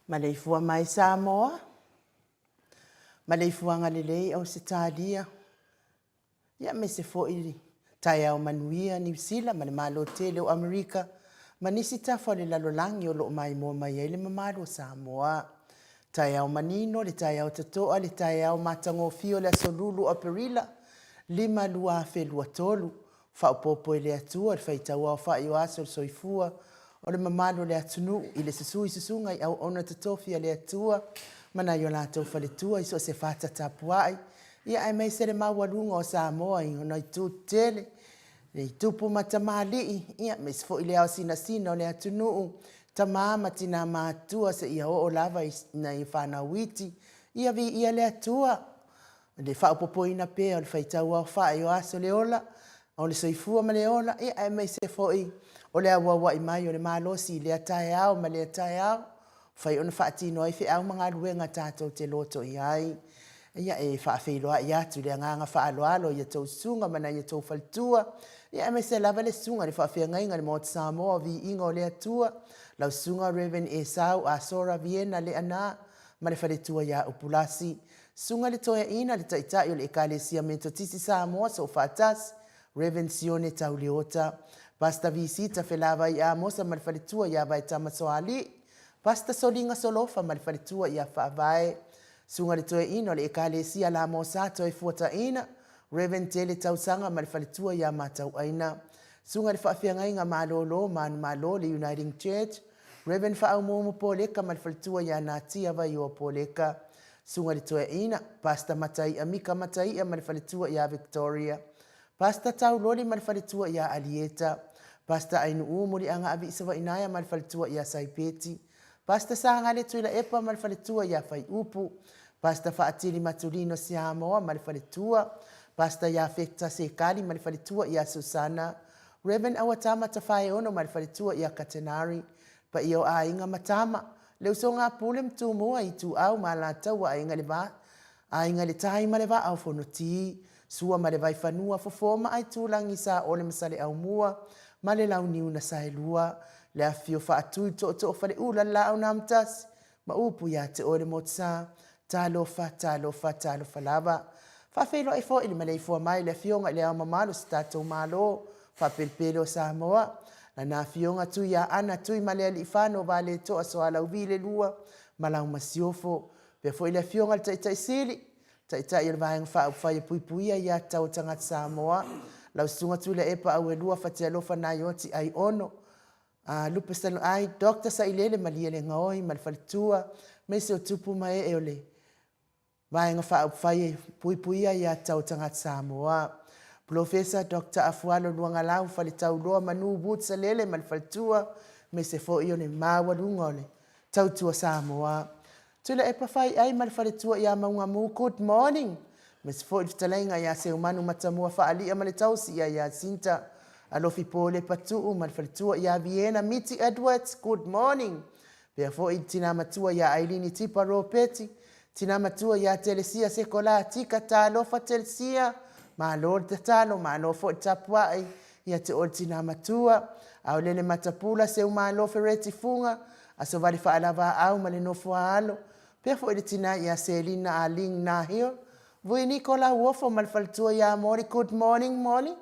Maleifua mai Samoa, maleifuaga lelei Ausetalia, ia aemaise foi taeao manuia Niu Sila ma le Malo tele o Amerika ma nisi tafa o le lalolagi o lo o maimoa mai ai le mamalu o Samoa. Taeao manino, le taeao totoa, le taeao matagofie o le aso Lulu o Aperila 5, 2023, Faaopoopo e le Atua le faitauaofai o aso o le soifua o le mamalu o le atunuu i le susu i susuga i auauna totofi a le Atua ma nai o latou faletua i so o se fata tapuai, ia aemaise le maualuga o Samoa i ona itu tetele, i tupu ma tamalii, ia aemaise foi le ao sinasina o le atunuu, tama ma tina matutua seia oo lava i nai fanau iti, ia viia le Atua. Le faaopoopoina pea o le faitauaofai o aso le ola, o le soifua ma le ola, ia aemaise foi o le auauai mai o le malosi i lea taeao ma lea taeao, mafai ona faatino ai feau ma galuega tatou te loto i ai. Ia, e faafeiloai atu i le agaga faaaloalo i a outou susuga ma nai a outou faletua, ia aemaise lava le susuga i le faafeagaiga i le Maota Samoa o Viiga o le Atua, lau susuga Rev. Esau Asora Viena Leaana ma le faletua ia Upulasi. Susuga i le Toeaina, le Taitai o le Ekalesia Metotisi Samoa Soofaatasi, Rev. Sione Tauleota, Pastor Visita Felavai Amosa ma le faletua ia Vaetama Soalii, Pastor Soliga Solofa ma le faletua ia Faavae, Susuga i le Toeaina o le Ekalesia Lamosa Toefuataina, Rev. Tele Tausaga ma le faletua ia Matauaina, Susuga i le Faafeagaiga Malolo Manumalo le Uniting Church, Rev. Faaumuumu Poleka ma le faletua ia Natia Vaioa Poleka, Susuga i le Toeaina, Pastor Mataia Mika Mataia ma le faletua ia Victoria, Pastor Tauloli ma le faletua ia Alieta, Pastor Ainuu Muliaga Aviisavainaia ma le faletua ia Saipeti, Pastor Sagale Tuilaepa ma le faletua ia Faiupu, Pastor Faatili Matulino Siamoa ma le faletua, Pastor Iafeta Sekali ma le faletua ia Susana, Rev. Auatama Tafaeono ma le faletua ia Katenari, paia o aiga ma tama, le usoga a Pule ma Tumua, Ituau ma Alataua, Aiga i le Va, Aiga i le Tai ma le Vaa o Fonoti, Sua ma le Vaifanua, Fofo ma Aitulagi, Saole ma Saleaaumua ma le Launiu na Saelua, le afifio Faatui, Tootoo o Faleula, le Laau na Amotasi ma upu ia te oe le Motusa. Talofa, talofa, talofa lava. Faafeiloai foi i le maleifua mai le Afioga i Le Ao Mamalu o si tatou Malo faapelepele o Samoa, Lana Afioga Tuiaana Tuimalealiifano Vaaletoa Sualauvi le Lua ma lau Masiofo. Faapea foi le Afioga i le Taitai Sili, Taitai o le Vaega Faaupufai e Puipuia Aia Tatau a Tagata Samoa, lau Susuga Tuilaepa Auelua Fatialofa Naioti Aiono, Lupe Saloai, Doctor Sailele Malielegaoi ma le faletua, aemaise o tupu ma ee o le Vaega Faaupufai e Puipuia Aia Tatau a Tagata Samoa. Polofesa Doctor Afualo Luagalau Faletauloa Manu Wood Salele ma le faletua, aemaise foi o le maualuga o le Tautua Samoa. Tuilaepa Faiai ma le faletua ia Maugamu, good morning. Aemaise foi le fetalaiga ia Seumanu Matamua Faalia ma le tausi ia Jacinta Alofi Polepa Tuu ma le faletua ia Viena Miti Edwards, good morning. Pea foi le tina matua ia Ailini Tipa Ropeti, tina matua ia Telesia Sekola Tika, talofa Telesia, malo le tatalo, malo foi le tapuai ia te oe le tina matua. Aolele Matapula Seumalo Fereti Fuga, Aso Vale Faalavaau ma le nofo a alo, pea foi le tina ia Selina Aling Nahil, Vui Niko Lauofo ma le faletua ia Molly, good morning Molly,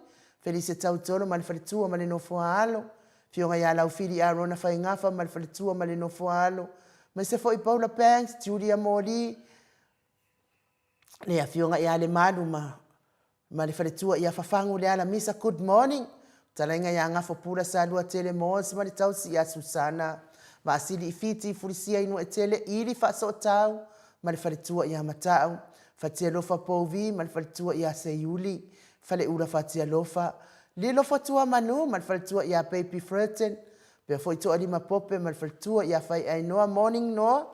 Felise Tautolo ma le faletua ma le nofo a alo, Afioga ia Laufili Arona Faigafa ma le faletua ma le nofo a alo, aemaise foi Paula Banks, Julia Moli, le Afioga ia Lemalu ma ma le faletua ia Fafagu Lealamisa, good morning. Fetalaiga ia Gafopula Saluatele Moores ma le tausi ia Susana Vaasili i Fiti Fulisia Inuaetele Ili Faasootau ma le faletua ia Matau Fatialofa Pouvi ma le faletua ia Seiuli Faleula Fatialofa Lilo Fotua Manu ma le faletua ia Baby Furton pea foi Toalima Pope ma le faletua ia Faiainoa Morning Noa.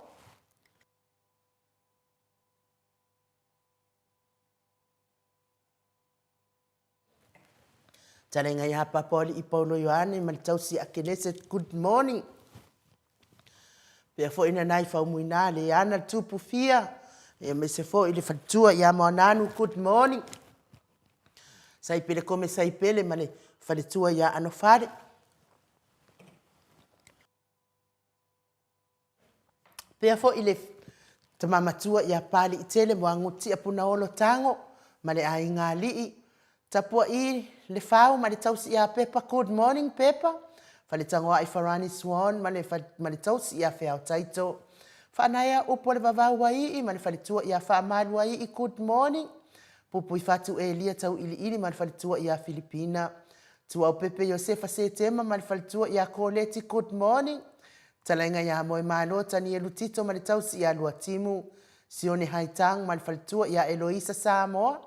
Talaiga ia Papaoalii Paulo Ioane ma le tausi Akelese, good morning. Pea foi na nai faumuina le ana le tupu fia, ia maise foi le faletua ia Moananu, good morning. Saipele kome saipele ma le faletua ia Anofale. Pea foi le tama matua ia Paliitele Moagutia Punaolo Tago ma le aiga alii, Tapua'i Lefau ma le tausi ia Pepa, good morning Pepa, Faletagoai Farani Swan ma le ma le tausi ia Feao Taito, Faanaea Upu o le Vavau Uaii ma le faletua ia Faamalu Uaii, good morning, Pupuifatu Elia Tauiliili ma le faletua ia Filipina, Tuaupepe Iosefa Setema ma le faletua ia Koleti, good morning, Fetalaiga ia Moemalo Tanielu Tito ma le tausi ia Luatimu, Sione Haitang ma le faletua ia Eloisa Samoa,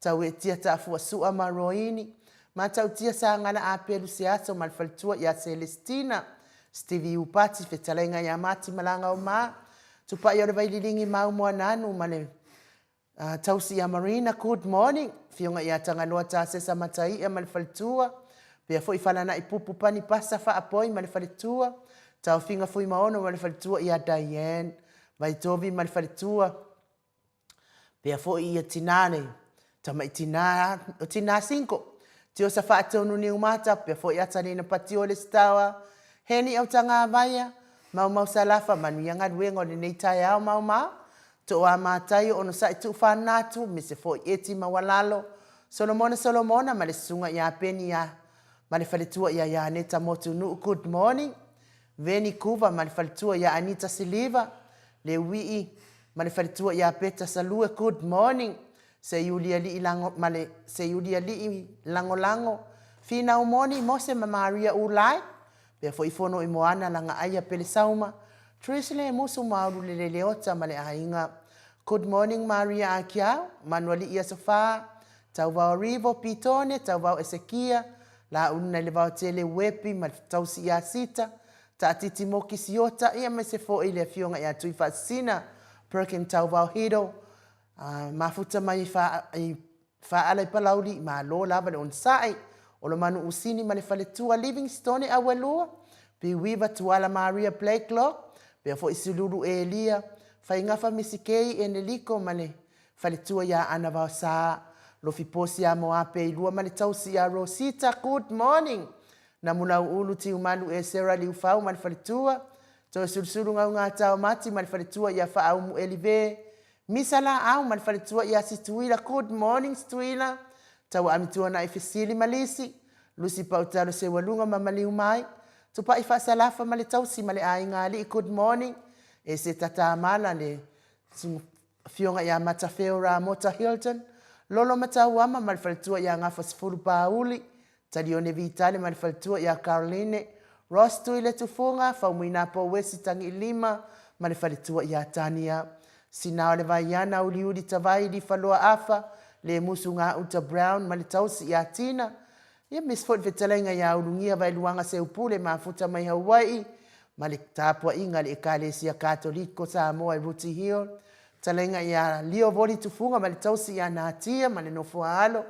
Tauetia Taafuasua ma Roini, Matautia Sagala Apelu Seaso ma le faletua ia Celestina, Stevie Upati, Fetalaiga ia Mati Malaga Oma, Tupai o le Vaililigi Mau Moananu ma le Tausi ia Marina, good morning. Afioga ia Tagaloa Tasesa Mataia ma le faletua. Pea foi Falanai Pupu Pani Pasa Faapoi ma le faletua. Taofiga Fuimaono ma le faletua ia Diane. Vaitovi ma le faletua. Pea foi ia tina le tamai tina o tina Sinko. Tiosa Faatonu Niumata, pea foi Atalina Patio Lesitawa. Heni Autagavaia, Maumau Salafa, manuia galuega o lenei taeao maumau. Toa Mataio Onosai Tuufaanatu, Mise foi Eti Maualalo, Solomona Solomona ma le susuga ia Peni ia ma le faletua ia Ianeta Motunuu, good morning. Veni Kuva ma le faletua ia Anita Siliva, Leuii ma le faletua ia Peta Salue, good morning. Seiulialii Lago ma le Seiulialii Lagolago, Finau Moni, Mose ma Maria Ulai, Pea foi fono i Moana Lagaaia Pelesauma, Trish le Musu Maulu le Leleota ma le aiga. Good morning Maria Akiau, Manualii Aso Fa, Tauvao Rivo, Pitone, Tauvao Esekia, Laulu nai le Vaotele Uepi ma le Tausi ia Sita, Taatiti Moki Siota ia aemaise foi le Afioga ia Tuifaasisina Perkin Tauvao Hido, mafuta mai i Faaala i Palauli, malo lava le onosai. Olomanu Usini ma le faletua Livingstone Auelua, Piuiva Tuala Maria Blakelock, pea foi Sululu Elia, Faigafa Misikei Eneliko ma le faletua ia Ana Vaosa, Lofi Posi ia Moape Ilua ma le tausi ia Rosita. Good morning! Namu Lauulu Tiumalu Esera Liufau ma le faletua, Toesulusulu Gaugata Mati ma le faletua ia Faaumu Elive, Misa Laau ma le faletua ia Situila. Good morning Situila! Tauaamitua Nai Fesili ma Lisi, Lusi Pautalo Seualuga ma Maliu Mai, Tupai Faasalafa ma le tausi ma le aiga alii. Good morning! E se tatamala le afioga ia Matafeo Ramota Hilton, Lolo Matauama ma le faletua ia Gafa Sefulu Pauli, Talione Vitale ma le faletua ia Caroline, Ross Tui le Tufuga, Faumuina Pouesi Tagiilima ma le faletua ia Tania, Sina o le Vaiana Uliuli Tavai Lifaloa Afa, Le Musu Gauta Brown ma le tausi ia Tina, ia miss foi le fetalaiga ia Ulugia Vaeluaga Seupule mafuta mai Hawaii ma le tapuaiga a le Ekalesia Katoliko Samoa i Rooty Hill, fetalaiga ia Lio Voli Tufuga ma le tausi ia Natia ma le nofoaalo,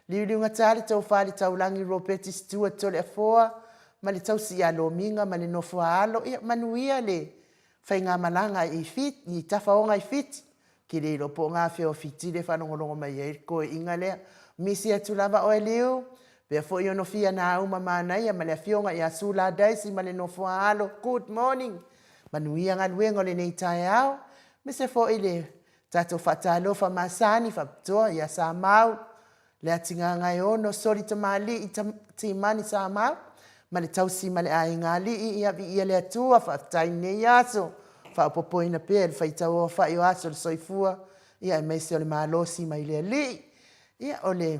Liuliugata le tofa le taulagi Ropeti Stewart Toleafoa ma le tausi ia Lomiga ma le nofoaalo, ia manuia le faigamalaga i Fiti, i tafaoga i Fiti. Ke le iloa po o gafea o Fiti le faalogologo mai ai le koeiga lea. Misi atu lava oe Liu, pea foi ono fia na uma manaia ma le afioga ia Sula Daisy ma le nofoaalo. Good morning! Manuia galuega o lenei taeao. Aemaise foi le tatou faatalofa masani faapitoa ia Samau, le Atigagaeono, Soli Tamalii, Timani Samau, ma le tausi ma le aiga alii, ia viia le Atua, faafetai i lenei aso, faaopoopoina pea i le faitauaofai o aso o le soifua, ia aemaise o le malosi mai le Alii. Ia, o le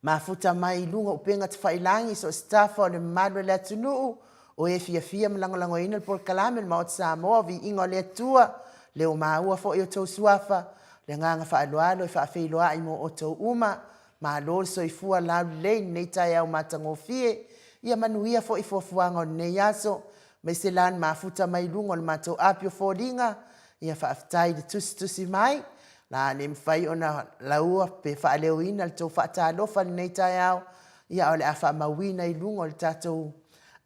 mafuta mai i luga o upega tafailagi, so o se tafa o le mamalu o le atunuu, o e fiafia ma lagolagoina le polokalame o le Maota Samoa, o viiga o le Atua, leo maua foi o tou suafa, le agaga faaaloalo e faafeiloai mo outou uma. Malo le soifua laulelei i lenei taeao matagofie. Ia manuia foi fuafuaga o lenei aso, aemaise la le mafuta mai luga o le matou api o foliga. Ia faafetai i le tusitusi mai. La le mafai ona laua pe faaleoina le tou faatalofa i lenei taeao, ia o le a faamauina i luga o le tatou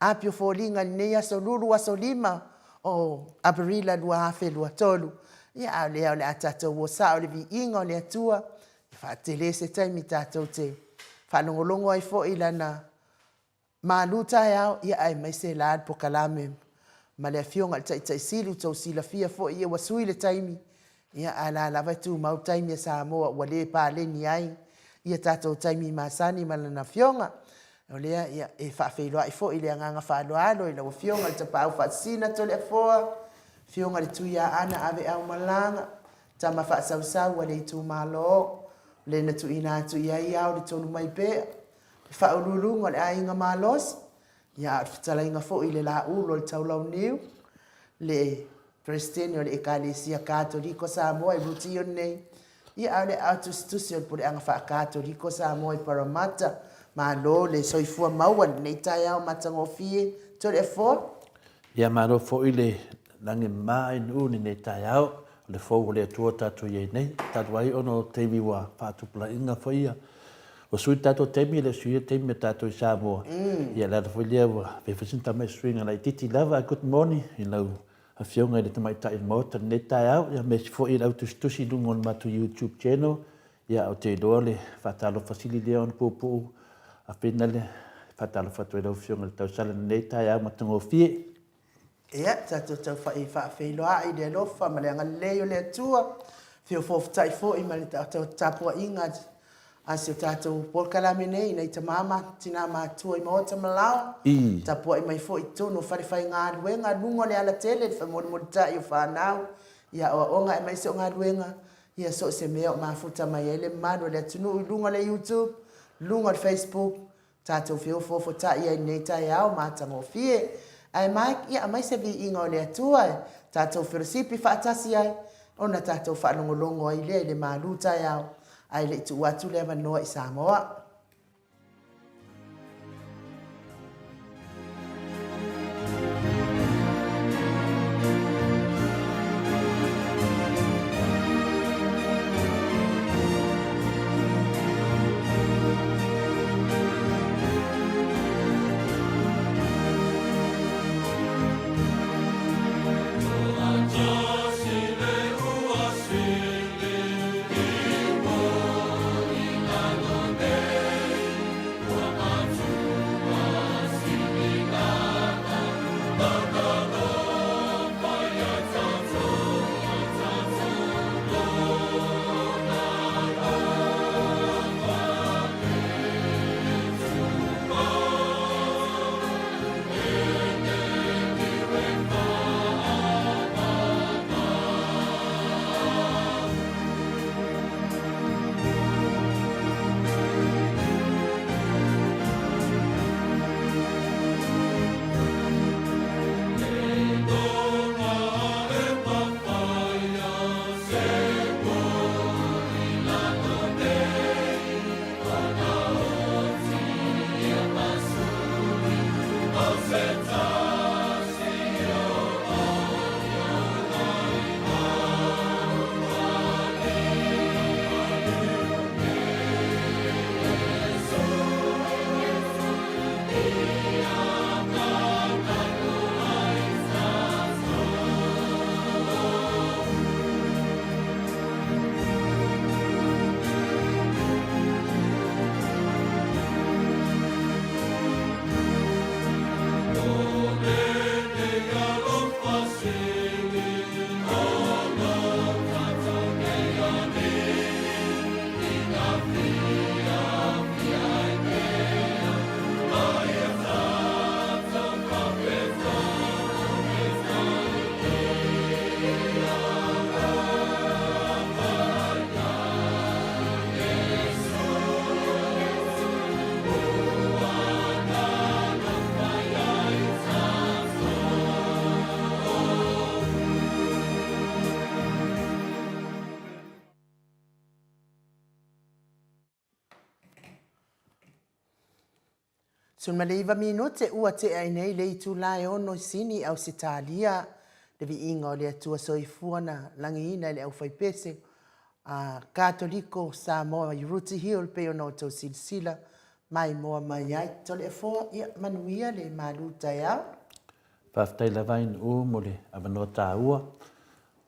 api o foliga i lenei aso Lulu, aso 5 o Aperila 2023. Ia a o lea o le a tatou o sao i le viiga o le Atua, e faatele se taimi tatou te faalogologo ai foi i lana malu taeao, ia aemaise la le pokalame ma le afioga i le Taitai Sili, ua tou silafia foi ia ua sui le taimi, ia ae la lava e tumau taimi a Samoa ua le paleni ai ia tatou taimi masani ma lana afioga. O lea ia e faafeiloai foi i le agaga faaaloalo i lau afioga i le Tapaau Faasisina Toleafoa, afioga i le Tuiaana Aveau Malaga, tama faasausau a le itumalo, le na tuuina atu i ai ao le tonu mai pea, le faauluuluga o le aiga malosi, ia a o le fetalaiga foi i le Laulu o le Taulauniu, le Peresetene o le Ekalesia Katoliko Samoa i Rutio nei, ia a o le aao tusitusi o le Puleaga Faa-Katoliko Samoa i Parramatta. Malo le soifua maua i lenei taeao matagofie. Toleafoa. Ia malo foi le lagi mama ainuu i lenei taeao, o le fou o le Atua tatou i ai nei. Talu ai ona o taimi ua faatupulaina foi ia, ua sui le tatou taimi, e le o suia le taimi o tatou i Samoa. Ia o le ala foi lea ua fai foi sina tamai suiga laitiiti lava. Good morning i lau Afioga i le Tamaitai o le Maota i lenei taeao, ia aemaise foi i le au tusitusi i luga o le matou YouTube channel. Ia ou te iloa le faatalofa sili lea ona puupuu a Fina le faatalofa atu ai lau Afioga i le tausala i lenei taeao matagofie. Ia, tatou tau faafeiloai i le alofa ma le agalelei o le Atua, feofoofotai foi ma le tapuaiga a si o tatou polokalame nei i nai tama ma tina matua i maota ma laoa, tapuai mai foi i totonu o falefaigaluega, luga o le alatele, le femolimolitai o fanau i aoaoga aemaise o galuega, ia so o se mea o mafuta mai ai le mamalu o le atunuu i luga o le YouTube, luga o le Facebook, tatou feofoofotai ai i lenei taeao matagofie. Ae Mike, ia aumai se viiga o le Atua e tatou felosipi faatasi ai, ona tatou faalogologo ai lea i le malu taeao, ae le i tuu atu le avanoa i Samoa. 19 minute ua tea ai nei le itula e ono i Sini, Ausetalia, le viiga o le Atua Soifua na lagiina e le aufaipese a Katoliko Samoa i Rooty Hill pei ona outou silasila maimoa mai ai. Toleafoa, ia manuia le malu taeao. Faafetai lava Inuu mo le avanoa taua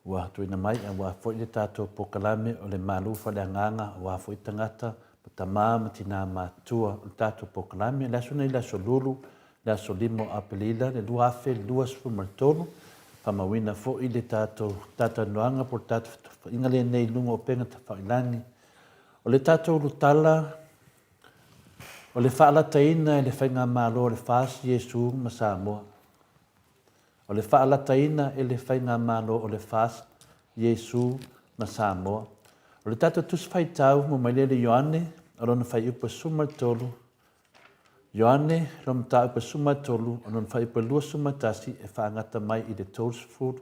ua tuuina mai aua foi le tatou polokalame o le Malu Faaleagaga aua foi tagata ma tama ma tina matutua o le tatou polokalame. Le aso nei le aso Lulu, le aso 5 o Aperila le 2023, faamauina foi le tatou talatalanoaga po o le tatou fetufaaiga lenei i luga o upega tafailagi. O le tatou ulutala o le faalataina e le Faigamalo o le FAST Iesu ma Samoa. O le faalataina e le Faigamalo o le FAST Iesu ma Samoa. O le tatou Tusi Faitau mo mai lea i le Ioane, o lona fuaiupu e 13, Ioane, lona mataupu e 13, o lona fuaiupu e 21, e faagata mai i le 30.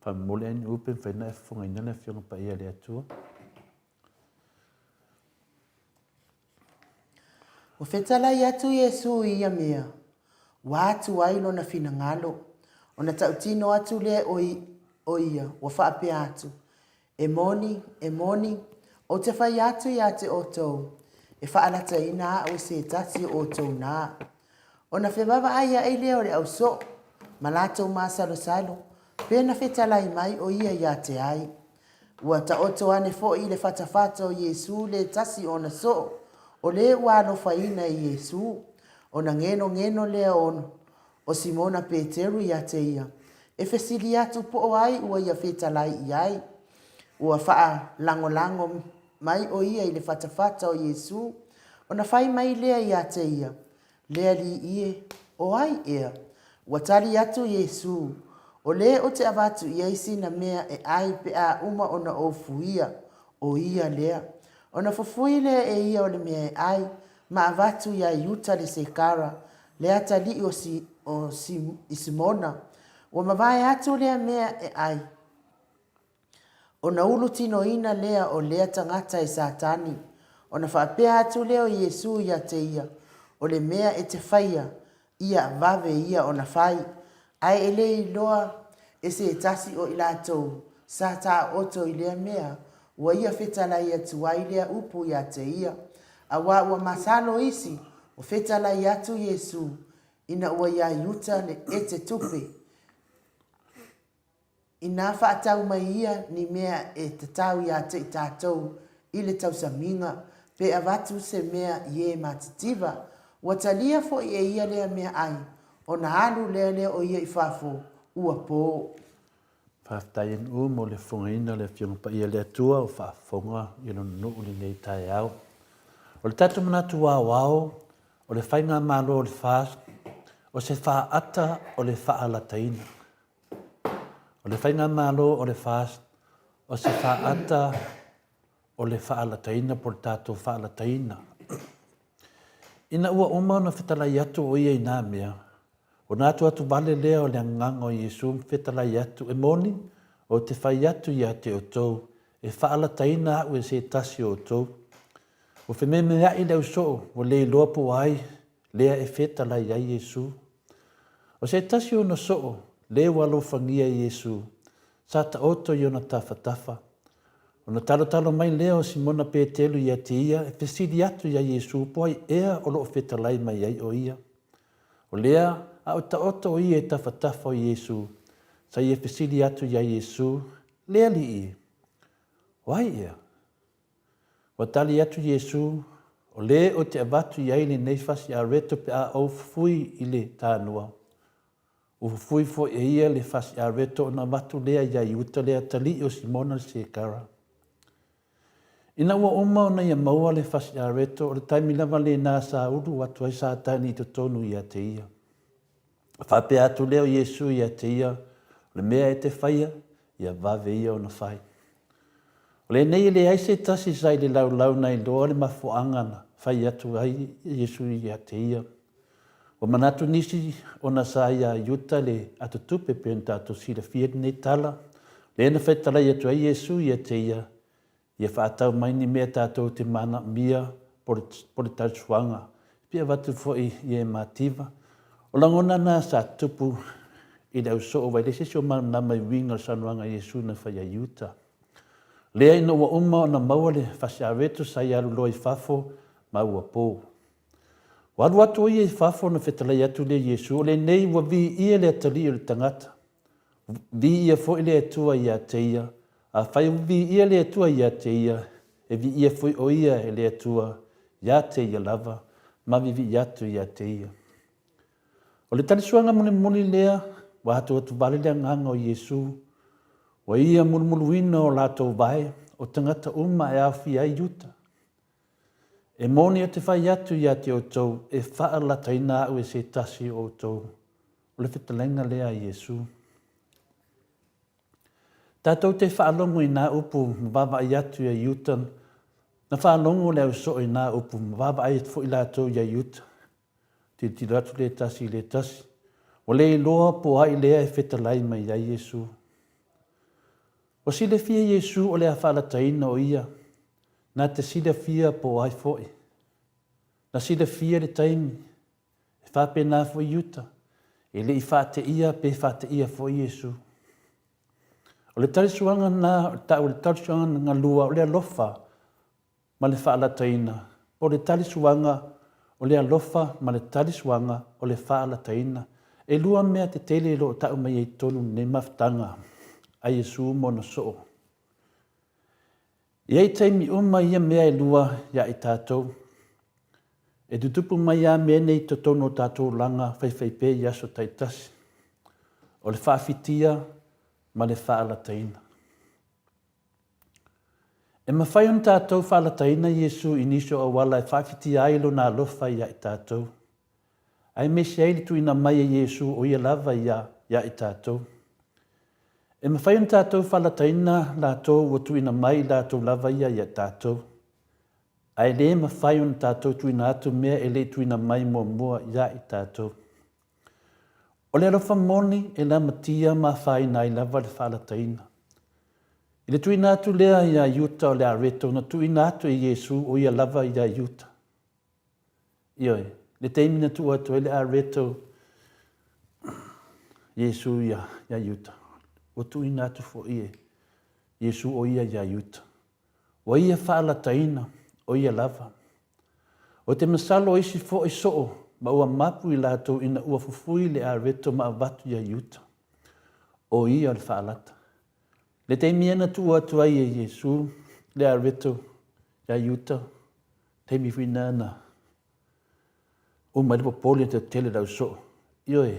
Faamomoli ai ni upu e mafai ona e fofogaina le Afioga Paia a le Atua. Ua fetalai atu Iesu i ia mea, ua atu ai lona finagalo, ona tautino atu lea o ia ua faapea atu, E moni, e moni, ou te fai atu iā te outou, e faalataina au e se tasi o outou nā. Ona fevavaai aʻe lea o le au soo, ma latou masalosalo, pe na fetalai mai o ia iā te ai. Ua taoto ane foi i le fatafata o Iesū le tasi o ona soo, o le ua alofaina e Iesū, ona genogeno lea o o Simona Peteru iā te ia, e fesili atu po o ai ua ia fetalai i ai. Ua faalagolago mai o ia i le fatafata o Iesū, ona fai mai lea iā te ia, Le Alii e, o ai ea? Ua tali atu Iesū, O le ou te avatu i ai sina mea e ai pe a uma ona ou fuia, o ia lea. Ona fufui lea e ia o le mea e ai, ma avatu iā Iuta le Sekara, le atalii o, si, o si, i Simona. Ua mavae atu lea mea e ai. Ona ulu tinoina lea o lea tagata e Satani, ona faapea atu lea o Iesu ia te ia, O le mea e te faia, ia vave ia ona fai. Ae e le iloa e se tasi o i latou sa taooto i lea mea, ua ia fetalai atu ai lea upu ia te ia. Auā ua masalo isi, ua fetalai atu Iesu, ina ua iā Iuta le ete tupe. Inā faatau mai ia ni mea e tatau iā te i tātou i le tausamiga, pe avatu se mea i ē matitiva, ua talia foi e ia lea mea ai, ona alu lea lea o ia i fafo, ua pō. Faafetai NU mo le fofogaina o le Afioga Paia a le Atua o faafofoga i Lona nuu i lenei taeao. O le tatou manatu aoao o le Faigamalo o le FAST, o se faata o le faalataina. O le Faigamalo o le FAST, o se faata o le faalataina po o le tatou faalataina. Ina ua uma ona fetalai atu o ia i nā mea, ona atu atu vale lea o le agaga o Iesu ma fetalai atu, e moni, ou te fai atu ia te outou, e faalataina au e se tasi o outou. Ua fememeaʻi le au soo, ua le iloa po o ai lea e fetalai ai Iesu. O se tasi ona soo, le ua alofagia e Iesu, sa taoto i ona tafatafa. Ona talotalo mai lea o Simona Petelu ia te ia e fesili atu iā Iesu po ai ea o lo o fetalai mai ai o ia. O lea a o taoto o ia i tafatafa o Iesu, sa ia fesili atu iā Iesu, Le Alii e, o ai ea? Ua tali atu Iesu, O le ou te avatu i ai lenei fasi areto pe a ou fufui i le tānua. Ua fufui foi e ia le fasi areto ona avatu lea iā Iuta le atalii o Simona le Sekara. Ina ua uma ona ia maua le fasi areto, o le taimi lava lena sa ulu atu ai Satani i totonu ia te ia. Faapea atu lea o Iesu ia te ia, O le mea e te faia, ia vave ia ona fai. O lenei e leai se tasi sa i le laulau na iloa le mafuaaga na fai atu ai Iesu ia te ia. Ua manatu nisi ona sa iā Iuta le atotupe pei ona tatou silafia lenei tala, lea na fetalai atu ai Iesu ia te ia, ia faatau mai ni mea tatou te manaomia po le tausuaga. Fia avatu foi i e mativa. O lagona na sa tupu i le ausoo aua e leai se isi o malamalama i uiga o le saunoaga a Iesu na fai ai i uta. Lea ina ua uma ona maua le fasi areto sa ia alu loa i fafo ma ua po. Ua alu atu o ia i fafo ona fetalai atu lea i Iesu, O lenei ua viia le Atalii o le tagata. Viia foi le Atua ia te ia. Afai ua viia le Atua ia te ia, e viia foi o ia e le Atua ia te ia lava, ma vivii atu ia te ia. O le talisuaga mulimuli lea, ua atuatuvale le agaga o Iesu, ua ia mulumuluina o latou vae, o tagata uma e aofia ai Iuta. E moni ou te fai atu ia te outou, e faalataina au e se tasi o outou. O le fetalaiga lea a Iesu. Tatou te faalogo i nā upu ma vaavaai atu ia Iuta, na faalogo le ausoo i nā upu ma vaavaai atu foi latou ia Iuta. Tilotilo atu le tasi i le tasi, ua le iloa po o ai lea e fetalai mai ai Iesu. Ua silafia Iesu o le a faalataina o ia, na te silafia po o ai foi. Na silafia le taimi, e faapena foi Iuta, e le i faateia pe faateia foi Iesu. O le talisuaga na, o le tau o le talisuaga galua o le alofa ma le faalataina, o le talisuaga o le alofa ma le talisuaga o le faalataina. E lua mea tetele o lo o tau mai ai i totonu o lenei mafutaga a Iesu ma ona soo. E i ai taimi uma ia mea e lua ia i tatou. E tutupu mai lava mea nei i totonu o tatou olaga faifaipea i aso taitasi. O le faafitia ma le faalataina. E mafai ona tatou faalataina Iesu i nisi o auala e faafitia ai Lona alofa ia i tatou, aemaise ai le tuuina mai e Iesu o Ia lava ia ia i tatou. E mafai ona tatou faalataina latou ua tuuina mai i latou lava ia ia tatou, ae le mafai ona tatou tuuina atu mea e le i tuuina mai muamua ia i tatou. O le alofa moni e lamatia ma afaina ai lava le faalataina. I le tuuina atu lea iā Iuta o le areto na tuuina atu e Iesu o ia lava iā Iuta. Ioe, le taimi na tuu atu ai le areto Iesu iā, iā Iuta, ua tuuina atu foi e Iesu o ia iā Iuta. Ua ia faalataina, o ia lava. O te masalo o isi foi soo ma ua mapu i latou ina ua fufui le areto ma avatu iā Iuta. O ia o le faalata. Le taimi ia na tuu atu ai e Iesu le areto iā Iuta, taimi foi na na uma ai le popole te tele lau soo. Ioe,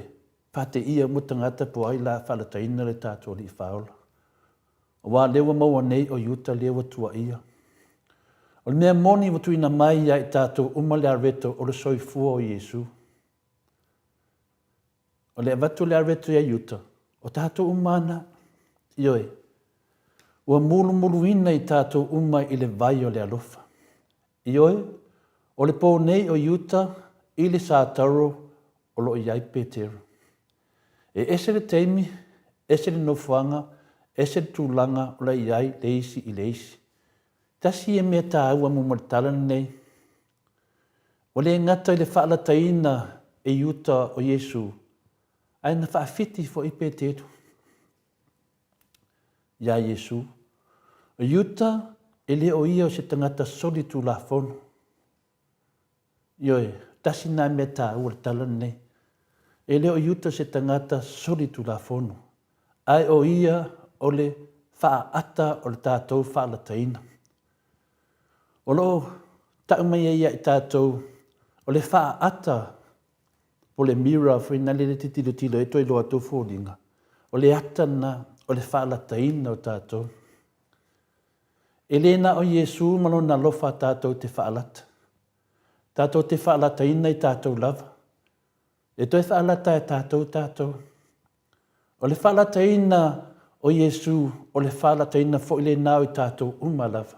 faateia uma tagata po o ai la faalataina le tatou Alii Faaola. Aua lea ua maua nei o Iuta lea ua tuuaia. O le mea moni ua tuuina mai ia i tatou uma le areto o le soifua o Iesu. O le avatu o le areto ia Iuta, o tatou uma ana. Ioe, ua mulumuluina i tatou uma i le vai o le alofa. Ioe, o le pō nei o Iuta i le Satauro o lo o i ai Petero. E ese le taimi, ese le nofoaga, ese le tulaga o la e i ai le isi i le isi. Tasi ia mea taua mo le tala lenei. Ua le gata i le faalataina e Iuta o Iesu, ae na faafiti foi Peteru iā Iesu. O Iuta, e le o ia o se tagata solitulafono. Ioe, tasi lena mea taua o le tala lenei. E le o Iuta se tagata solitulafono, ae o ia o le faaata o le tatou faalataina. O lo o tau mai ai ia i tatou, o le faaata po o le mirror foi lena lea e tilotilo ai toe iloa atu foliga, o le ata lena o le faalataina o tatou. E le na o Iesu ma Lona alofa tatou te faalata. Tatou te faalataina i tatou lava. E toe faalata e tatou tatou. O le faalataina o Iesu, o le faalataina foi lena o i tatou uma lava.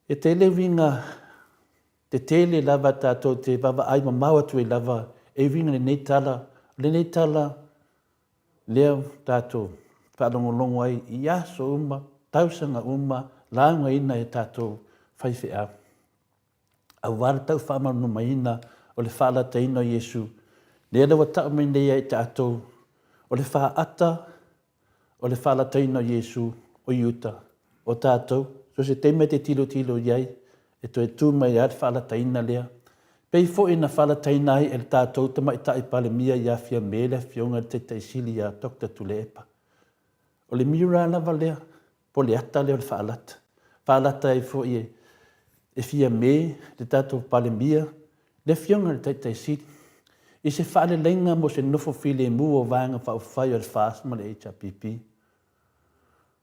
E tele uiga tetele lava tatou te vaavaai mamao atu ai lava e uiga i lenei tala, o lenei tala lea tatou faalogologo ai i aso uma, tausaga uma, laugaina e tatou faifeau. Aua le tau faamalamalamaina o le faalataina o Iesu, lea la ua tau mai nei ia i tatou, o le faata o le faalataina o Iesu o Iuta, o tatou, so o se taimi e te tilotilo i ai, e toe tu mai lava le faalataina lea. Pei foi na faalataina ai e le tatou Tamaitai Palemia ia Fiame le Afioga i le Taitai Sili ia Doctor Tuilaepa. O le mirror lava lea, po o le ata lea o le faalata. Faalata ai foi e, e Fiame, le tatou Palemia, le Afioga i le Taitai Sili, i se faaleleiga mo se nofo filemu o Vaega Faaupufai o le FAST ma le HRPP.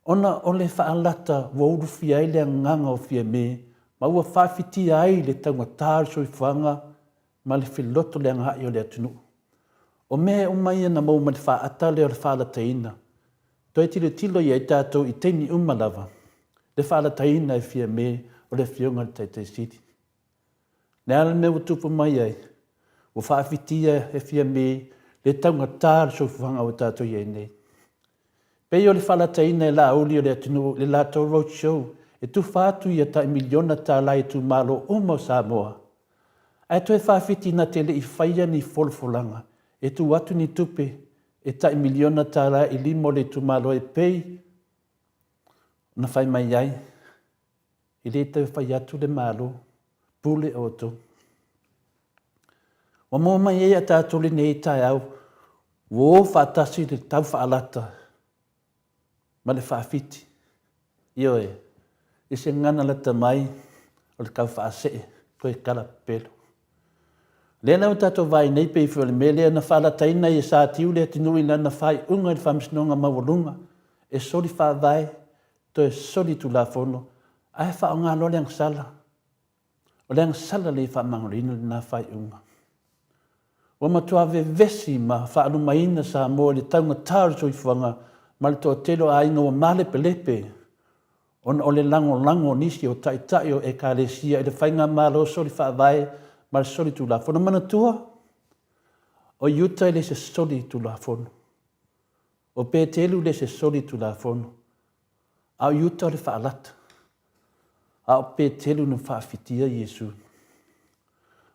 Ona o le faalata ua ulufia ai le agaga o Fiame ma ua faafitia ai le taugata o le soifuaga ma le filoto le agai o le atunuu. O mea uma ia na maua mai le faata lea o le faalataina. Toe tilotilo i ai tatou i taimi uma lava, le faalataina e Fiame o le Afioga i le Taitai Sili. Le a le mea ua tupu mai ai? Ua faafitia e Fiame le taugata o le soifuaga ua tatou i ai nei. Pei o le faalataina e Laauli o le atunuu i le latou road show e tufa atu ia tai miliona tala i itumalo uma o Samoa. Ae toe faafiti na te le i faia ni folafolaga e tuu atu ni tupe e tai miliona tala i lima o le itumalo e pei ona fai mai ai, e le toe fai atu le Malo, pule outou. Ua maua mai ai a tatou lenei taeao, ua o faatasi le tau faalata ma le faafiti. Ioe, i se gagana lata mai o le tau faasee toe kalapelo. Lea la ua tatou vaai nei pei foi o le mea lea na faalataina ai e Satiu le atunuu i lana faaiuga i le Faamasinoga Maualuga e soli faavae toe soli tulafono ae faaaoga loa le agasala. O le agasala le faamagaloina lena faaiuga. Ua matua vevesi ma faalumaina Samoa i le taugata o le soifuaga ma le toatele o aiga ua malepelepe ona o le lagolago o nisi o taitai o Ekalesia i le faigamalo soli faavae ma le soli tulafono. Manatua, o Iuta e le se soli tulafono. O Petelu le se soli tulafono. A o Iuta o le faalata. A o Petelu na faafitia Iesu.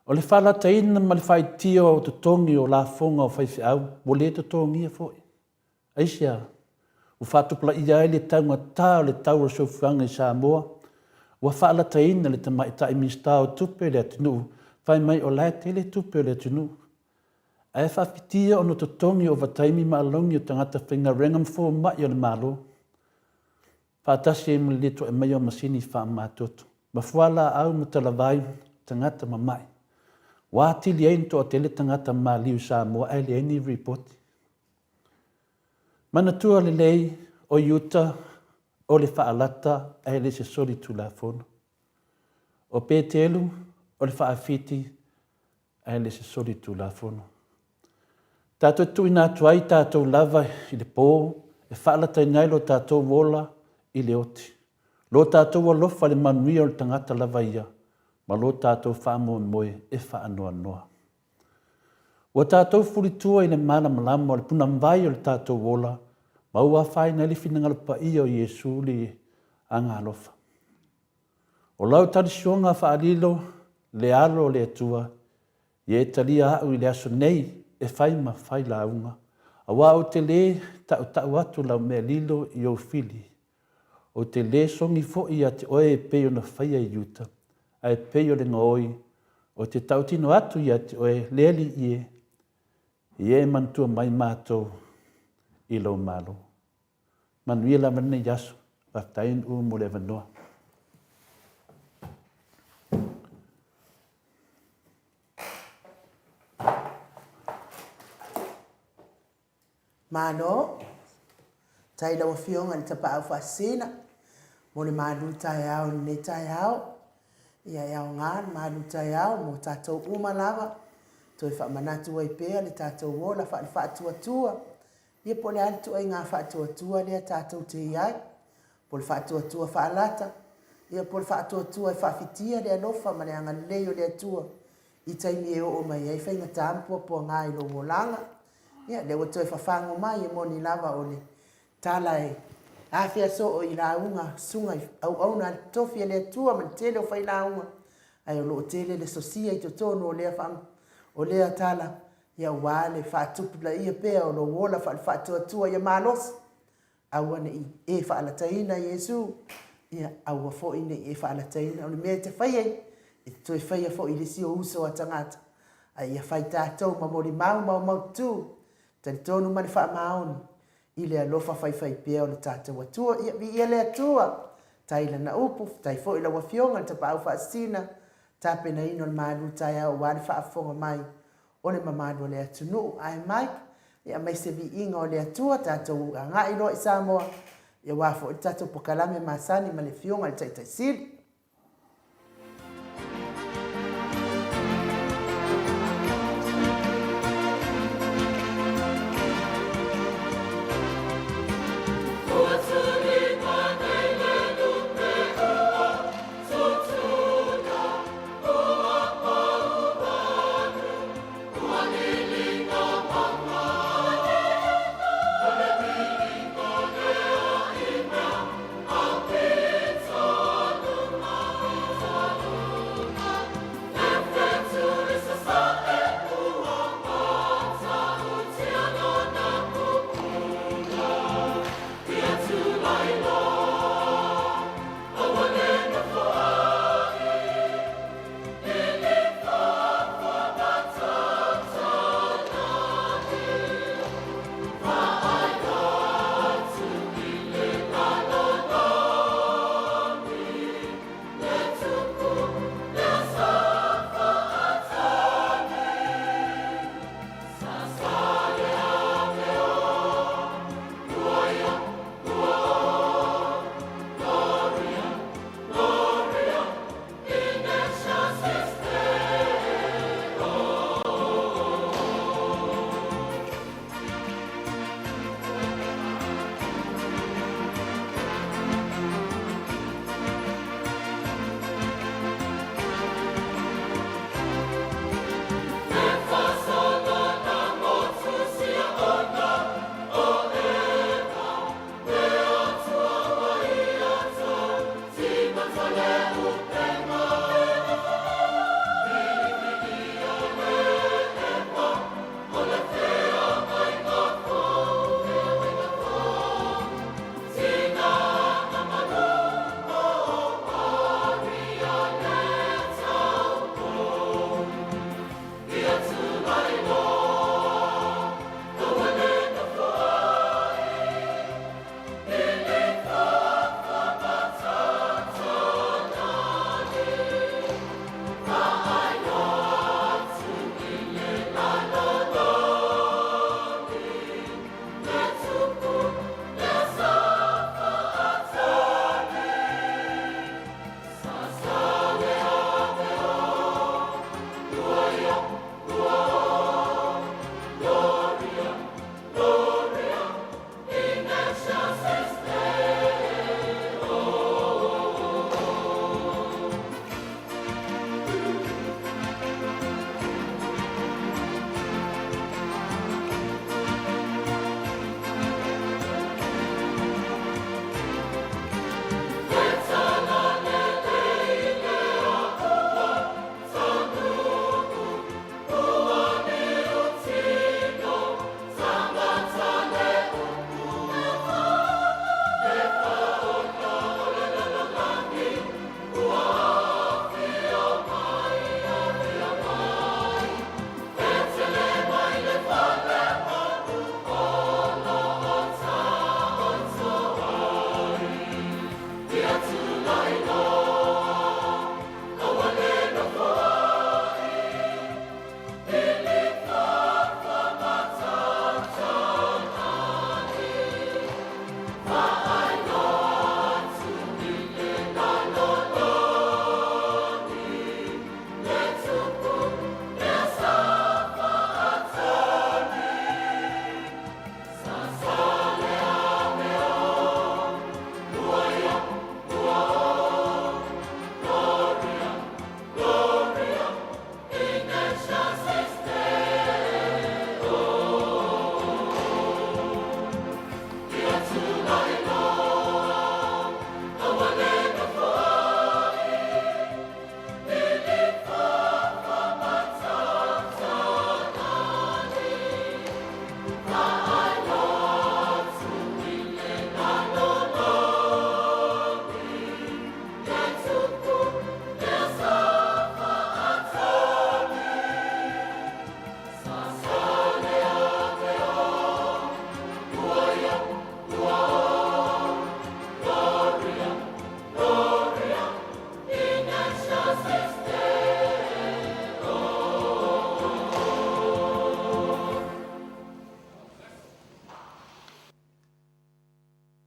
O le faalataina ma le faaitia o totogi o lafoga o faifeau ua le totogia foi. Aisea? Ua faatupulaia ai le taugata o le tau o le soifuaga i Samoa. Ua faalataina le tamaitai Minisita o Tupe i le atunuu fai mai o la e tele tupe o le atunuu. Ae faafitia ona totogi o ovataimi ma alauni o tagata faigaluega ma fomai o le Malo, faatasi ai ma le le toe aumaia o masini faamamatoto, ma fualaau ma talavai tagata mama'i. Ua atili ai ona toatele tagata maliu i Samoa ae leai ni ripoti. Manatua lelei, o Iuta o le faalata ae le se solitulafono. O Petelu o le faafiti ae le se solitulafono. Tatou te tuuina atu ai tatou lava i le po e faalataina ai lo tatou ola i le oti, lo tatou alofa i le manuia o le tagata lava ia, ma lo tatou faamoemoe e faanoanoa. Ua tatou fulitua i le malamalama o le punavai o le tatou ola ma ua afaina ai le finagalo paia o Iesu le Agaalofa. O lau talisioga faalilo le alo o le Atua, ia e talia au i le aso nei e fai ma failauga, aua ou te lē tautau atu lau mea lilo i ou fili. Ou te lē sogi foi ia te oe e pei ona faia i Iuta, ae pei o le gaoi, ou te tautino atu ia te oe le Alii e, ia e manatua mai matou i lou Malo. Manuia lava lenei aso. Faafetai Nu'u mo le avanoa. Malo. Tai lau Afioga i le Tapaau Faasisina mo le malu taeao i lenei taeao. Ia e aoga le malu taeao mo tatou uma lava. Toe faamanatu ai pea le tatou ola faale-faatuatua Ia po o le a le ituaiga faatuatua lea tatou te i ai, po o le faatuatua faalata, ia po o le faatuatua e faafitia le alofa ma le agalelei o le Atua i taimi e oo mai ai faigata ma puapuaga i lou olaga. Ia, lea ua toe fafago mai, e moni lava o le tala e afea soo i lauga susuga i auauna a le totofi a le Atua ma le tele o failauga. Ae o lo o tele le sosia i totonu o lea faa, o lea tala, ia aua le faatupulaia pea o lou ola faale-faatuatua ia malosi. Aua ne i e faalataina Iesu, ia aua foi ne i e faalataina. O le mea e te faia i, e te toe faia foi i le isi ou uso a tagata. A ia fai tatou ma molimau maumaututu, talitonu ma le faamaoni i le alofa faifaipea o le tatou Atua. Ia viia le Atua, tai Lana upu, tai foi lau Afioga i le Tapaau Faasisina, tapenaina o le malu taeao aua le faafofoga mai o le mamalu o le atunuu. Ae Mike, ia aumai se viiga o le Atua, tatou agai loa i Samoa, ia aua foi le tatou pokalame masani ma le Afioga i le Taitai Sili.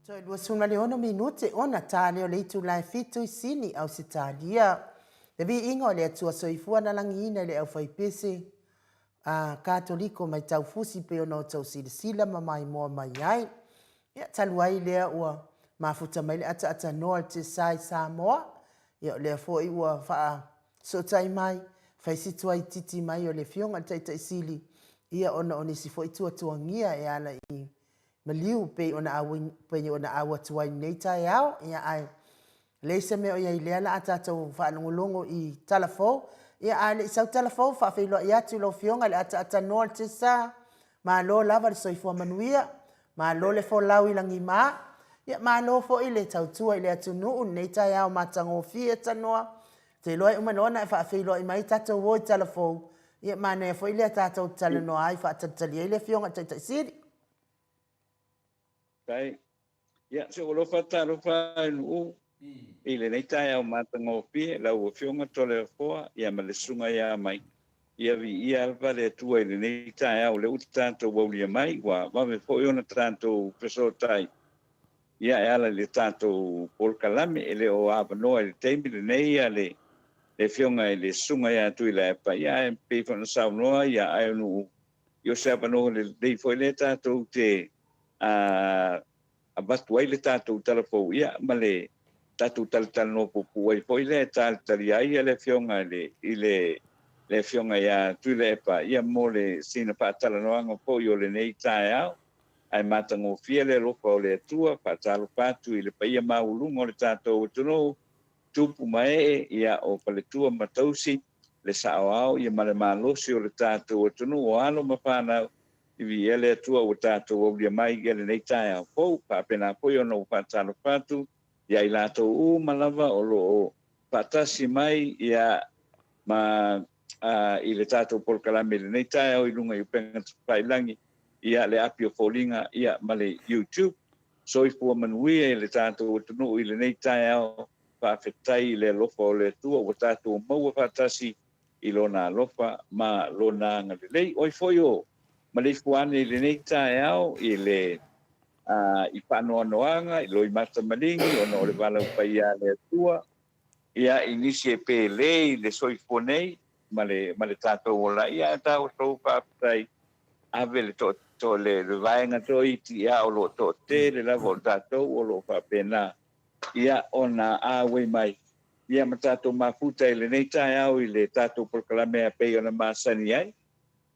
Toe 26 minute ona ta lea o le itula e fitu i Sini, Ausetalia. Le viiga o le Atua Soifua na lagiina i le aufaipese a Katoliko mai Taufusi pei ona outou silasila ma maimoa mai ai. Ia, talu ai lea ua mafuta mai le ataaatanoa o le TSA i Samoa, ia o lea foi ua faasootai mai, fai si tuaititi mai o le Afioga i le Taitai Sili, ia ona o nisi foi tuatuagia e ala i maliu pei ona au, pei ona au atu ai i lenei taeao. Ia ae leai se mea o i ai i lea la a tatou faalogologo i tala fou. Ia a le i sau tala fou, faafeiloai atu i lau Afioga i le ataaatanoa o le TSA. Malo lava le soifua manuia, malo le folau i lagima, ia malo foi le tautua i le atunuu i lenei taeao matagofie tanoa. Ou te iloa e uma loa ona e faafeiloai mai tatou o i tala fou, ia manaia foi lea tatou te talanoa ai faatalitali ai le Afioga i le Taitai Sili. Faafetai. Ia, se ua alofa talofa i Nu'u i lenei taeao matagofie, lau Afioga Toleafoa, ia ma le susuga ia Mai. Ia viia lava le Atua i lenei taeao, o lea ua tatou aulia mai, ua vave foi ona tatou fesootai, ia e ala i le tatou polokalame. E le o avanoa i le taimi lenei ia le Afioga i le Susuga ia Tuilaepa, ia ae pei foi ona saunoa ia ae o Nu'u, ia o se avanoa lelei foi lea tatou te avatu ai le tatou tala fou, ia, ma le tatou talatalanoa puupuu ai foi lea e talitalia ai le Afioga i le, i le, le Afioga ia Tuilaepa, ia, mo le sina faatalanoaga foi o lenei taeao. Ae matagofie le alofa o le Atua, faatalofa atu i le paia maualuga o le tatou atunuu, tupu ma ee, ia, o faletua ma tausi, le saoao, ia, ma le malosi o le tatou atunuu, o alo ma fanau, I viia le Atua ua tatou aulia mai i lenei taeao fou, faapena foi ona ou faatalofa atu ia i latou uma lava o lo o faatasi mai ia ma i le tatou polokalame i lenei taeao i luga i upega tafailagi, ia le api o foliga ia ma le YouTube. Soifua manuia i le tatou atunuu i lenei taeao, faafetai i le alofa o le Atua ua tatou maua faatasi i Lona alofa ma Lona agalelei. Oi foi o maleifua ane i lenei taeao i le i faanoanoaga i loimata maligi ona o le valaau paia a le Atua, ia i nisi e pele i le soifua nei ma le ma le tatou ola, ia ae tatou faafetai ave le to, to le, le vaega toaiti, ia o lo o toatele lava o tatou o lo o faapena ia ona auai mai Ia ma tatou mafuta i lenei taeao i le tatou polokalame a pei ona masani ai.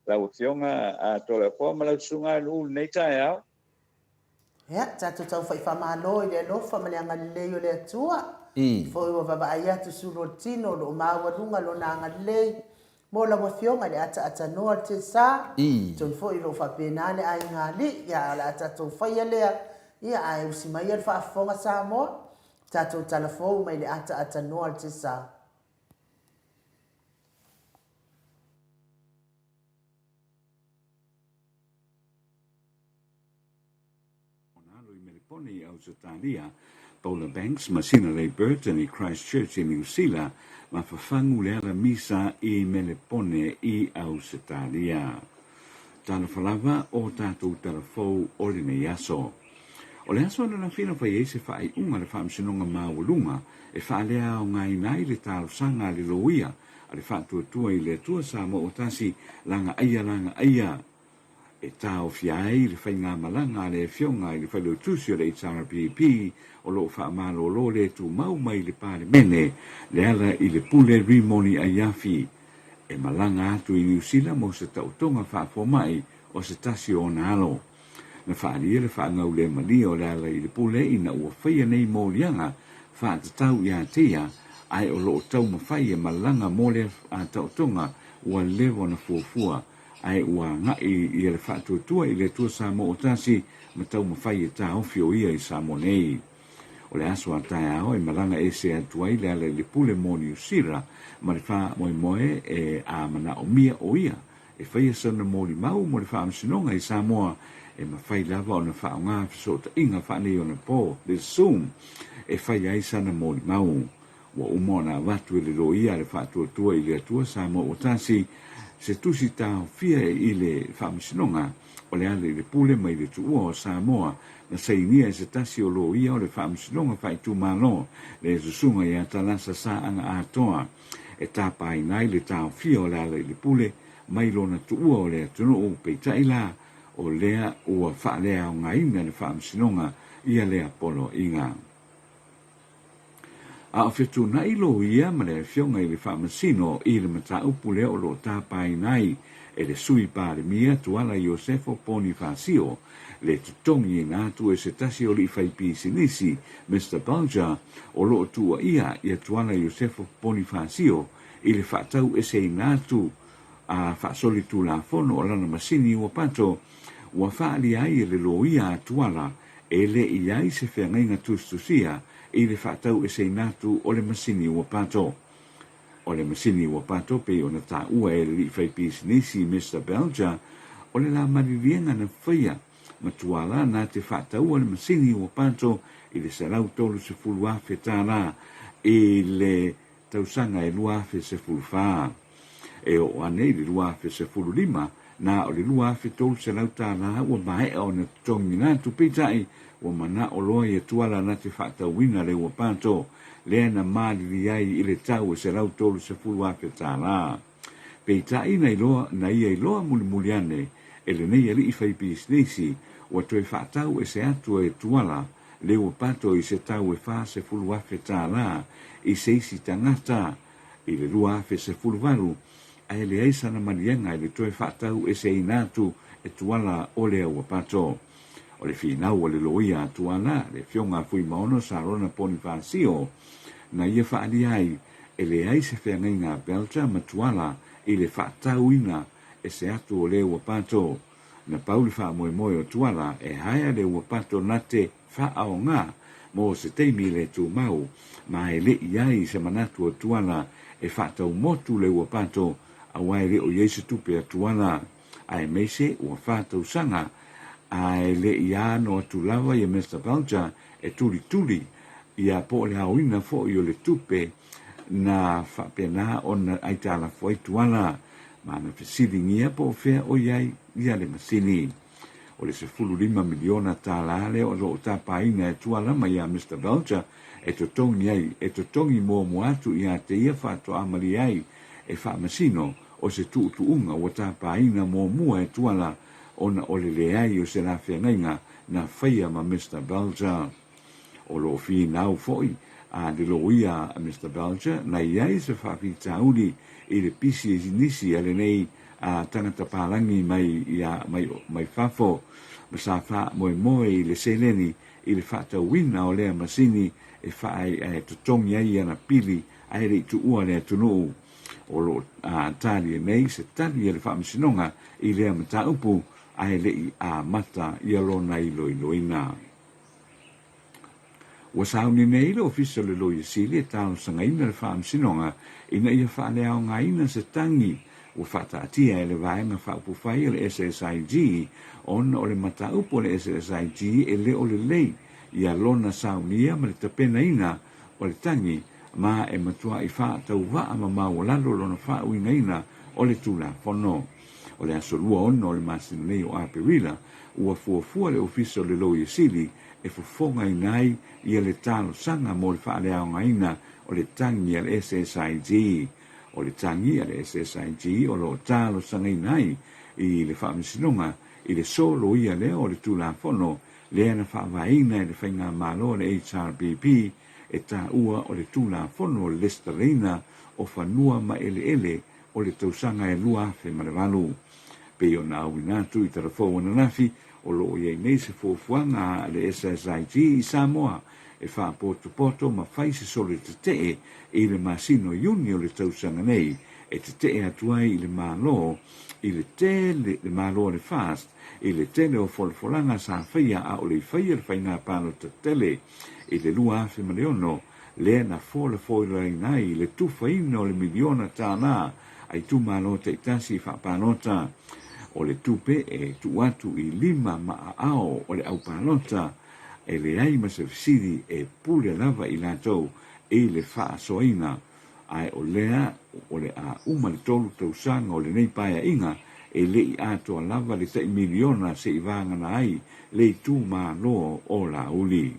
Lau Afioga a Toleafoa ma lau Susuga Nu'u i lenei taeao. Ia, tatou taufai faamalo i le alofa ma le agalelei o le Atua. Foi ua vaavaai atu sulu o le tino o lo o maualuga lona agalelei mo lau Afioga i le ataaatanoa o le Tesa. Atonu foi o lo o faapena le aiga alii. Ia, o le a tatou faia lea, ia, ae usi maia le faafofoga Samoa. Tatou tala fou mai le ataaatanoa o le Tesa. Ona alo i Melepone i Ausetalia, Paula Banks ma Sina-Leigh Burton i Christchurch i Niu Sila, ma fafagu le ala misa i Melepone i Ausetalia. Talofa lava o tatou tala fou o lenei aso. O le aso ananafi na fai ai se faaiuga a le Faamasinoga Maualuga e faaleaogaina ai le talosaga a le loia a le Faatuatua i le Atua Samoa ua tasi lagaaia lagaaia e taofia ai le faigamalaga a le Afioga i le Failautusi o le HRPP o lo o faamalolo le tumau mai le Palemene le ala i le Pule Rimoni Aiafi e malaga atu i Niu Sila mo se taotoga faafomai o se tasi o ona alo. Na faaalia le faagaulemalie o Lealailepule ina ua faia nei moliaga faatatau ia te ia, ae o lo o taumafai e malaga mo lea taotoga ua leva ona fuafua, ae ua agai ia le faatuatua i le Atua Samoa ua tasi ma taumafai e taofi o ia i Samoa nei. O le aso a taeao e malaga ese atu ai Lealailepule mo Niu Sila ma le faamoemoe e a manaomia o ia E faia sana molimau mo le Faamasinoga i Samoa, e mafai lava ona faaaoga fesootaiga faaneionapo, le Zoom, e fai ai sana molimau. Ua uma ona avatu e le loia a le Faatuatua i le Atua Samoa ua tasi se tusi taofia i le Faamasinoga. o Lealailepule mai le tuua o Samoa na sainia e se tasi o loia o le Faamasinoga Faaitumalo, le Susuga ia Talasa Saaga Atoa, e tapaina ai le taofia o Lealailepule mai lona tuua o le atunuu, peitai la, o lea ua faaleaogaina le Faamasinoga ia lea poloaiga. A o fetuunai loia ma le Afioga i le Faamasino i le mataupu lea o lo o tapaina ai e le Sui Palemia Tuala Iosefo Ponifasio le totogiina atu e se tasi o alii faipisinisi, Mister Bulger, o lo o tuuaia ia Tuala Iosefo Ponifasio i le faataueseina atu a faasolitulafono o lana masini ua pato, ua faaalia ai e le loia a Tuala e le i ai se feagaiga tusitusia i le faataueseina atu o le masini ua pato. O le masini ua pato pei ona taua e le alii faipisinisi Mister Belger, o le la maliliega na faia ma Tuala na te faataua le masini ua pato i le $130,000 i le tausaga e 2014. E oo ane i le 2015, na o le $2,300 ua maea ona totogiina atu, peitai, ua manao loa ia Tuala na te faatauina le ua pato, lea na malili ai i le tau e $130,000. Peitai, na iloa, na ia iloa mulimuli ane e lenei alii faipisinisi, ua toe faatau ese atu e Tuala le ua pato i se tau e $40,000 i se isi tagata i le 2018, ae leai sana maliega i le toe faatau eseina atu e Tuala o lea ua pato. O le finau a le loia a Tuala, le Afioga a Fuimaono Sarona Ponifasio, na ia faaalia ai e leai se feagaiga a Belcher ma Tuala i le faatauina ese atu o le ua pato. Na pau le faamoemoe o Tuala e haea le ua pato na te faaaoga mo se taimi le tumau, ma e le i ai se manatu o Tuala e faataumotu le ua pato aua e le o i ai se tupe a Tuala, aemaise ua faatausaga ae le i ano atu lava ia Mister Belcher e tulituli ia po o le aoina foi o le tupe na faapena ona aitalafu ai Tuala, ma na fesiligia po o fea o i ai ia le masini. O le $15 miliona lea o lo o tapaina e Tuala ma ia Mister Belcher e totogi ai, e totogi muamua atu ia te ia faatoa malie ai e faamasino o se tuutuuga ua tapaina muamua e Tuala ona o le leai o se lafeagaiga na faia ma Mister Belcher. O lo o finau foi a le loia a Mister Belcher na i ai se faafitauli i le pisinisi a lenei a tagata palagi mai ia mai mai fafo ma sa faamoemoe i le seleni i le faatauina o lea masini e faae totogi ai ana pili ae le i tuua le atunuu. O lo o talie nei se tali a le Faamasinoga i lea mataupu ae le i amata ia lona iloiloina. Ua sauni nei le Ofisa o le Loia Sili e talosagaina le Faamasinoga ina ia faaleaogaina se tagi ua faataatia e le Vaega Faaupufai a le SSIG ona o le mataupu a le SSIG e le o lelei ia lona saunia ma le tapenaina o le tagi ma e matuai faatauvaa ma maualalo lona faauigaina o le Tulafono. O le aso 26 o le masina nei o Aperila, ua fuafua le Ofisa o le Loia Sili e fofogaina ai ia le talosaga mo le faaleaogaina o le tagi a le SSIG. O le tagi a le SSIG o lo o talosagaina ai i le Faamasinoga i le soloia lea o le Tulafono lea na faavaeina e le Faigamalo a le HRPP e taua o le Tulafono o le Lesitalaina o Fanua ma Eleele o le tausaga e 2008. Pei ona auina atu i Talafou ananafi, o lo o i ai nei se fuafuaga a le SSIG i Samoa e faapotopoto ma fai se solo tetee i le masina o Iuni o le tausaga nei e tetee atu ai i le Malo i le tele le Malo o le FAST i le tele o folafolaga sa faia a o le i faia le faiga palota tele i le 2006 lea na folafoilaina ai le tufaina o le $1 miliona a itumalo taitasi faapalota. O le tupe e tuu atu i lima ma aao o le aupalota e leai ma se fesili e pule lava i latou i le faasoaina, ae o lea o le a uma le 3 tausaga o lenei paeaiga e le i atoa lava le tai miliona se i vagana ai le itumalo o Laauli.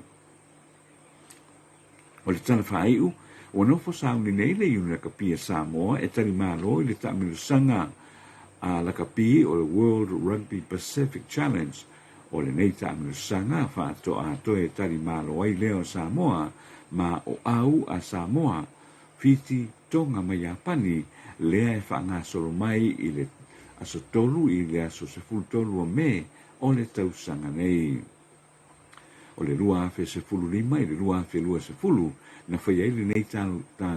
O le tala faaiu, ua nofo sauni nei le Iuni Lakapi a Samoa e tali malo i le taamilosaga a lakapi o le World Rugby Pacific Challenge. O lenei taamilosaga faatoa toe tali malo ai lea o Samoa ma o au a Samoa, Fiti, Tonga ma Iapani lea e faagasolo mai i le aso 3 i le aso 13 o Me o le tausaga nei. O le 2015 i le 2020 na faia ai lenei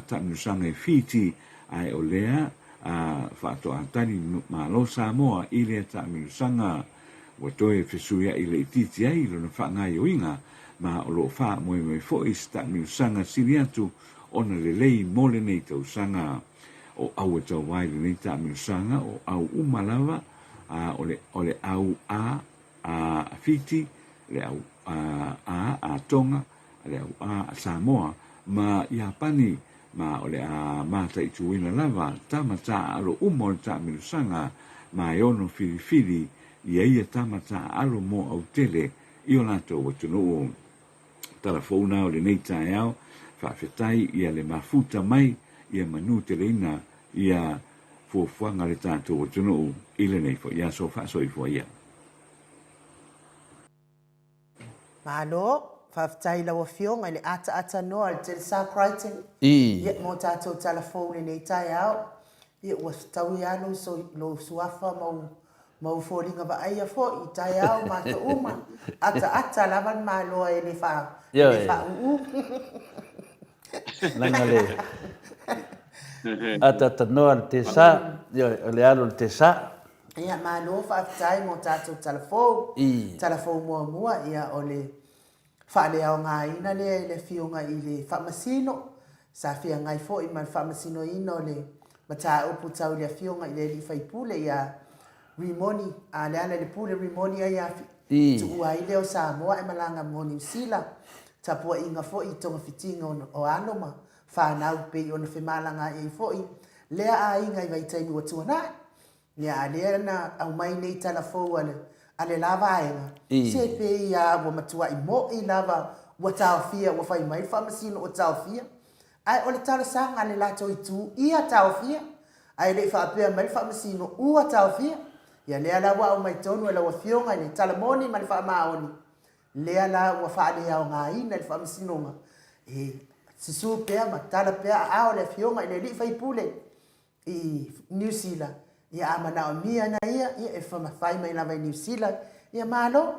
taamilosaga i Fiti, ae o lea faatoa tali malo Samoa i lea taamilosaga. Ua toe fesuia'i laitiiti ai lona faagaoioiga ma o lo o faamoemoe foi i se taamilosaga sili atu ona lelei mo lenei tausaga. O au e tau ai lenei taamilosaga o au uma lava, o le, o le au A a Fiti, le au A a Tonga, le au A a Samoa ma Iapani, ma o le a mataituina lava tama taaalo uma o le taamilosaga ma e ono filifili ia ia tama taaalo mo autele i o latou atunuu. Tala fou na o lenei taeao, faafetai ia le mafuta mai ia manuteleina ia fuafuaga a le tatou atunuu i lenei foi aso faasoifua ia. Malo, faafetai i lau Afioga i le ataata noa a le Telesar Crichton ia mo tatou tala fou i lenei taeao. Ia ua fetaui lava lou suafa ma ma ou foliga vaaia foi i taeao matou uma, ataata lava le Malo e le faauu. Leaga le ataata noa le tesa, ioe, o le alo o le tesa. Ia, malo faafetai mo tatou tala fou. Tala fou muamua, ia, o le faaleaogaina lea e le Afioga i le Faamasino, sa feagai foi ma le faamasinoina o le mataupu tau i le Afioga i le alii faipule ia Rimoni, a Lealailepule Rimoni Aiafi, tuua ai lea o Samoa ae malaga mo Niu Sila, tapuaiga foi i togafitiga o alo ma fanau pei ona femalagaai ai foi lea aiga i vaitaimi ua tuanai. Ia, a lea na aumai nei tala fou a le, a le la vaega, se pei a ua matuai mo'i lava ua taofia, ua fai mai le Faamasino ua taofia. Ae o le talosaga a le latou itu ia taofia, ae le i faapea mai le Faamasino ua taofia. Ia lea la ua aumai tonu e lau Afioga i le tala moni ma le faamaoni, lea la ua faaleaogaina e le Faamasinoga e susu pea ma tala pea aao le Afioga i le alii faipule i Niu Sila, ia a manaomia ana ia, ia e fai mai lava i Niu Sila, ia malo.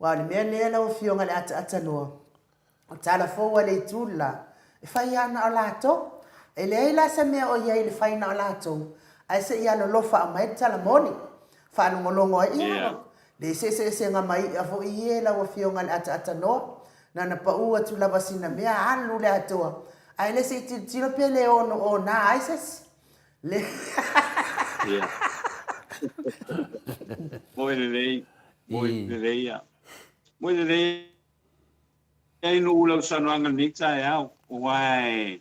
Aua o le mea lea lau Afioga i le ataatanoa, o tala fou a le itu le la, e fai lava na o latou. E leai la se mea o i ai i le fai na o latou, ae se i alolofa aumai le tala moni, faalogologo ai, ia, le eseeseesega mai i'a foi ia lau Afioga i le ataatanoa, na ona pau atu lava sina mea, alu le atoa, Ae le se i tilotilo pe le ono ona ai se isi. Le. Ia. Moe lelei, moe lelei ia. Moe lelei ai no ula saunoaga lenei taeao, aua e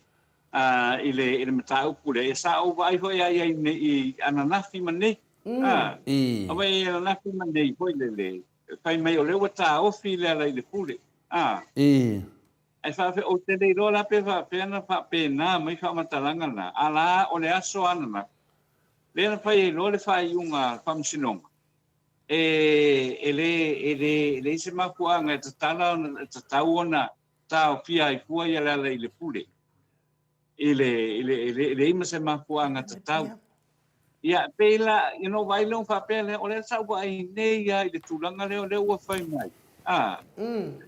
i le i le mataupu lea, ia sa ou vaai foi lava i ai nei i ananafi ma nei. A vai ananafi ma nei foi lele, fai mai o lea ua taofi le Alailepule. Ae faafefea, ou te le iloa la pe faafefea na faapena mai faamatalaga na, a la o le aso ananafi, lea na fai ai loa le faaiuga a le Faamasinoga, e, e le, e le, e leai se mafuaaga e tatala ona, e tatau ona taofia ai fua ia Lealailepule i le, i le, e leai ma se mafuaaga tatau. Ia, pei la, ina ou vaai lea ona faapea lea, o lea sa ou vaai nei lava i le tulaga lea, o lea ua fai mai, a,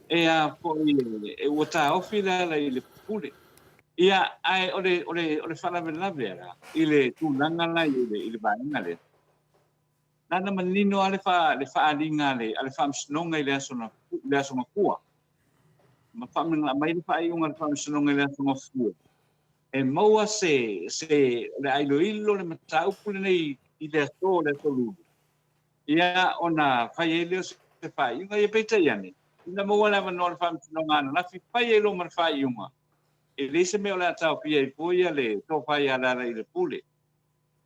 e a foi, e, ua taofi le Alailepule. Ia, ae o le, o le, o le faalavelave la, i le tulaga la i le, i le vaega lea, na ona manino lava le, fa, le faaaliga a le, a le Faamasinoga i le aso, le aso Gafua. Ma aumai le faaiuga a le Faamasinoga i le aso Gafua. E maua se, se, o le a iloilo le mataupu lenei i le aso, le aso Lulu, ia, ona fai ai lea o se faaiuga. Ia, peitai ane, ina maua le avanoa o le Faamasinoga ananafi, fai ai loa ma le faaiuga, e leai se mea o le a taofia ai fua ia le tofa ia Lealailepule.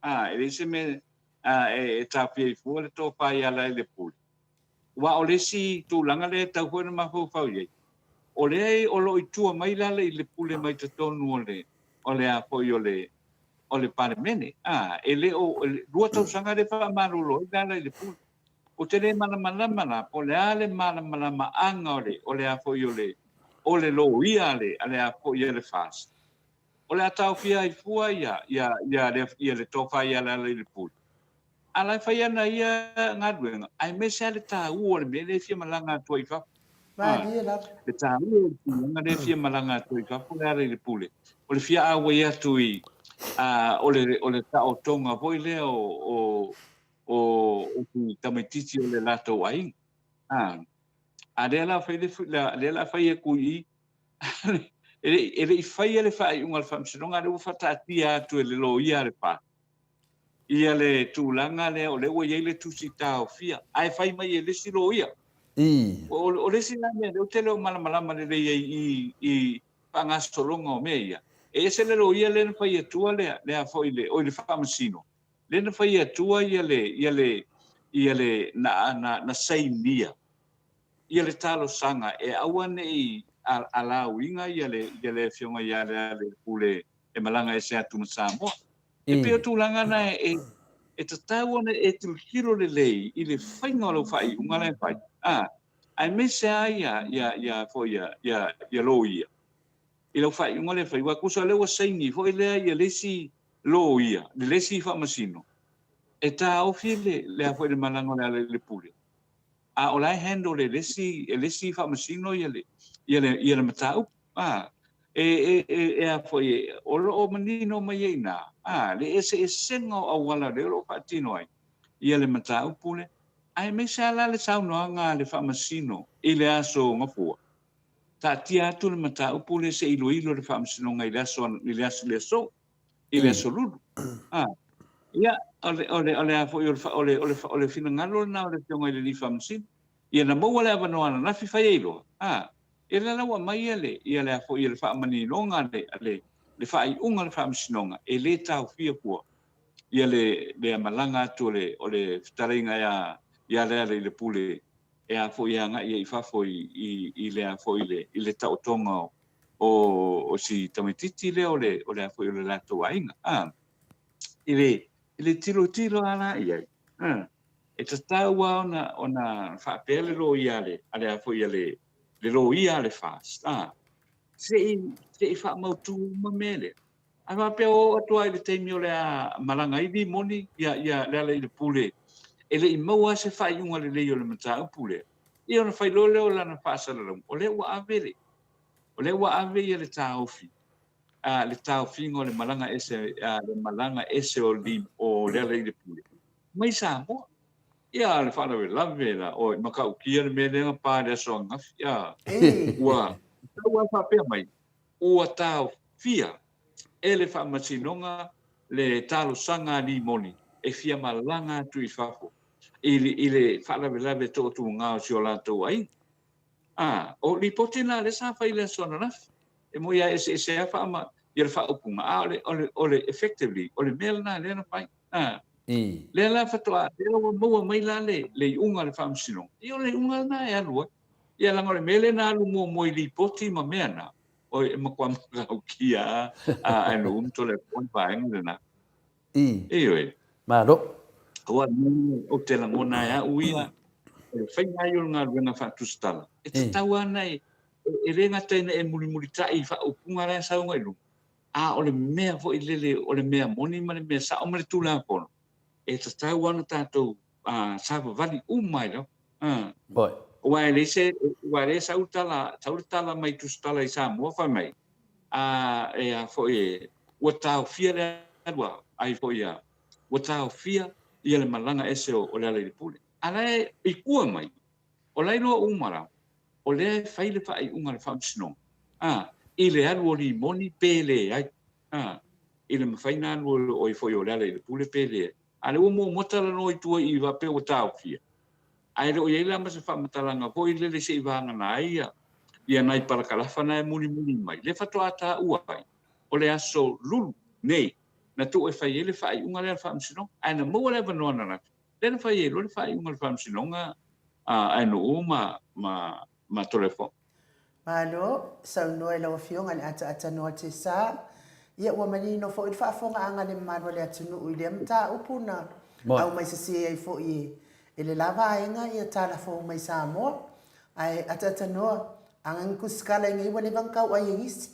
A, e leai se mea, e taofia ai fua le tofa i Lealailepule. Aua o le isi tulaga lea e tatau foi ona mafaufau i ai, o lea o lo o i tua mai Lealailepule mai totonu o le, o le a foi o le, o le Palemene. A, e le o, 2 tausaga lea e faamalolo ai Lealailepule. Ou te le malamalama la po o le a le malamalamaaga o le, o le a foi o le, o le loia a le, a le a foi a le FAST. O le a taofia ai fua ia, ia, ia, le, ia le tofa ia Lealailepule. A la e fai ana ia galuega, aemaise lava le taua o le mea lea e fia malaga atu ai i fafo. Malie lava. Le taua o le tulaga lea e fia malaga atu ai i fafo Lealailepule, o le fia auai atu i, a, o le, o le taotoga foi lea o, o, o, o si tamaitiiti o le latou aiga. A, a lea la fai le, lea la fai atu i i, e le, e le i faia le faaiuga a le Faamasinoga, a lea ua faataatia atu e le loia a le FAST ia le tulaga lea o lea ua i ai le tusi taofia, ae fai mai e le isi loia. O, o le isi la mea lea ou te le o malamalama lelei ai i, i faagasologa o mea ia, e ese le loia lea na fai atua lea, lea foi le, oi le Faamasino, lea na fai atua ia le, ia le, ia le, na, na, na sainia ia le talosaga e aua ne i alauiga ia le, ia le Afioga ia Lealailepule e malaga ese atu ma Samoa. E pei o tulaga na e, e tatau ona e tilotilo lelei i le faiga o lau faaiuga la e fai, a, aemaise lava ia, ia, ia, foi ia, ia, ia loia i lau faaiuga lea e fai, aua tusa o lea ua saini foi lea ia le isi loia, le isi faamasino, e taofi le, le a foi le malaga o Lealailepule. A o la e handle e le isi, e le isi faamasino ia le, ia le, ia le mataupu. A, e, e, e, e a foi, e, o lo o manino mai ai i ina, a, le eseesega o auala lea o lo o faatino ai ia le mataupu lea, aemaise lava la le saunoaga a le faamasino i le aso Gafua, taatia atu le mataupu lea se i iloilo le faamasinoga i le aso, i le aso, le aso, i le aso Lulu. A, ia, o le, o le, o le a foi, o le, o le, o le, o le finagalo lena o le Afioga i le Alii Faamasino. Ia na maua le avanoa ananafi fai ai loa, a, ia lea la ua aumai ia le, ia le a foi, ia le faamaninoga a le, a le, le faaiuga a le Faamasinoga, e le taofia fua ia le, le malaga atu o le, o le fetalaiga ia, ia Lealailepule e a foi e agai ai i fafo i, i, i le a foi i le, i le taotoga o, o, o si tamaitiiti lea o le, o le a foi o le latou aiga. A, i le, i le tilotilo lava la i ai, a, e tatau lava ona, ona faapea le loia a le, a le a foi a le, le loia a le FAST, a, se i, se i faamautu uma mea lea. Ae faapea ua oo atu lava i le taimi o le a malaga ai Limoni, ia, ia Lealailepule, e le i maua lava se faaiuga lelei o le mataupu lea, ia ona fai loa lea o lana faasalalauga, o lea ua ave le, o lea ua ave ia le taofi, a, le taofiga o le malaga ese, a, le malaga ese o, Lim, o Lealailepule mai Samoa. Ia, le faalavelave la, oi, matautia le mea lea na pa i le aso ananafi, a, ua tau lava faapea mai, ua taofia e le Faamasinoga le talosaga a Limoni e fia malaga atu i fafo i le, i le faalavelave toatuaga o si o latou aiga. A, o lipoti la lea sa fai i le aso ananafi, e moi lava e eseese lava faaama ia le faaupuga, a o le, o le, o le effectively, o le mea lena lea na fai. A, lea la faatoa, lea ua maua mai la le, le iuga a le Faamasinoga, ia o le iuga lena e alu ai. Ia leaga o le mea lea na alu muamua i lipoti ma mea na, oi e matua matautia a ae no umi tole atu ai vaega lena. Ioe. Malo. Aua ou te lagona ai au ia, o le faiga ai o le galuega faatusitala, e tatau lava ona e, e le gata ina e mulimulitai i faaupuga la e sau agai luga, a o le mea foi lele o le mea moni ma le mea sao ma le Tulafono, e tatau lava ona tatou savavali uma ai lava. Boy. Aua e leai se, aua lea e sau le tala, sau le tala mai Tusitala i Samoa fai mai, a, e a foi e, ua taofia le alu a, ai foi a, ua taofia ia le malaga ese o, o Lealailepule. A la e i tua mai, o la e iloa uma la, o lea e fai le faaiuga a le Faamasinoga, a, i le alu o Limoni pe leai, a, i le mafai ona alu o, o foi o Lealailepule pe leai. A lea ua muamua talanoa i tua i i faapea ua taofia, ae le o i ai la ma se faamatalaga foi lele se i vagana ai ia, ia nai palakalafa na e mulimuli mai, lea faatoa taua ai, o le aso Lulu nei na tuu e fai ai le faaiuga lea a le Faamasinoga. Ae na maua le avanoa ananafi, lea na fai ai loa le faaiuga a le Faamasinoga a Ainuu ma, ma, ma Toleafoa. Malo, saunoa i lau Afioga i le ataatanoa Tesa. Ia ua manino foi le faafofogaaga a le mamalu o le atunuu i lea mataupu na aumai sese ai foi e le la vaega ia tala fou mai Samoa. Ae ataatanoa, aga ni kusikala inei ua leva na tau ai e nisi.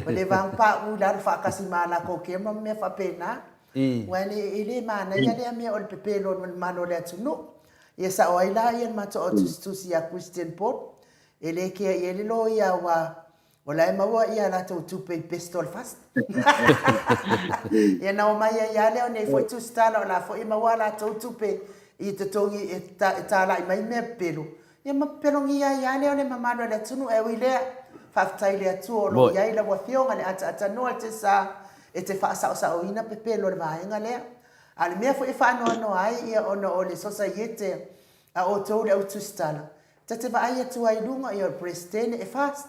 Ua leva na pauu i lalo faatasi ma latou kema ma mea faapena. Aua e le manaia lea mea o le pepelo o le mamalu o le atunuu. Ia sao ai la ia le matou au tusitusi ia Christian Paul, e le kea i ai le loia aua o la e maua ia latou tupe i Bestol Fast. Ia na omai ai lava lea o nei foi tusitala o la foi e maua a latou tupe i totogi e talai mai mea pepelo, ia ma pepelogia ai lava lea o le mamalu o le atunuu. Ae ui lea, faafetai i le Atua o lo o i ai lau Afioga i le ataatanoa i le sa e te faasaosaoina pepelo o le vaega lea. A o le mea foi e faanoanoa ai ia ona o le sosaiete a outou le au tusitala, ta te vaai atu ai i luga ia o le Peresetene e fast,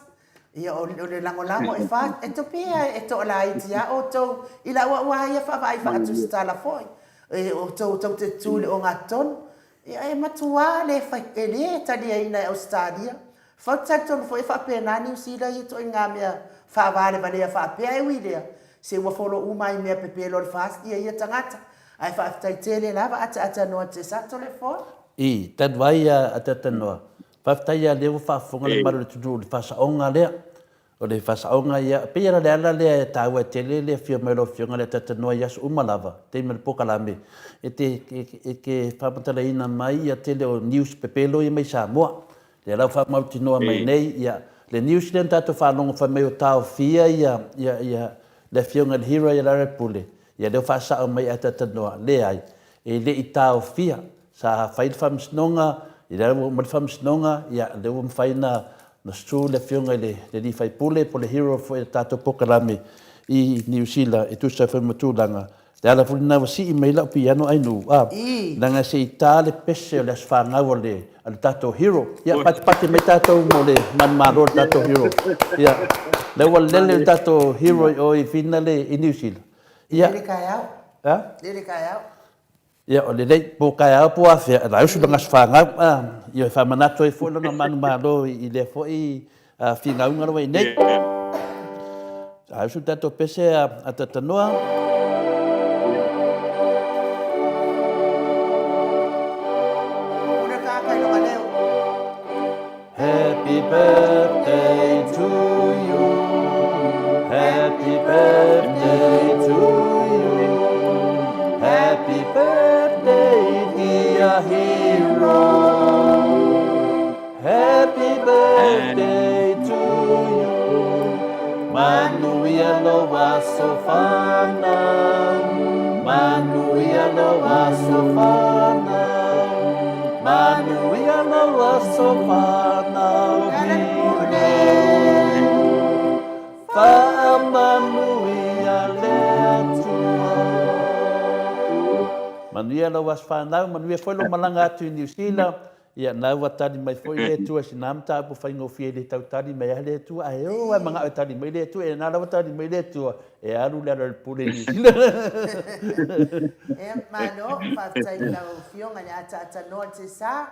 ia o le lagolago e fast, e topea e toalaiti lava outou i le auauā ia faavaai faatusitala foi, e outou tou te tutu i le ogatotonu, ia e matuā le fai, e le taliaina e Ausetalia. Fau te talitonu foi e faapena Niu Sila ia ituaiga mea faavalevalea faapea e ui lea, se ua folo uma ai mea pepelo o le FAST ia ia tagata. Ae faafetai tele lava ataatanoa te sa tole foa. I, talu ai a ataatanoa. Faafetai ia lea ua faafofoga le mamalu o le atunuu i le faasaoga lea. O le faasaoga ia, e pei la o le ala lea e taua ai tele le afio mai o lau Afioga i le ataatanoa i aso uma lava, taimi o le polokalame, e te, e te faamatalaina mai ia tele o news pepelo ia mai Samoa. Lea la ua faamautinoa mai nei, ia, le news lea na tatou faalogo fai mai ua taofia ia, ia, ia, le Afioga i le Hero ia Lealailepule, ia lea ua faasao mai ataatanoa, leai, e le i taofia. Sa fai le faamasinoga, ia lea ua uma le faamasinoga, ia lea ua mafai ona sue le Afioga i le alii faipule po o le hero foi o le tatou polokalame i Niu Sila e tusa ai foi ma tulaga. Le ala foi lena ua sii mai ai lau piano Ainuu, a, leaga se i ta le pese o le aso fanau a le, a le tatou hero. Ia, patipati mai tatou mo le manumalo o le tatou hero. Ia, lea ua lele le tatou hero i o i Finale i Niu Sila. Ia. Lele taeao. A? Lele taeao. Ia, o lelei, po o taeao po o afea, e lausu lana aso fanau, a, ia e faamanatu ai foi lona manumalo i lea foi finauga la ua i nei. Lausu le tatou pese a Tatanoa. Pule ka kai loka leo. Happy birthday to you. Happy birthday to you. Happy birthday dear hero. Happy birthday to you. Manuia lou aso fanau. Manuia lou aso fanau. Manuia lou aso fanau hero. Faamanuia le Atua. Manuia lou aso fanau, manuia foi lou malaga atu i Niu Sila. Ia, na ua tali mai foi le Atua i sina mataupu faigofie e le tau tali mai ai le Atua, ae o lava e manao e tali mai le Atua, e na lava tali mai le Atua, e alu le Lealailepule i Niu Sila. Ia, malo, faafetai i lau Afioga i le ataatanoa i le sa,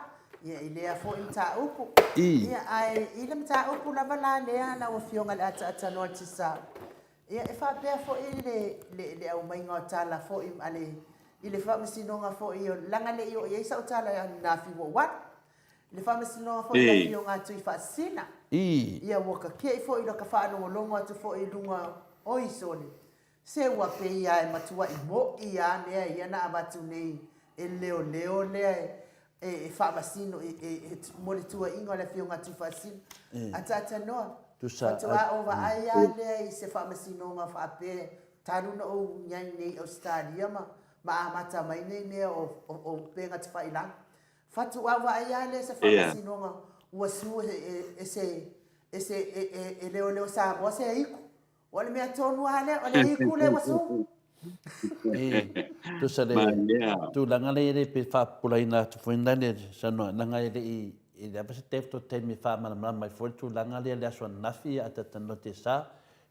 ia, i lea foi mataupu. Ia, ae i le mataupu lava la lea lau Afioga i le ataatanoa i le sa, Ia, e faapea foi le, le, le aumaiga o tala foi a le, i le Faamasinoga foi o, leaga le i oo i ai sau tala ananafi ua ou alu. I le Faamasinoga foi i le Afioga a Tuifaasisina. Ia, ua takiai foi i laka faalogologo atu foi i luga o Isole, se ua pei lava e matuai mo'i lava mea ia na avatu nei e le leoleo lea e faamasino mo le tuuaiga o le Afioga a Tuifaasisina. Ataatanoa, faatoa ou vaai lava lea i se faamasinoga faapea talu ona ou i ai nei i Ausetalia ma amata mai nei mea o upega tafailagi. Faatoa ou vaai lava lea i se faamasinoga ua sue e se leoleo Samoa se aiku. O le mea tonu lava lea, o le aiku lea ua sue. E, tusa le tulaga lea e le pe faapupulaina atu foi na le sanoa, leaga e le i, e leai lava se taimi taimi e faamalamalama ai foi le tulaga lea i le aso ananafi a Tatanoa Tesa,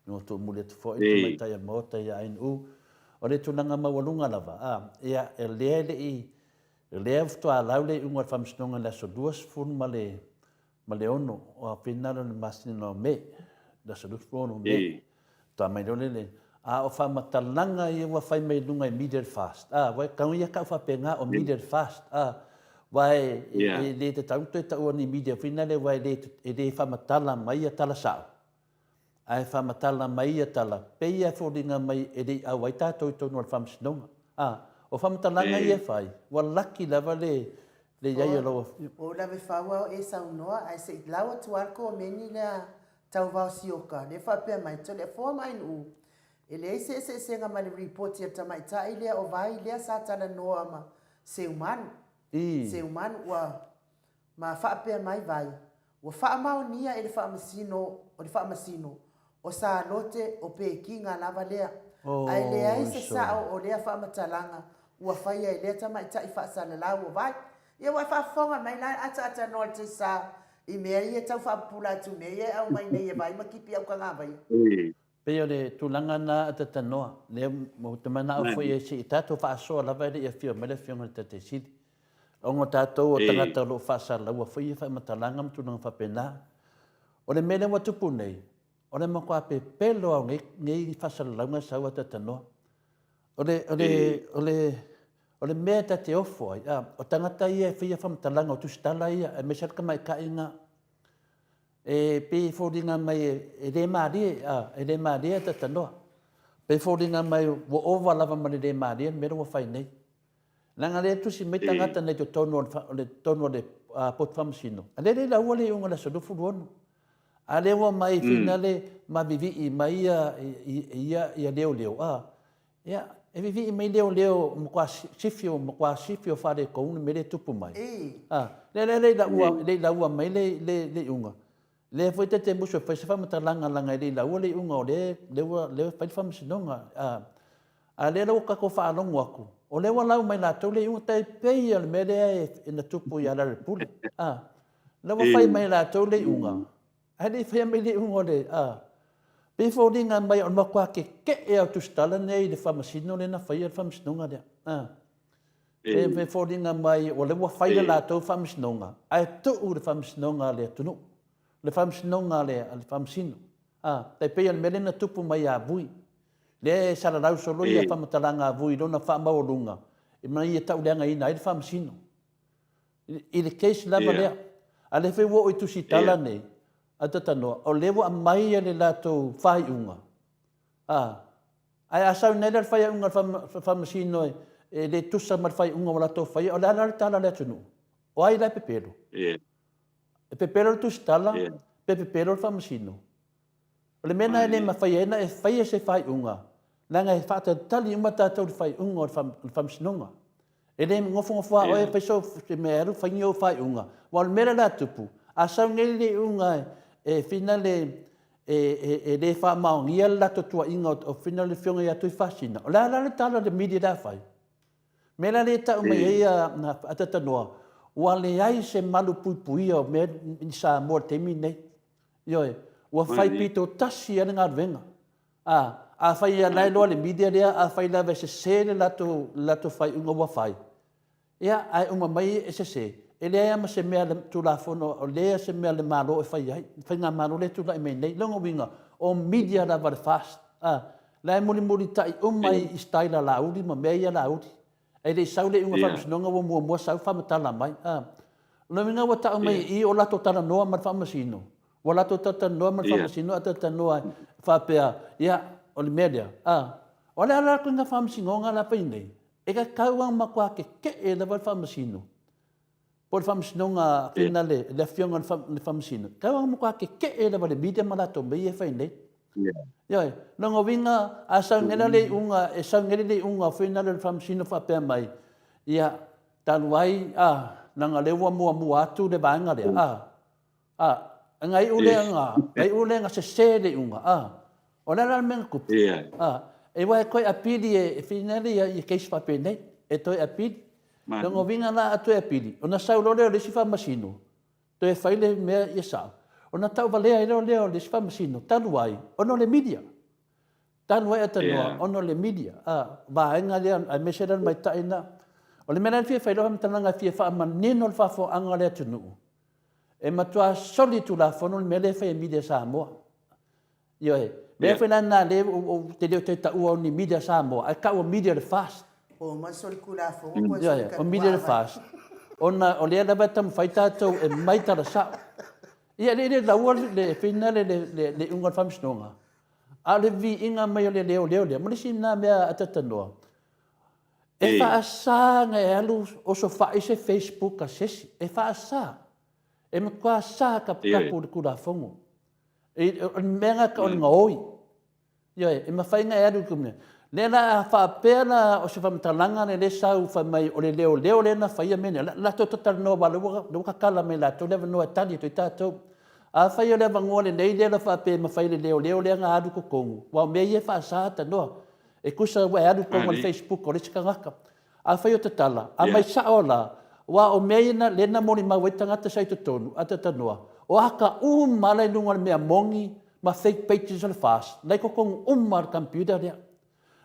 ina ua tuumuli atu foi le tamaitai a Maota ia Ainuu. O le tulaga maualuga lava, a, ia, e lea e le i, lea faatoa lau le iuga o le Faamasinoga i le aso 26 o Aperila o le masina o Me, le aso 26 Me. Faatoa mai loa le, a o faamatalaga ia ua fai mai i luga e Media Fast, a, ua tau ia tau faapena o Media Fast, a, aua e le tatau ona toe taua ni media foi nale aua e le faamatala mai ia tala sao, ae faamatala mai ia tala, pei lava e foliga mai e le i auai tatou i totonu o le Faamasinoga. A, o faamatalaga ia e fai, ua laki lava le i ai o lau Afioga. Ua ou lave fau a o e saunoa, ae se i lau atu lava le komeni lea Tauvao Sioka, lea faapea mai, Toleafoa ma Ainuu, e leai se eseesega ma le ripoti a le tamaitai lea o Vai lea sa talanoa ma Seumanu. Seumanu ua ma faapea mai Vai, ua faamaonia e le faamasino o le faamasino o Salote o Pekiga lava lea, ae leai se sao o lea faamatalaga ua faia e lea tamaitai faasalalau o Vai. Ia ua e faafofoga mai la ataatanoa le Tesa i mea ia e tau faapupula atu mea ia e aumai nei e Vai ma Kipi Aukagavaia. Pei o le tulaga na atatanoa, lea ou te manao foi e se i tatou faasoa lava e le i afio mai le Afioga i le Taitai Sili. Ona o tatou o tagata o lo o faasalaua foi ia faamatalaga ma tulaga faapena. O le mea lea ua tupu nei, o le matua pepelo lava o nei, nei faasalalauga e sau atatanoa. O le, o le, o le, o le mea ta te ofo ai, a, o tagata ia e faia faamatalaga o tusitala ia, aemaise lava le tamaitai na, E pei e foliga mai e le malie, a, e le malie a tanoa. Pei e foliga mai ua ova lava ma le le malie le mea lea ua fai nei. Leaga lea e tusi mai tagata nei totonu o le totonu o le potu faamasino, a lea e le laua le iuga o le aso 26. A lea ua mai finale ma vivii mai ia ia ia leoleo, a, Ia, e vivii mai leoleo matua sifi o matua sifi o faaletonu le mea lea e tupu mai. A, lea lea le i laua le i laua mai le le le iuga. Lea foi ta te musu e fai se faamatalaga leaga e le i laua le iuga o lea lea ua lea ua fai le faamasinoga. A, a lea la ua tatou faalogo atu, o lea ua lau mai latou le iuga, tai pei o le mea lea e na tupu ia Lealailepule. A, lea ua fai mai e latou le iuga, Ae le i faia mai le iuga o le, a, pei e foliga mai o le matua keke'e lava o tusitala nei i le faamasino lea na faia le faamasinoga lea. A, pei e foliga mai o lea ua fai le latou faamasinoga ae tuu le faamasinoga a le atunuu, le faamasinoga a le, a le faamasino. A, tai pei o le mea lea na tupu mai ia Vui, lea e salalau solo ia faamatalaga a Vui i lona faamaualuga ina ia tauleagaina ai le faamasino. I le case lava lea. A lea foi ua oo i Tusitala nei, a Tatanoa, o lea ua aumai le latou faaiuga, a, ae a sau nei la le faaiuga a le Faamasino e le tusa ma le faaiuga ua latou faia, o le a la le tala a le atunuu? O ai la e pepelo? E pepelo le Tusitala pe pepelo le Faamasino? O le mea lena e le mafai ai ona e faia se faaiuga, leaga e faatalitali uma tatou i le faaiuga o le Faamasinoga. E le nofonofo lava oe e fai sou mea e alu fai ni ou faaiuga, aua o le mea lea o le a tupu, a sau nei le iuga e finale e le faamaonia le latou tuuaiga o finale le Afioga ia Tuifaasina, o le a la le tala a le media o le a fai? Mea la lea e tau mai ai Atatanoa, ua leai se malu puipuia o mea i Samoa i le taimi lenei. Ioe, ua fai pito tasi lava le galuega. A, afai lava la e iloa le media lea, afai lava e sese le latou, le latou faaiuga ua fai, ia, ae uma mai e sese, e leai lava ma se mea a le Tulafono, leai lava se mea a le Malo e fai ai, le Faigamalo lea e tulai mai nei. Lona uiga, o media lava a le FAST, a, la e mulimulitai uma i style a Laauli ma mea ia a Laauli. Ae le i sau le iuga faamasinoga ua muamua sau faamatala mai. A, o lona uiga ua tau mai i i o latou talanoa ma le faamasino, ua latou talatalanoa ma le faamasino ae talatalanoa faapea, ia, o le mea lea. A, o le a la le ituaiga faamasinoga la e fai nei? E tatau lava ona matua keke'e lava le faamasino, po o le faamasinoga finale, le afioga i le faamasino, e tatau lava ona matua keke'e lava i le media ma latou mea ia e fai nei. Ioe, lona uiga, a sau nei la le iuga, e sau nei le iuga finale o le faamasino faapea mai, ia, talu ai, a, leaga o lea ua muamua atu le vaega lea, a, a, na iu lea na, na iu lea na sese le iuga, a, o le a la le mea na tupu? A, e aua e toe apili e finale ia case faapenei, e toe apili. Lona uiga la a toe apili, ona sau loa lea o le isi faamasino, toe fai le mea ia sao, ona tauvalea ai loa lea o le isi faamasino, talu ai ona o le media. Talu ai atanoa ona o le media, a, vaega lea aemaise la le maitai lena. O le mea la e fia fai lau faamatalaga e fia faamanino le faafofogaaga a le atunuu, e matua soli tulafono le mea lea e fai e media Samoa. Ioe, mea foi la lena lea ou te le o toe taua o ni media Samoa, ae tau o media o le FAST. Ua uma soli tulafono po o Ioe, o media o le FAST, ona o lea lava e taumafai tatou e mai tala sao. Ia e le laua le fina le iuga o le faamasinoga, A o le viiga mai o le leoleo lea, ma le isi lena mea atatanoa, e faasa ona e alu osofai se Facebook a se isi. E faasa. E matua sa taputapu i le Tulafono. O le mea lena e tau o le gaoi. Ioe, e mafai ona e alu i le Lea la a faapea la o se faamatalaga lea e sau fai mai o le leoleo lea na faia mea nei, latou te talanoa aua o lea ua tatala mai e latou le avanoa e tali atu ai tatou. Afai o le avanoa lelei lea na faapea e mafai e le leoleo lea ona alu i totonu, aua o mea ia e faasa tanoa. E tusa ua e alu i totonu o le Facebook o le isi tagata. Afai o tatala, aumai sao la, aua o mea ia lea na molimau ai tagata sa i totonu, a tatanoa, o ata uma la i luga o le mea moni ma fake pages o le FAST, la i totonu uma lava o le computer lea.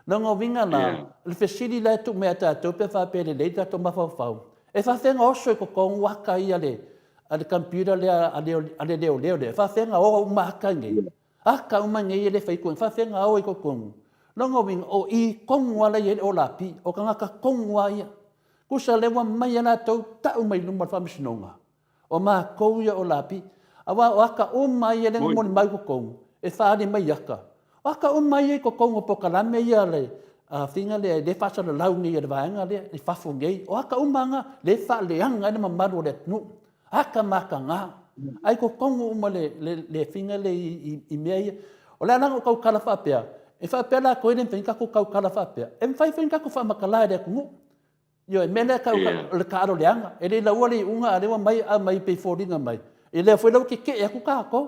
Lona uiga la, o le fesili la e tuu mai ia tatou pe a faapea e lelei le tatou mafaufau, e faafefea ona oso i totonu ata ia a le computer lea a le leoleo lea? E faafefea ona o uma ata nei? Ata uma nei e le fai atu, e faafefea ona o i totonu? Lona uiga, o i tonu lava la e i ai le Olapi, o tagata tonu lava ia. Tusa o lea ua aumai lava latou tau mai i luma o le Faamasinoga, O matou ia o Lapi. Aua o ata uma ia lea na molimau i totonu, e faaali mai ata. O ata uma ia i totonu o polokalame ia a le afiga lea e faasalalau nei e le vaega lea i fafo nei. O ata uma na lea e faaleaga ai le mamalu o le atunuu. Ata mataga. Ae i totonu uma le afiga lea i mea ia. O le ala na ou tautala faapea, e faapea latou e le mafai ona tatou tautala faapea. E mafai foi ona tatou faamatala i le atunuu. Ioe, mea lea e tau o le taalo leaga. E le i laua le iuga a o lea ua aumai aumai pei e foliga mai, ia lea foi la ua tetee atu tatou.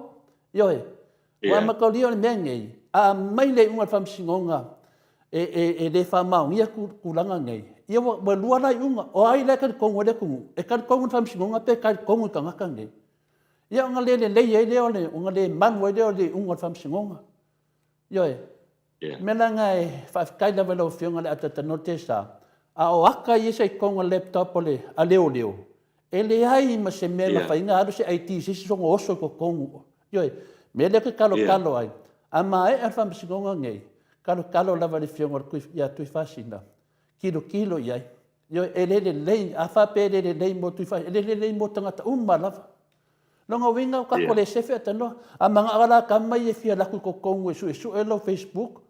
Ioe. Aua mataulia o le mea lenei, a aumai le iuga a le Faamasinoga e le faamaonia tulaga nei, ia ua lua la iuga. O ai la e talitonu ai le atunuu? E talitonu i le Faamasinoga pe talitonu i tagata nei? Ia ona le lelei ai lea, ona le malu ai lea o le iuga o le Faamasinoga. Ioe. O le mea la lena e faafetai lava i lau Afioga i le ataatanoa Tesa, a o ata ia sa i totonu o le laptop a leoleo, e leai ma se mea e mafai ona alu se ID i se isi soona oso i totonu. Ioe. O le mea lea ou te talotalo ai, a maea le faamasinoga lenei, talotalo lava i le Afioga ia Tuifaasina, tilotilo i ai. Ioe, e le lelei, a faapea e le lelei mo Tuifaasina, e le lelei mo tagata uma lava. Lona uiga o tatou le sefe atanoa. A manao la tama ia e fia alu atu i totonu e suesue lau Facebook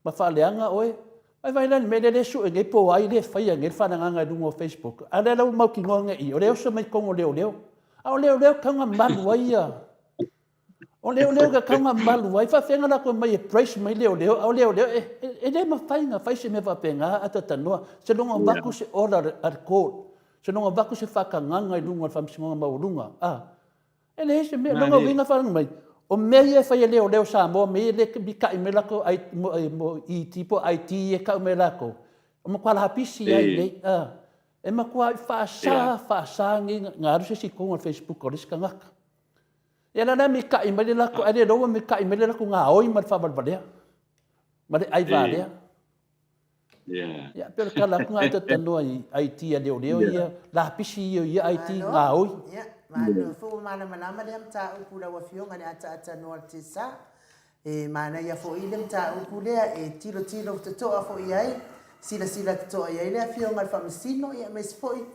ma faaleaga oe, vai vai la i le mea lea e sue nei po o ai lea e faia nei le faaleagaga i luga o Facebook. A o lea la ua mautinoa nei i i, o lea e oso mai totonu o leoleo. A o leoleo e tatau ona malu ai ia, o leoleo e tatau ona malu ai. E faapefea ona latou omai e brace mai leoleo, a o leoleo e le mafai ona fai se mea faapena a tatanoa. Seiloga o avatu se order a le court. Seiloga avatu se faatagaga i luga o le Faamasinoga Maualuga, a. E leai se mea. Lona uiga faalogo mai, o mea ia e fai e leoleo Samoa, mea ia e mita'i mai latou ET po o IT ia e tau mai e latou, e matua lapisi lava i inei, a. E matua faasa, faasa nei ona alu se isi i totonu o le Facebook o le isi tagata. Ia la e mita'i mai le latou, ae le iloa ua mita'i mai le latou gaoi ma le faavalevalea, ma le aivalea. Ia, pei o le tala atu lena talatalanoa i IT a leoleo ia, lapisi ia o ia IT gaoi. Ia, malo foi ua malamalama lea mataupu lau Afioga i le ataatanoa o le TESA. E manaia foi le mataupu lea e tilotilo totoa foi i ai, silasila totoa i ai le Afioga i le Faamasino, ia aemaise foi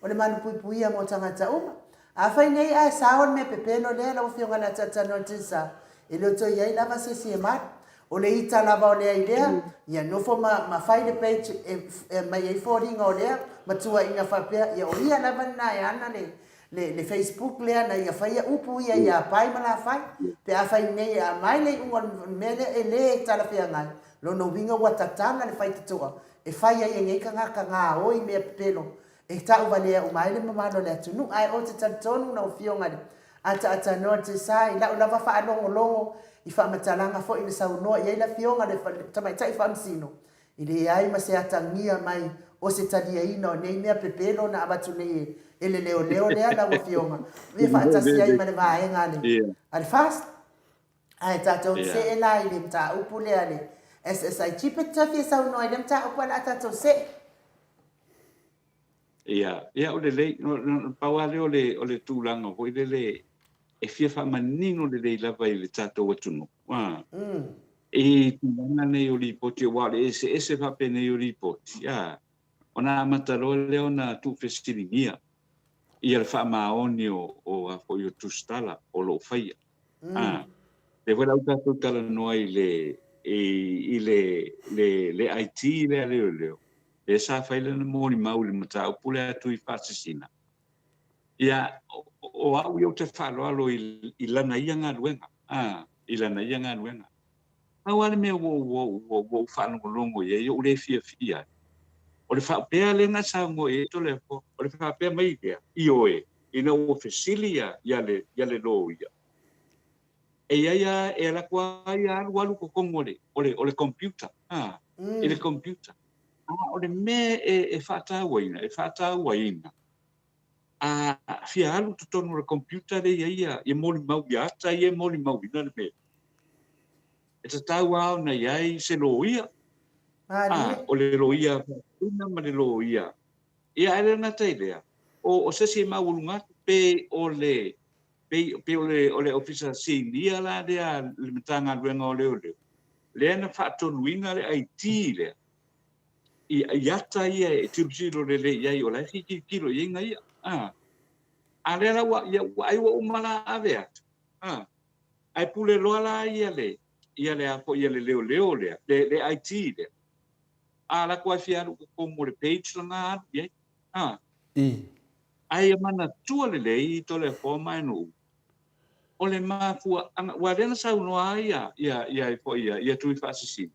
o le malupuipuia mo tagata uma. Afai nei ae sao le mea pepelo lea lau Afioga i le ataatanoa o le TESA, e le o toe i ai lava se isi e malu. O le ita lava o lea i lea, ia nofo ma, ma fai le page e, e aumai ai foliga o lea ma tuuaiga faapea, ia o ia lava lena e ana le, le, le Facebook lea na ia faia upu ia ia Pai ma Lafai. Pe afai nei e aumai le iuga o le mea lea e le talafeagai, lona uiga ua tatala le faitotoa e fai ai e nei tagata gaoi mea pepelo E tau valea uma ai le mamalu o le atunuu, ae ou te talitonu lau Afioga i le ataatanoa o le Tsa i lau lava faalogologo i faamatalaga foi na saunoa i ai le Afioga i le Tamaitai Faamasino, e leai ma se atagia mai o se taliaina o nei mea pepelo na avatu nei e le leoleo lea lau Afioga, ia faatasi ai ma le vaega a le FAST. Ae tatou see la i le mataupu lea a le. SSIG pe te fia saunoa i lea mataupu ae o le a tatou see. Ia, ia o lelei, pau lava lea o le, o le tulaga foi lele e fia faamanino lelei lava i le tatou atunuu. A, i tulaga nei o lipoti, aua o le eseese faapenei o lipoti, a, ona amata loa lea ona tuufesiligia ia le faamaoni o, o a foi o tusitala o lo o faia. A, lea foi la ua tatou talanoa i le, i, i le, le, le IT lea leoleo, lea sa fai lana molimau i le mataupu lea a Tuifaasisina. Ia, o au ia ou te faaaloalo i, i lana ia galuega, a, i lana ia galuega. Pau lava le mea ua ou, ua, ua ou faalogologo i ai, ou le fiafia ai, o le faapea lea na saunoa i ai Toleafoa, o le faapea mai lea, ioe, ina ua fesili ia, ia le, ia le loia, e i ai lava, e alu atu lava ia alu alu i totonu o le, o le, o le computer, a, i le computer. A o le mea e, e faatauaina, e faatauaina, a fia alu i totonu o le computer lea i ai ia molimau, ia ata ia e molimauina le mea, e tatau lava ona i ai se loia, a, o le loia faapena ma le loia. Ia, ae le gata i lea, o, o se isi e maualuga atu, pe o le, pe, pe o le, o le Ofisa Sinia la lea le Matagaluega o Leoleo, lea na faatonuina le IT lea, i, i ata ia e tilotilo lelei i ai, o la e fia tilotilo i ai na ia. A, a lea la ua, ia, ua, ai ua uma la ave atu. A, ae pule loa la ia le, ia le a foi, ia le leoleo lea, le, le IT lea. A la ku ai fia alu totonu o le page lana alu i ai. A. I. Ae ia manatua lelei i Toleafoa ma Aenuu, o le mafuaaga, aua lea na saunoa ai ia, ia, ia, foi ia, ia Tuifaasisina,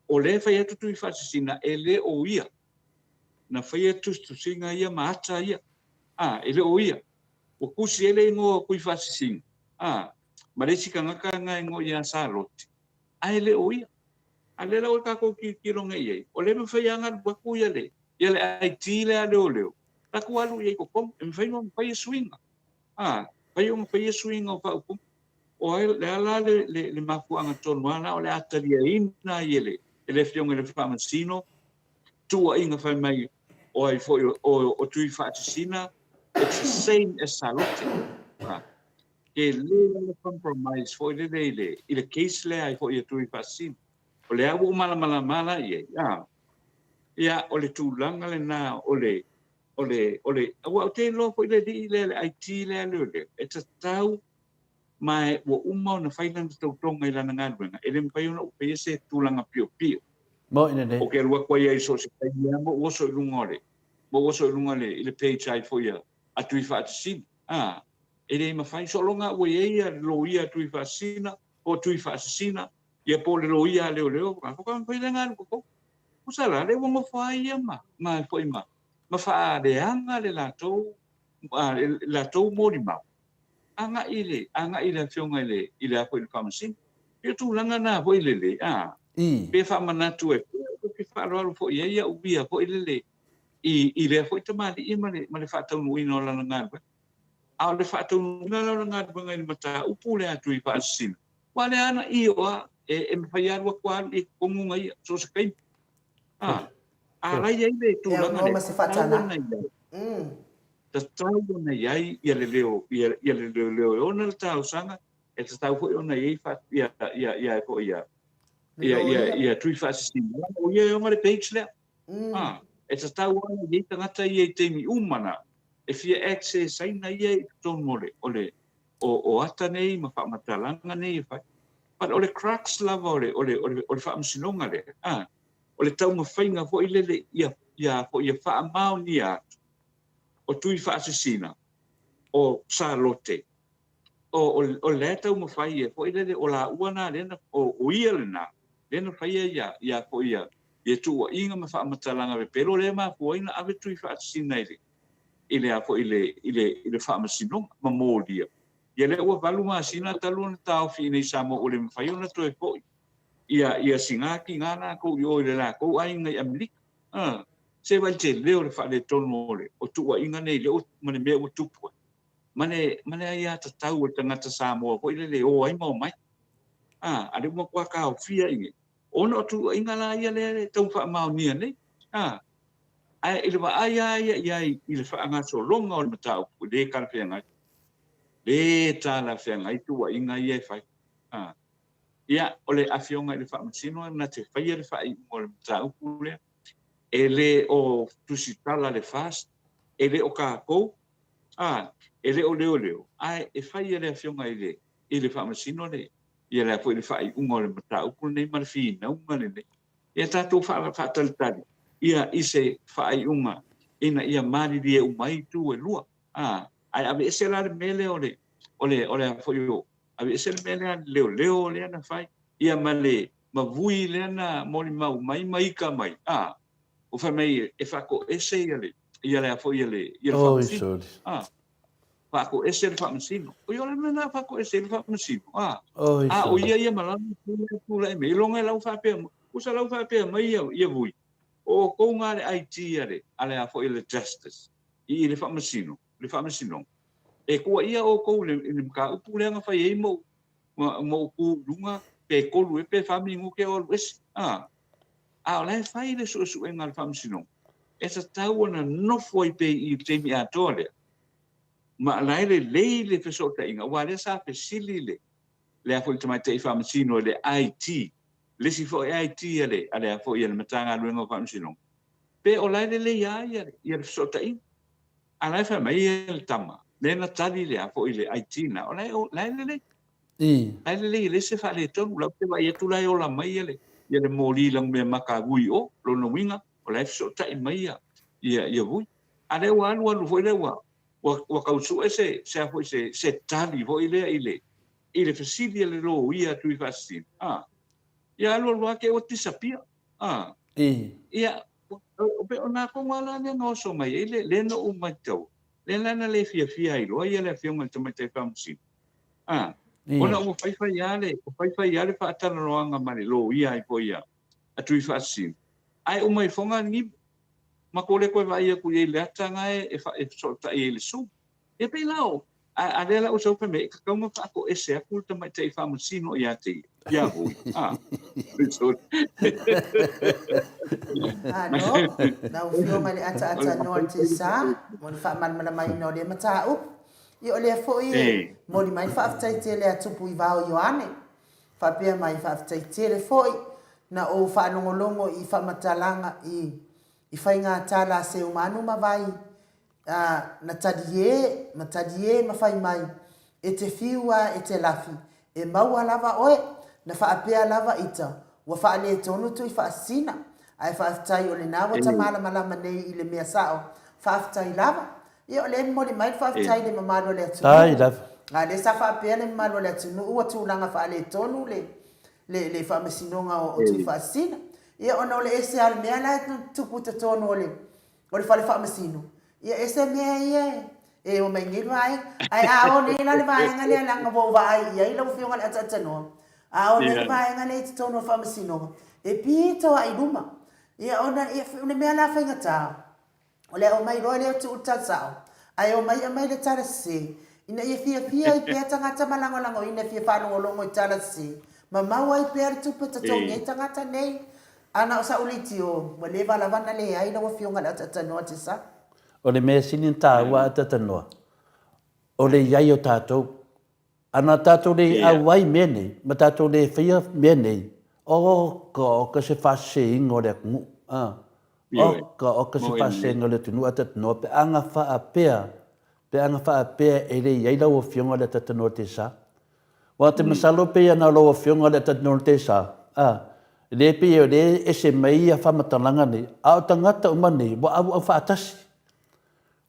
o lea e fai atu Tuifaasisina e le o ia na faia tusitusiga ia ma ata ia, a, e le o ia. Ua tusi ai le igoa o Tuifaasisina, a, ma le isi tagata na igoa ia Salote, ae le o ia. A lea la ua tatou tilotilo nei i ai, o lea e mafai lava ona alu atu ia le, ia le IT lea a leoleo, tatou alu i ai i totonu, e mafai ona faia suiga. A, mafai ona faia suiga o faaupuga. O ai, le a la le, le, le mafuaaga tonu lava la o le a taliaina ai e le, e le Afioga i le Faamasino tuuaiga fai mai o ai foi o, o, o Tuifaasisina, it's the same as Salote. A, ke le lava compromise foi lele i le, i le case lea ai foi a Tuifaasisina. O lea ua ou malamalama la i ai, a, ia, o le tulaga lena o le, o le, o le, aua ou te iloa foi le alii lea, le IT lea leoleo, e tatau ma e ua uma ona fai lana tautoga i lana galuega, e le mafai ona ou faia se tulaga piopio. Moni lelei. Ou te alu atu ai i so o se taimi lava ma ou oso i luga o le, ma ou oso i luga i le page ai foi a, a Tuifaasisina. A, e le mafai. Sologa ua i ai le loia a Tuifaasisina, po o Tuifaasisina, ia po o le loia a leoleo, a faatoa mafai lea ona alu i totonu. Tusa la, lea ua nofo ai ia ma, ma foi ma, ma faaleaga le latou, le latou molimau, agai i le, agai i le afioga i le, i le a foi i le Faamasino. E pei o tulaga na foi lele, a, pe faamanatu e, ou te faaaloalo foi i ai au ia foi lele i, i lea foi tamalii ma le, ma le faataunuuina o lana galuega. A o le faataunuuina la o le galuega i le mataupu lea a Tuifaasisina, aua o lea lava na ioa e, e mafai lava alu atu lava alu i totonu na ia, so o se taimi. A, a la i ai le tulaga lea, tatau ona i ai, tatau ona i ai ia le leo, ia, ia le leoleo e ona le talosaga, e tatau foi ona i ai fa, ia, ia, ia, foi ia, ia, ia, ia Tuifaasisina, o ia e ona le page lea. A, e tatau ona i ai tagata ia i taimi uma na, e fia access ai na ia i totonu o le, o le, o, o ata nei ma faamatalaga nei e fai. But o le crux lava o le, o le, o le, o le faamasinoga lea, a, o le taumafaiga foi lele ia, ia, foi ia faamaonia atu o Tuifaasisina, o Salote, o, o, o lea e taumafai e foi lele, o laua na lea na, o, o ia lena, lea na faia ia, ia foi ia, ia tuuaiga ma faamatalaga pepelo lea e mafua ai ona ave Tuifaasisina i le, i le a foi i le, i le, i le faamasinoga ma molia. Ia lea ua valu masina talu ona taofi i inei i Samoa ua le mafai ona toe foi ia, ia siga kiga lakou i o i le lakou aiga i Amerika. A, se vaai tele o le faaletonu o le, o tuuaiga nei lea ua, ma le mea ua tupu ai. Ma le, ma le aiatatau a le tagata Samoa foi lele e o ai ma omai. A, a lea ua matua taofia i Ona o tuuaiga la ia lea e tau faamaonia nei. A, ae i le vaai lava ia i ai i le faagasologa o le mataupu, e le talafeagai. Le talafeagai tuuaiga ia e fai. A, ia, o le Afioga i le Faamasino na te faia le faaiuga o le mataupu lea. E le o Tusitala le FAST, e le o tatou, a, e le o leoleo, ae e fai e le Afioga i le i le Faamasino le ia le a foi le faaiuga o le mataupu lenei ma le finauga lenei. Ia tatou faatalitali ia i se faaiuga ina ia malilie uma ai itu e lua. A, ae aveese la le mea lea o le o le o le a foi o aveese le mea lea leoleo lea na fai ia ma le mavui lea na molimau mai ma ika mai, a, ua fai mai e faatoese ia le ia le a foi ia le ia le faamasino. A, faatoese le faamasino. Oi, o le mea lena faatoese ai le faamasino, a, a o ia ia ma lana itu lea e tulai mai, iloga e lau faapea mai, usa lau faapea mai ia, ia Vui, o outou na le IT a le, a le a foi le Justice, i i le faamasino, le faamasinoga, e tuuaia outou i le, i le mataupu lea na fai ai ma ou, ma, ma ou tu i luga pe tolu ea pe fa minute o alu ese, a, a o la e fai le suesuega a le faamasinoga, e tatau ona nofo ai pea i i le taimi atoa lea, Ma la e lelei le fesootaiga, aua lea sa fesili le le a foi le tamaitai faamasino i le IT, le isi foi IT a le a le a foi a le Matagaluega o Faamasinoga, pe o la e lelei lava ia ia le fesootaiga. A la e fai mai ia le tama, lea na tali le a foi le IT na, o la e o la e lelei. La e lelei e leai se faaletonu, la ou te vaai atu la e ola mai ia le ia le moli lanumea mata vui o, lona uiga o la e fesootai mai ia ia ia vui. A lea ua alu alu foi lea ua ua ua tau sue se se a foi se se tali foi lea i le i le fesili a le loia a Tuifaasisina. A ia alu alu lava te i ua disappear. A ia o pe o na tonu lava la lea na oso mai ai le lea na ou matau lea la na le fiafia ai loa ia le afioga i le tamaitai faamasino. A ona ua faifai lava le ua faifai lava le faatalanoaga ma le loia ai foi a a Tuifaasisina ae uma ifoga le nimu. Matou le toe vaai atu i ai i le ata na e fesootai ai i le Zoom. Ia pei la o, a lea la ua sau fai mai, e tatau ona faatoese atu le tamaitai faamasino ia te ia, ia Vui. A. Malo, lau Afioga i le ataatanoa o le TSA mo le faamalamalamaina o lea mataupu. Ia o lea foi e momoli mai le faafetai tele a Tupu Ivao Ioane Faapea mai, Faafetai tele foi na ou faalogologo i faamatalaga i i faiga tala a Seumanu ma Vai, a, na talie, ma talie ma fai mai, E te whiu a e te lawhi, e maua lava oe, na faapea lava ita, ua faaletonu tui faasina, ae faafetai o lena ua ta malamalama nei i le mea sao, faafetai lava. Ia o lea e momoli mai le faafetai i le mamalu o le atunuu. A lea sa faapea le mamalu o le atunuu ua tulaga faaletonu le le le faamasinoga o Tuifaasisina. Ia ona o le ese lava o le mea la e tupu i totonu o le o le fale faamasino, ia ese mea ia e o mai nei le vaega. Ae a o nei la le vaega lea leaga ua ou vaai i ai lau Afioga i le Ataatanoa, a o nei le vaega lea i totonu o le faamasinoga, e pito lava i luma. Ia ona o le mea la faigata, O le aumai loa lea o tuu le tala sao, ae omai aumai le tala sese, ina ia fiafia ai pea tagata ma lagolagoina e fia faalogologo i tala sese, ma maua ai pea le tupe totogi ai tagata nei. A na o sa'u leitio, ua leva lava na leai lau Afioga i le Ataatanoa te sa. O le mea sili ona taua Ataatanoa, o le i ai o tatou. A na tatou le auai i mea nei, ma tatou le faia mea nei, oka oka se faaseseina o le atunuu, a, oka oka se faaseseina o le atunuu atatanoa pe a na faapea, pe a na faapea e le i ai lau Afioga le atatanoa Tesa. Aua ou te masalo pei ana o lau Afioga le atatanoa Tesa, a, le pei o lea e ese mai ia faamatalaga nei, a o tagata uma nei ua auau faatasi.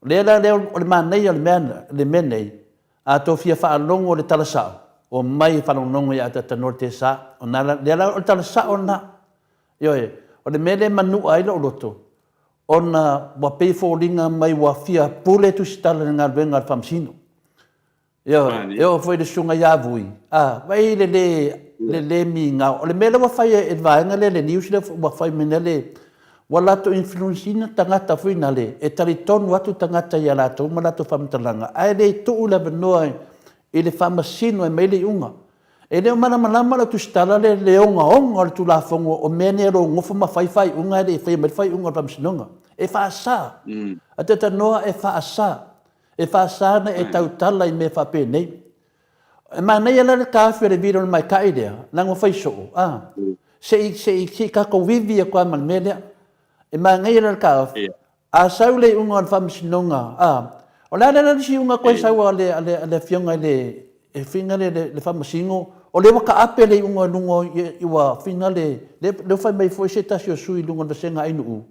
O lea la lea o le manaia o le mea, le mea nei, a tou fia faalogo i le tala sao, omai e faalogologo ia Atatanoa le Tesa. O na, lea la o le tala sao lena. Ioe, o le mea lea e manua ai lou loto, ona ua pei e foliga mai ua fia pule Tusitala i le galuega a le Faamasino. Ioe, e oo foi i le susuga ia Vui, a, vaai le le, le le migao. O le mea lea ua fai e le vaega lea, le news lea ua fai mai nei le, ua latou influence ina tagata foi nale, e talitonu atu tagata ia latou ma latou faamatalaga, ae le tuu le avanoa i le faamasino e aumai le iuga. E le o malamalama lau tusitala le le ogaoga o le Tulafono o mea nei o lo o nofo ma fai faaiuga ae le i faia mai le faaiuga o le Faamasinoga. E faasa. A talanoa e faasa. E faasa ona e tautala i mea faapenei. E manaia la le taofi o le vili o le maita'i lea, leaga ua fai soo, a. Se i, se i, se i tatou vivi atu lava ma le mea lea. E manaia la le taofi, a sau le iuga o le Faamasinoga, a, o le a la le isi iuga toe sau a le, a le, a le Afioga i le, e fina le, le, le Faamasino, o lea ua taape le iuga i luga o, ua fina le, lea ua fai mai foi se tasi o sui i luga o le vasega ANU,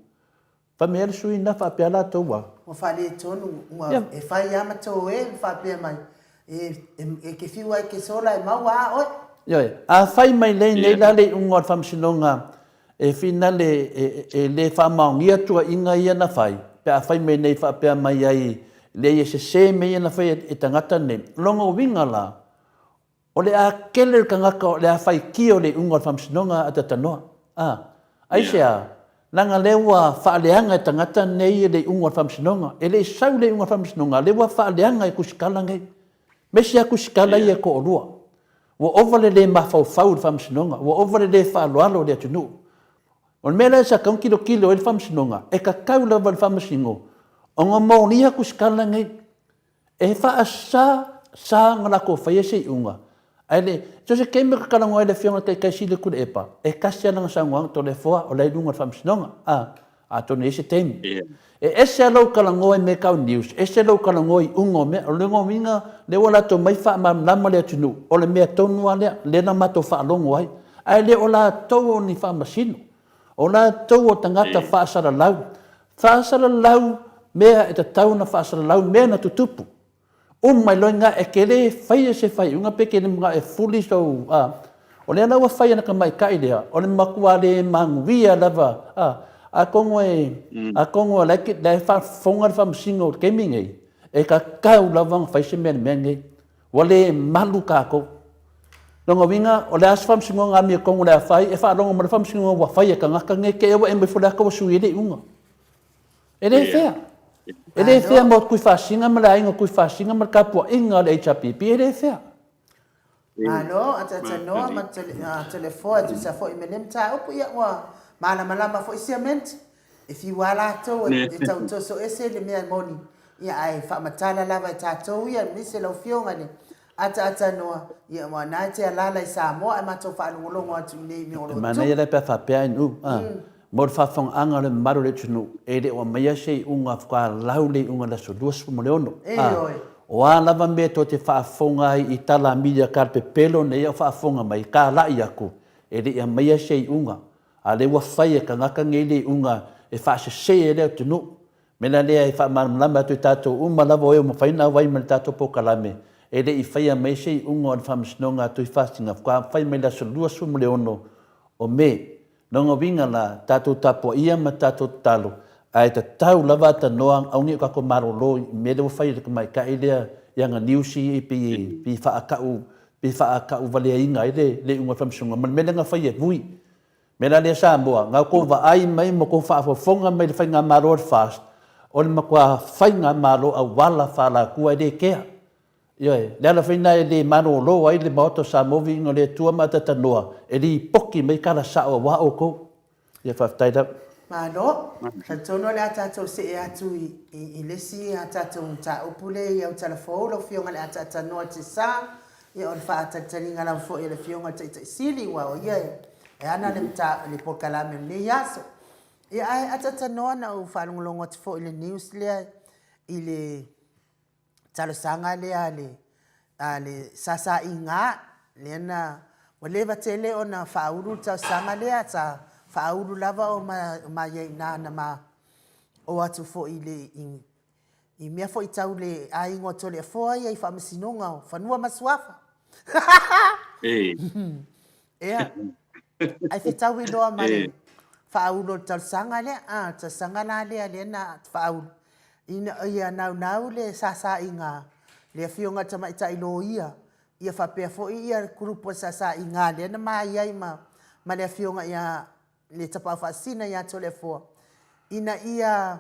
Fai mai ai le sui lena faapea latou a. Ua faaletonu, ua e fai lava ma tou e ma faapea mai, e te fiu lava e te sola e maua a oe. Ioe, a fai mai nei nei la le iuga o le Faamasinoga e finale e le faamaonia tuuaiga ia na fai, pe a fai mai nei faapea mai ai, leai e sese mea ia na fai e tagata nei, o lona uiga la, O le a kele le tagata o le a faitio le iuga o le faamasinoga a Tatanoa. A. Aisea? Leaga lea ua faaleaga e tagata nei le iuga o le faamasinoga. E le i sau le iuga o le faamasinoga, lea ua faaleaga e tusitala nei. Aemaise lava tusitala ia e toalua. Ua ova le le mafaufau i le faamasinoga, ua ova le le faaaloalo i le atunuu. O le mea lea sa tatau ona tilotilo ai le faamasinoga, e tatau lava i le faamasino ona molia tusitala nei. E faasa sa ona latou faia se iuga, ae le, so o se taimi ou te talanoa ai i le Afioga i le Taitai Sili o Tuilaepa, e tasi lava lana saunoaga, Toleafoa, o la e i luga o le Faamasinoga, a, atonu e i ai se taimi. E ese lava lou talanoa i mea tau news, ese lou talanoa i iuga o mea. O lona uiga, lea ua latou omai faamalamalama le atunuu, o le mea tonu lava lea, lea na matou faalogo ai. Ae le o latou o ni faamasino. O latou o tagata faasalalau, faasalalau mea e tatau ona faasalalau mea na tutupu. Uma ai loa i ina e te le faia se faaiuga pe te le manao e fuli sou, a, o lea la ua fai e le tamaitai lea, o le matua le manuia lava, a, atonu e, atonu o la e, la e faafofoga le faamasino i le taimi lenei, e tatau lava ona fai se mea i le mea lenei. Ua le malu tatou. Lona uiga, o le a se faamasinoga amiotonu o le a fai, e faalogo mai le faamasinoga ua fai e tagata nei, te i ua ema ifo le ata ua sui ai le iuga. E le fea. E le fea mo Tuifasina ma le aiga o Tuifasina ma le tapuaiga a le HRPP, e le fea. Malo, ataatanoa ma Toleafoa e tusa foi ma lea mataupu, ia ua malamalama foi Siamenti. E fiu lava latou e tau toso ese le mea moni, ia ae faamatala lava e tatou ia, aemaise lau Afioga i le ataatanoa, ia aua o na e te alaala i Samoa ae matou faalogologo atu i inei i mea o lo o E manaia tupu. la pe a faapea NU, a, mo le faafofogaaga o le mamalu o le atunuu, e le o aumaia se iuga faatoa lau le iuga i le aso 26, a, Ioe. o a lava mea tou te faafofoga ai i tala media ka le pepelo nei a o faafofoga mai, talai atu, e le i aumaia se iuga. A lea ua fai e tagata nei le iuga e faasese ai le atunuu. O le mea la lea e faamalamalama atu i tatou uma lava o e ua mafai ona auai mai i le tatou polokalame, e le i faia mai se iuga o le Faamasinoga a Tuifasina faatoa fai mai i le aso 26 o Me. Lona uiga la, tatou tapuaia ma tatou tatalo, ae tatau lava atanoa aua ne i o tatou malolo i mea lea ua fai e le tamaitai lea i ana news ia pei e faatau pei e faatauvaleaina ai le iuga o le Faamasinoga ma le mea lea na fai e Vui. Mea la lea Samoa, na outou vaai mai ma outou faafofoga mai i le Faigamalo a le FAST, o le matua Faigamalo auala faaalatua e le kea. Ioe, le ala foi lena e le malolo ai le Maota o Samoa viiga o le Atua ma atatanoa e lipoti mai tala sao aua outou. Ia faafetai lava. Malo. Talitonu o le a tatou see atu i le isi a tatou mataupu lea i Autala Fou, lau Afioga i le Ataatanoa Tesa, ia o le faatalitaliga lava foi a le Afioga i le Taitai Sili, aua o ia e ana le le polokalame o lenei aso. Ia ae ataatanoa na ou faalogologo atu foi i le news lea i le talosaga lea a le, a le SSIGA, lea na, ua leva tele ona faaulu le talosaga lea, sa faaulu lava o ma, o ma i ai i ina na ma o atu foi i le, i, i mea foi tau le aiga o Toleafoa ia i Faamasinoga o Fanua ma Suafa. Ia, ae fetaui loa ma le faaulu o le talosaga lea, a, le talosaga la lea lea na faaulu, ina ia naunau le sasaiga le Afioga i le Tamaitai Loia, ia faapea foi ia le group o le sasaiga lea na ma i ai ma, ma le Afioga ia le Tapaau Faasisina ia Toleafoa, ina ia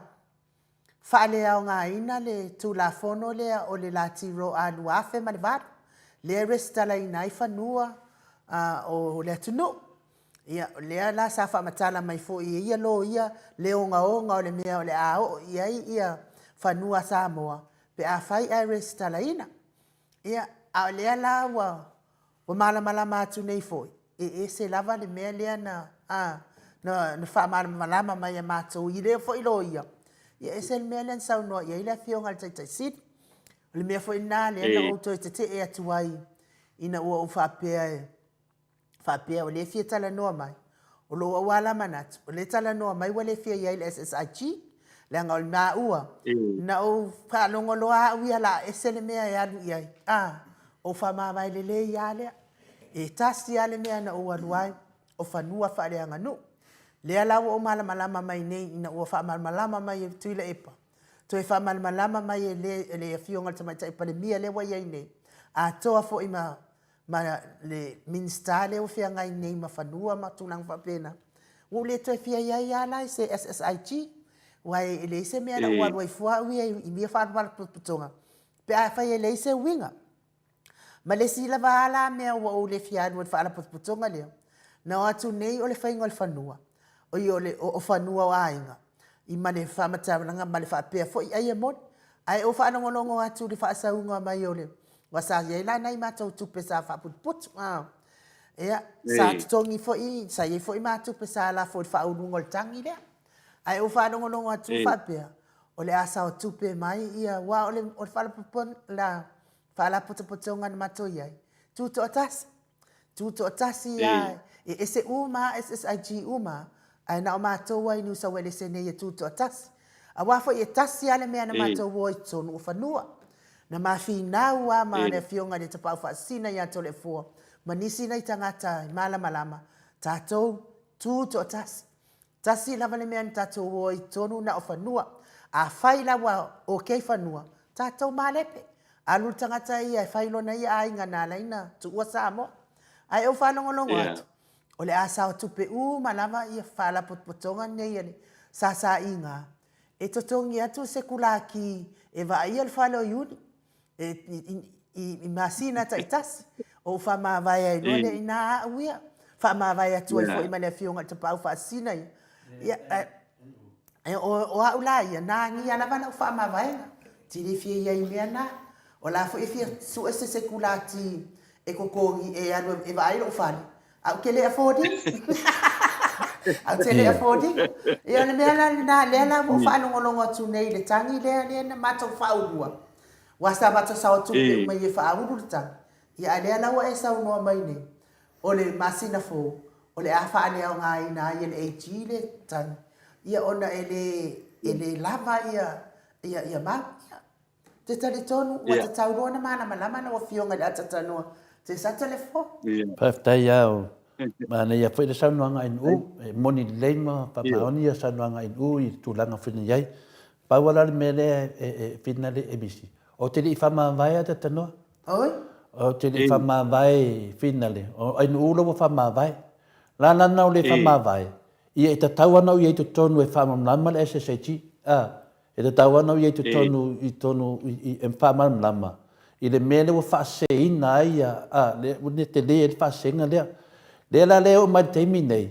faaleaogaina le Tulafono lea o le Lati Roa 2008, lea e resitalaina ai fanua. o le atunuu. Ia, o lea la sa faamatala mai foi e ia loia le ogaoga o le mea o le a oo i ai ia fanua Samoa pe afai ae resitalaina. Ia, a o lea la ua ua malamalama atu nei foi, e ese lava le mea lea na, a, na, na faamalamalama mai e matou i lea foi loia, ia ese le mea lea na saunoa i ai le Afioga i le Taitai Sili. O le mea foi lena lea na ou toe tetee atu ai ina ua ou faapea e, faapea o lea e fia talanoa mai, o lou auala manatu, o lea e talanoa mai ua le fia i ai i le SSIG, leaga o le maua, na ou faalogo loa au ia la ese le mea e alu i ai, a, ou faamavae lelei lava lea. E tasi lava le mea na ou alu ai, o fanua faaleaganuu. Lea la ua ou malamalama mai nei ina ua faamalamalama mai e Tuilaepa, toe faamalamalama mai e le, e le Afioga i le Tamaitai Palemia lea ua i ai nei, atoa foi ma ma le Minisita lea ua feagai nei ma fanua ma tulaga faapena, ua ou le toe fia i ai lava la i se SSIG, aua e leai se mea na ou alu ai fua au ia i ia faalapotopotoga pe afai e leai se uiga. Ma le isi lava a la mea ua ou le fia alu ai i le faalapotopotoga lea, na o atu nei o le faiga o le fanua, oi o le o fanua o aiga, i ma le faamatalaga ma le faapea foi ai e moni. Ae ou faalogologo atu i le faasauga mai o le aua sa i ai la nai matou tupe sa faaputuputu a. Ia, sa totogi foi, sa i ai foi ma tupe sa lafo i le faauluga o le tagi lea. Ae ou faalogologo atu faapea, o le a sao tupe mai ia, aua o le faalapotopotoga na matou i ai, tutoatasi. Tutoatasi lava, e ese uma lava SSIG uma, ae na o matou lava i Niu Sauelese nei e tutoatasi. Aua foi e tasi lava le mea na matou o ai i totonu o fanua. Na ma finau lava ma le Afioga i le Tapaau Faasisina ia Toleafoa ma nisi nai tagata malamalama, tatou tutoatasi. Tasi lava le mea na tatou o ai i totonu na o fanua. Afai la ua ok fanua, tatou malepe. Alu le tagata ia e fai lona ia aiga na ala ai na tuua Samoa. Ae ou faalogologo atu, o le a sao tupe uma lava ia faalapotopotoga nei a le SSIG e totogi atu se kulaki e vaaia le fale o Iuni i masina taitasi. Ou faamavae ai loa lea i ina au ia. Faamavae atu ai foi ma le Afioga i le Tapaau Faasisina ia. Ia, o au la ia, na agia lava lau faamavaega. Ti le fia i ai i mea na. O la foi e fia sue se sekulati e totogi e alu e vaai lou fale, Ae ou te le afford ina. Ae ou te le afford ina. Ia o le mea la lena, lea la ua ou faalogologo atu nei i le tagi lea, lea na matou faaulua, aua sa matou sao tupe uma i e faaulu le tagi. Ia a lea la ua e saunoa mai nei, o le masina fou, o le a faaleaogaina ai e le AG le tagi, ia ona e le, e le lava ia, ia, ia mau. Ia, Te talitonu ua tatau loa ona malamalama lau Afioga i le Atatanoa te sa telefoni. Faafetai lava o manaia foi le saunoaga NU, e moni lelei ma faamaoni ia saunoaga NU i le tulaga foi na i ai. Pau lava la le mea lea e finale e misi, ou te le i faamavae Atatanoa. Oi? Ou te le i faamavae finale, o NU la ua faamavae. La lana o le faamavae, ia e tatau lava ona ou i ai i totonu e faamalamalama le SSIG. A. E tatau lava ona i ai i totonu i totonu i e faamalamalama i le mea lea ua faaseseina ai ia a lea ua tele ai le faasesega lea. Lea la lea e oo mai i le taimi nei,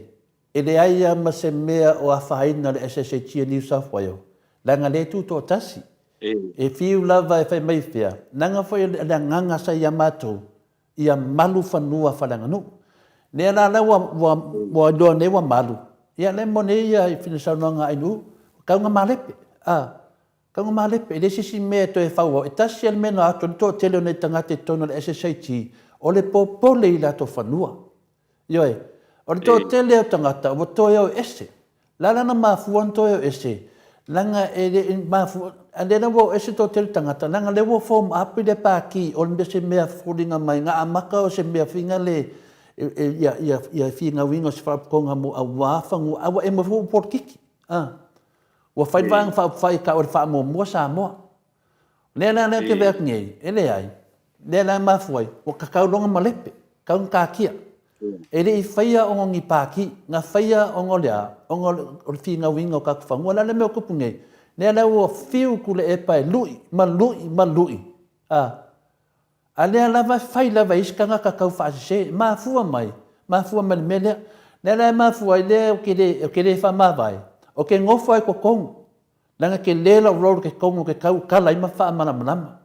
e leai lava ma se mea o afaina le SSAG a New South Wales, leaga lea e tutoatasi. E fiu lava e fai mai fea, leaga foi o le agaga sa ia matou, ia malu fanua faaleaganuu. Lea la la ua ua ua iloa nei ua malu, ia lea mo nei ia i fina saunoaga a NU, tau na malepe, a, tau na malepe, e leai se isi mea e toe fau au, e tasi lava le mea na o atu ai le toatele o nai tagata i totonu o le SSIG, o le popole i latou fanua. Ioe, o le toatele o tagata ua toe o ese. La la na mafua ona toe o ese, leaga e le i mafua, a lea la ua o ese le toatele o tagata, leaga lea ua form up le Pati, o le se mea foliga mai na amata o se mea fina le, ia, ia, ia finauina o se faalapotopotoga mo aua fanua, a ua emo foi ua polokiki, a. Ua fai le Vaega Faaupufai e tau o le faamuamua Samoa. Lea la lea ou te vaai atu nei, e leai, lea la e mafua ai, ua tatau loa ona malepe, tatau ona taatia. E le i faia ona o ni pati, na faia ona o le a? Ona o le finauina o tatou fanua. O le a le mea o tupu nei? Lea la ua fiu Tuilaepa e lui, ma lui, ma lui, a. A lea lava e fai lava e isi tagata tau faasese, e mafua mai, mafua mai le mea lea. Lea la e mafua ai lea ou te le, ou te le faamavae, ou te nofo lava i totonu, leaga e tele lau role i totonu ou te tautala ai ma faamalamalama.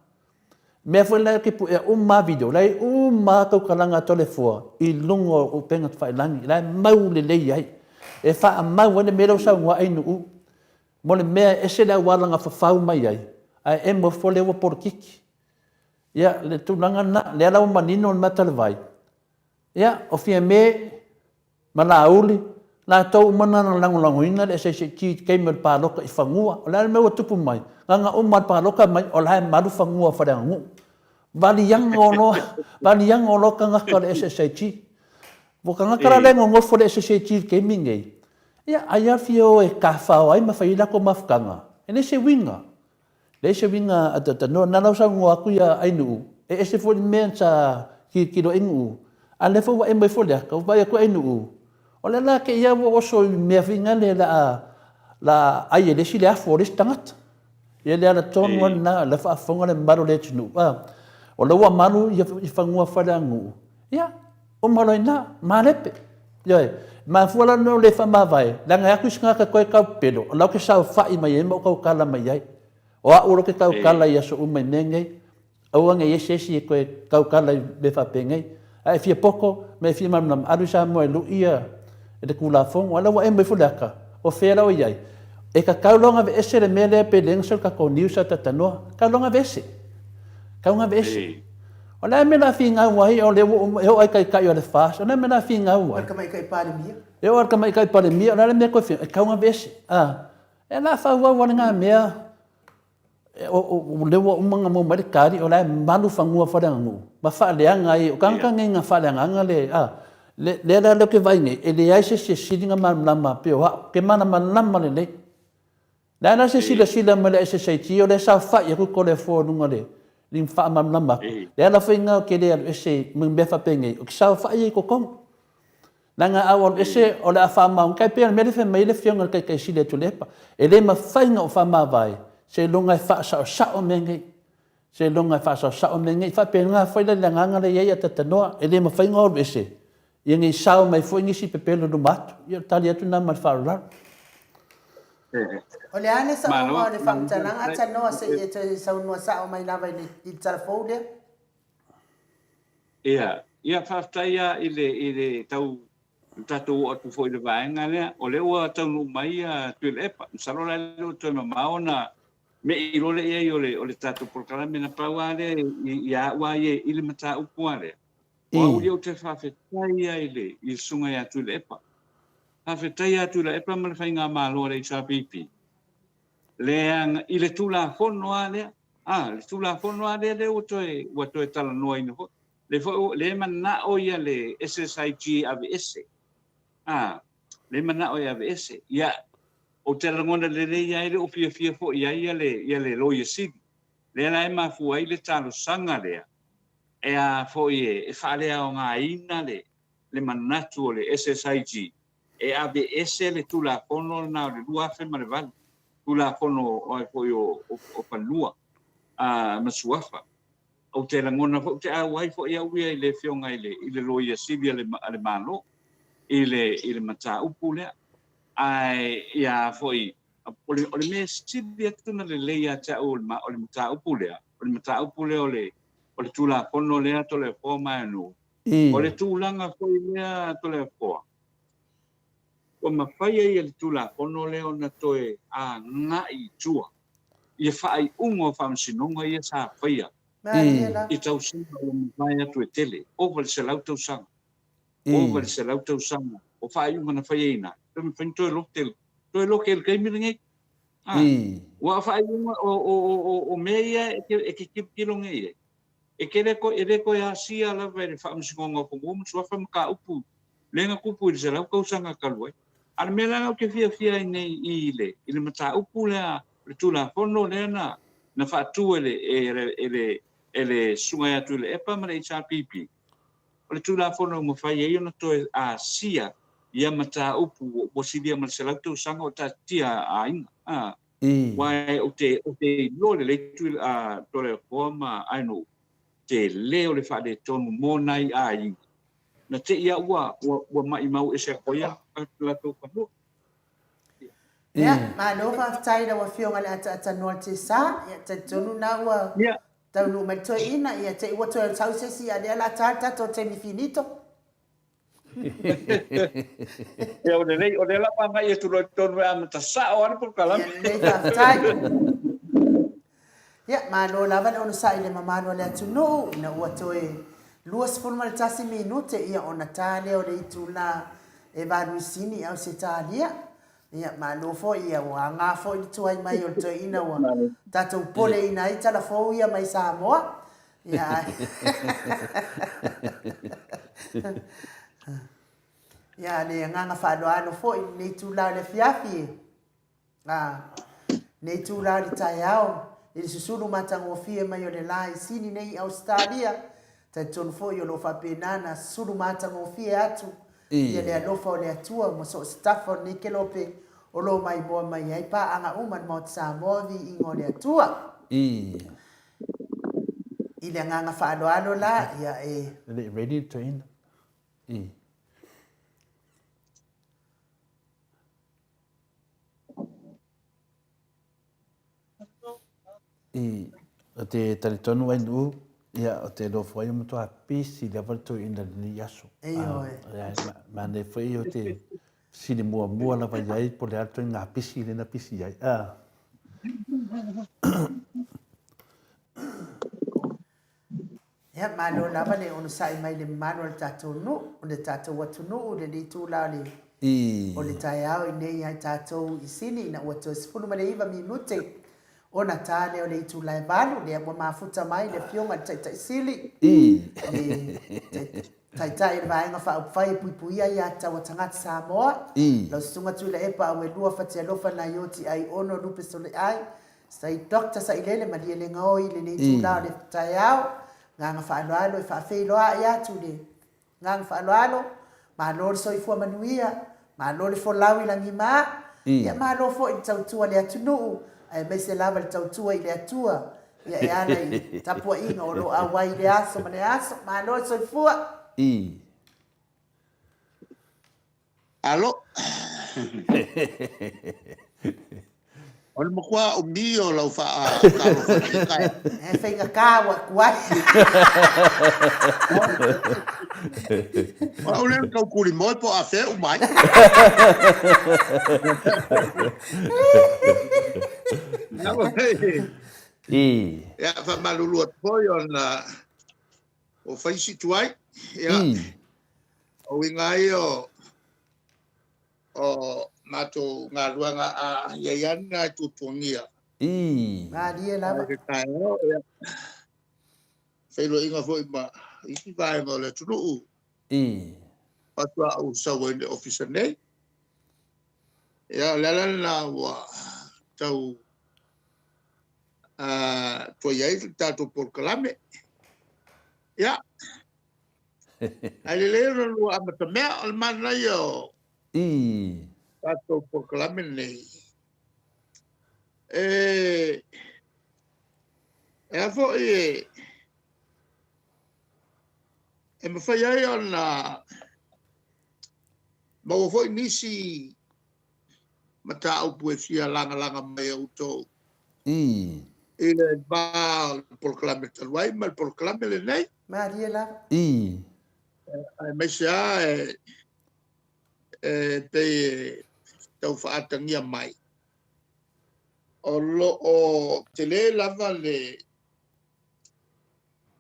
O mea foi la ou te puea uma lava video, la e i ai uma lava tautalaga a Toleafoa i luga o upega tafailagi, la e mau lelei ai. E faamau ai le mea lea ua saunoa ai Nuuu, mo le mea e ese le auala na fafau mai ai, ae emo ifo lea ua polokiki. Ia, le tulaga lena, lea la ua manino le mata o le vai, ia, o Fiame ma Laauli, latou uma na na lagolagoina le SSG i le taimi o le palota i fanua. O le a le mea ua tupu mai? Na ona uma lava palota mai, o la e malu fanua o Faleaganuu. Valiago loa, valiago loa tagata o le SSG. Ua tagata la lea e nonofo i le SSG i le taimi lenei, ia, ai lava fia o e tafao ai ma fai ai latou mafutaga, e leai se uiga. Leai se uiga a Talanoa, na la ua saunoa atu ia Ainuu, e ese foi le mea sa tilotilo ai Ainuu, a o lea foi ua emo ifo le ata, ua vaai atu Ainuu, o lea la te i lava ua oso i mea foi nale o le a le a ai e le isi le afu o le isi tagata. Ia le ala tonu lava lena, o la e faafofoga le mamalu o le atunuu, a, o la ua malu i fanua faaleaganuu, ia, uma loa i ina, malepe. Ioe, e mafua la ona ou le faamavae, leaga e atu isi tagata e toe taupepelo, o la ou te saofai mai ai ma ou tautala mai ai. O au o la ou te tautala i aso uma i mea nei, aua ne i i ai se isi e toe tautala i mea faapenei. A e fia poto ma e fia malamalama, alu i Samoa e lui ia le Tulafono. A o la ua emo ifo le ata, o fea la ua i ai? E tatau loa ona aveese le mea lea pe leai se tatou news a talatalanoa. E tatau loa ona aveese. E tatau ona aveese. O le a le mea o le a finau ai, o lea ua uma, e oo lava i taitai o le FAST, o le a le mea o le a finau ai? O le Tamaitai Palemia. E oo lava i le Tamaitai Palemia, o le a le mea e toe finau, e tatau ona aveese. A, e la faaauau lava lena mea, o lea ua uma ona maua mai le tali, o la e malu fanua faaleaganuu ma faaleaga ai. O tagata nei na faaleagaina le, a, lea la ou te vaai nei, e leai se isi e sili ona malamalama pei o au, ou te malamalama lelei. Le a la se silasila mai le SSIT o lea e saofai atu Toleafoa i luga o le lima faamalamalama atu. Le ala foi lena ou te le alu ese ma mea faapenei, ou te saofai ai i totonu. Leaga a ou alu ese o le a faamaoni, tai pei o le mea lea e fai mai ai le Afioga i le Taitai Sili a Tuilaepa, e le mafai ona ou faamavae seiloga e faasaosao mea nei. Seiloga e faasaosao mea nei. E faapena foi la i le agaga lea e i ai a Tatanoa, e le mafai ona ou alu ese, ia ne i sao mai foi nisi pepelo i luma atu. Ia o le tali atu lena ma le faaaloalo. O le a le saoga o le faamatalaga a Tanoa se i e toe saunoa sao mai lava i le tala fou lea? Ia, ia faafetai lava i le, i le tau, le tatou oo atu foi i le vaega lea. O lea ua taunuu mai ia Tuilaepa. Masalo la e le o toe mamao ona me'i loa lea i ai o le, o le tatou polokalame. Na pau lava lea ia au lava ia i le mataupu lava lea, o au ia ou te faafetai lava i le, i le Susuga ia Tuilaepa. Faafetai ia Tuilaepa ma le Faigamalo a le HRPP, leaga i le Tulafono lava lea, a, le Tulafono lava lea lea ua toe, ua toe talanoaina foi, lea foi ua, lea e manao ia le SSIG e aveese, a, lea e manao e aveese. Ia, ou te lagona lelei lava e le o fiafia foi i ai ia le, ia le Loia Sili. Lea la e mafua ai le talosaga lea, e a foi e, e faaleaogaina le, le manatu o le SSIG e aveese le Tulafono lena o le 2008, Tulafono foi o Fanua ma Suafa. Ou te lagona foi, ou te auai foi au ia i le Afioga i le Loia Sili a le Malo i le mataupu lea. Ae ia foi, o le mea sili atu ona lelei ia te au o le mataupu lea, o le mataupu lea o le Tulafono lea Toleafoa ma Aeanuu, O le tulaga foi lea Toleafoa, ua mafai ai e le Tulafono lea ona toe agai i tua ia faaiuga o faamasinoga ia sa faia i tausaga ua mavae atu e tele, ova i le 100 tausaga, ova i le 100 tausaga o faaiuga na faia i ina, toe mafai ona toe lote, toe lote i le taimi lenei. Aua o faaiuga, o mea ia e te tilotilo nei i ai, E te le toe, e le toe asia lava e le Faamasinoga o Fanua ma Suafa mataupu lea na tupu i le 100 tausaga talu ai. A o le mea la lea ou te fiafia ai nei i le, i le mataupu lea, le Tulafono lea na, na faatu e le, e le, e le, e le Susuga ia Tuilaepa ma le HRPP, o le Tulafono ua mafai ai ona toe asia ia mataupu ua silia ma le 100 tausaga o taatitia a aiga. A. Aua ou te, ou te iloa lelei Tui, a, Toleafoa ma Ainoa. tele o le faaletonu mo nai aiga, na te i a ua, ua, ua maimau ese atu ai a latou fanua. Ia, malo faafetai i lau Afioga i le Ataatanoa Tesa. Ia, talitonu na ua taunuu mai le toeaina, ia te i ua toe sau se isi, a o lea o le a ta le tatou taimi finito. Ia, o lelei, o lea la ua agai atu loa i totonu e amata sao lava le polokalame. Ia, lelei, faafetai. Ia, malo lava le onosai i le mamalu o le atunuu, ina ua toe 21 minute, ia ona ta lea o le itula e valuisini i Ausetalia. Ia, malo foi, ia ua aga foi le tuai mai o le toeaina ua tatou poleina ai tala fou ia mai Samoa. Ia, ia le agaga faaaloalo foi i lenei itula o le afiafi e. Ā, nei itula o le taeao, i le susulu matagofie mai o le lā i Sini nei i Ausetalia, talitonu foi o lo o faapena ona susulu matagofie atu ia le alofa o le Atua ma so o se tafa o lenei kelope o lo o maimoa mai ai paaga uma a le Maota Samoa, viiga o le Atua. I le agaga faaaloalo la, ia e. E le i ready le toeaina. I. I, o te talitonu ai nuu, ia, o te lofo ai o matua pisi lava le toeaina i lenei aso. Ioe. Manaia foi o te fesili muamua lava i ai po o le a le ituaiga pisi lea na pisi ai. Ah. Ia, malo lava le onosai mai i le mamalu o le tatou nuu, o le tatou atunuu i lenei itula o le, o le taeao i nei ai tatou i Sini ina ua toe 19 minute ona ta lea o le itula e valu, lea ua mafuta mai le Afioga i le Taitai Sili, le Taitai o le Vaega Faaupufai e Puipuia Aiatatau a Tagata Samoa, lau Susuga Tuilaepa Auelua Fatialofa Naioti Aiono Lupe Sole'ai, Sai Doctor Sailele malie le gaoi i lenei itula o le taeao. Agaga faaaloalo e faafeiloai atu i le agaga faaaloalo. Malo le soifua manuia, malo le folau i lagima, ia malo foi le tautua i le atunuu, aemaise lava le tautua i le Atua, ia e ala i tapuaiga o lo o auai i le aso ma le aso. Malo le soifua. Alo. O le matua umi o lau faatalofa i lenei taeao. E faigata ua atu ai. O au lea na tau tulimoe po o afea e uma ai. Ia, faamalulu atu foi ona ua fai si tuai. Ia, o uiga ia o, o matou galuega a i ai lava ni nai tuatuagia. Malie lava. I le taeao, ia, feiloaiga foi ma isi vaega o le atunuu. Faatoa ou sau ai i le ofisa nei. Ia, o le ala lena ua tau tuai ai le tatou polokalame. Ia, ae lelei ona lua amatamea, o le manaia o tatou polokalame lenei. E, e a foi e, e mafai ai ona maua foi nisi mataupu e fia lagalaga mai e outou i le va o le polokalame talu ai ma le polokalame lenei. Malie lava. Aemaise lava e, e pei e tau faaatagia mai, o lo o tele lava le,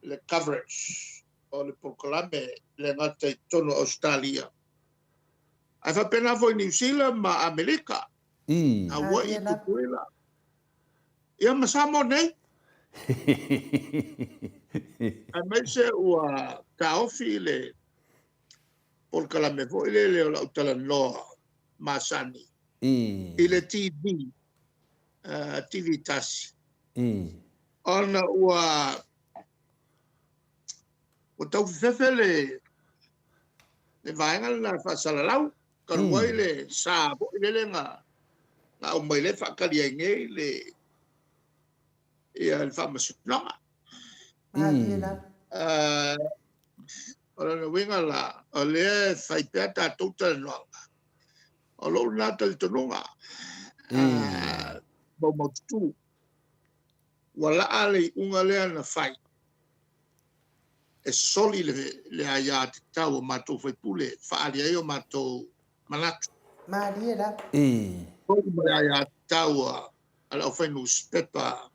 le coverage o le polokalame le gata i totonu o Ausetalia, Ae faapena foi Niu Sila ma Amerika, Hawaii, Tutuila, ia ma Samoa nei. Aemaise ua taofi le polokalame foi lele o lau talanoa masani i le TV, TV tasi, ona ua ua tau fefefe le le vaega lena e faasalalau, talu ai le sa foi lele na na aumai lea e faatali ai nei le ia le faamasinoga. Malie lava. O lona uiga la, o lea e fai pea tatou talanoaga, o lou lena talitonuga, maumaututu. Ua laa le iuga lea na fai e soli le aiatatau a matou sui usufono e faaali ai o matou manatu. Malie lava. Soli ma le aiatatau a le aufainusipepa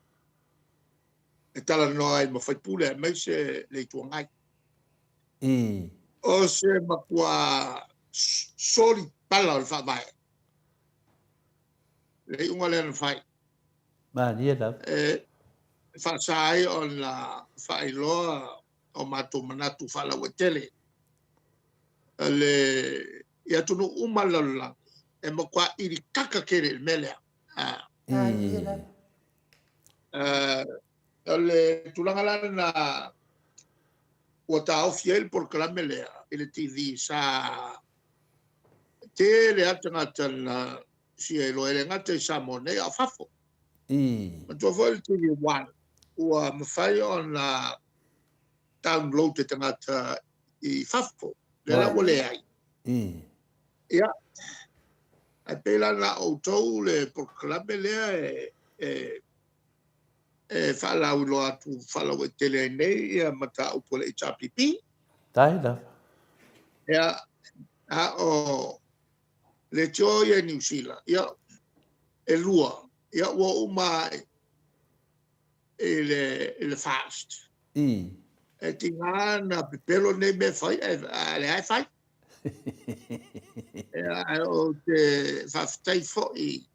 e talanoa ai ma sui usufono aemaise le Itu Agai. O se matua soli pala o le Faavae le iuga lea na fai. Malie lava. E faasa ai ona faailoa o matou manatu faalauaitele. Le i atunuu uma o le lalolagi e matua ilikaka tele i le mea lea. Malie lava. O le tulaga la lena ua taofi ai le polokalame lea i le TV, sa tele lava tagata na fia iloa, e le gata i Samoa nei a o fafo. Manatua foi le TV One ua mafai ona download e tagata i fafo, lea la ua leai. Ia, ae pei la na o outou le polokalame lea e e faalauiloa atu faalauaitele ai nei ia mataupu a le HRPP. Tai lava. Ia, a o leitio ia i Niu Sila, ia, e lua, ia ua uma i le fast. E tiga na pepelo nei mea fai, a lea e fai. Ia, ae ou te faafetai foi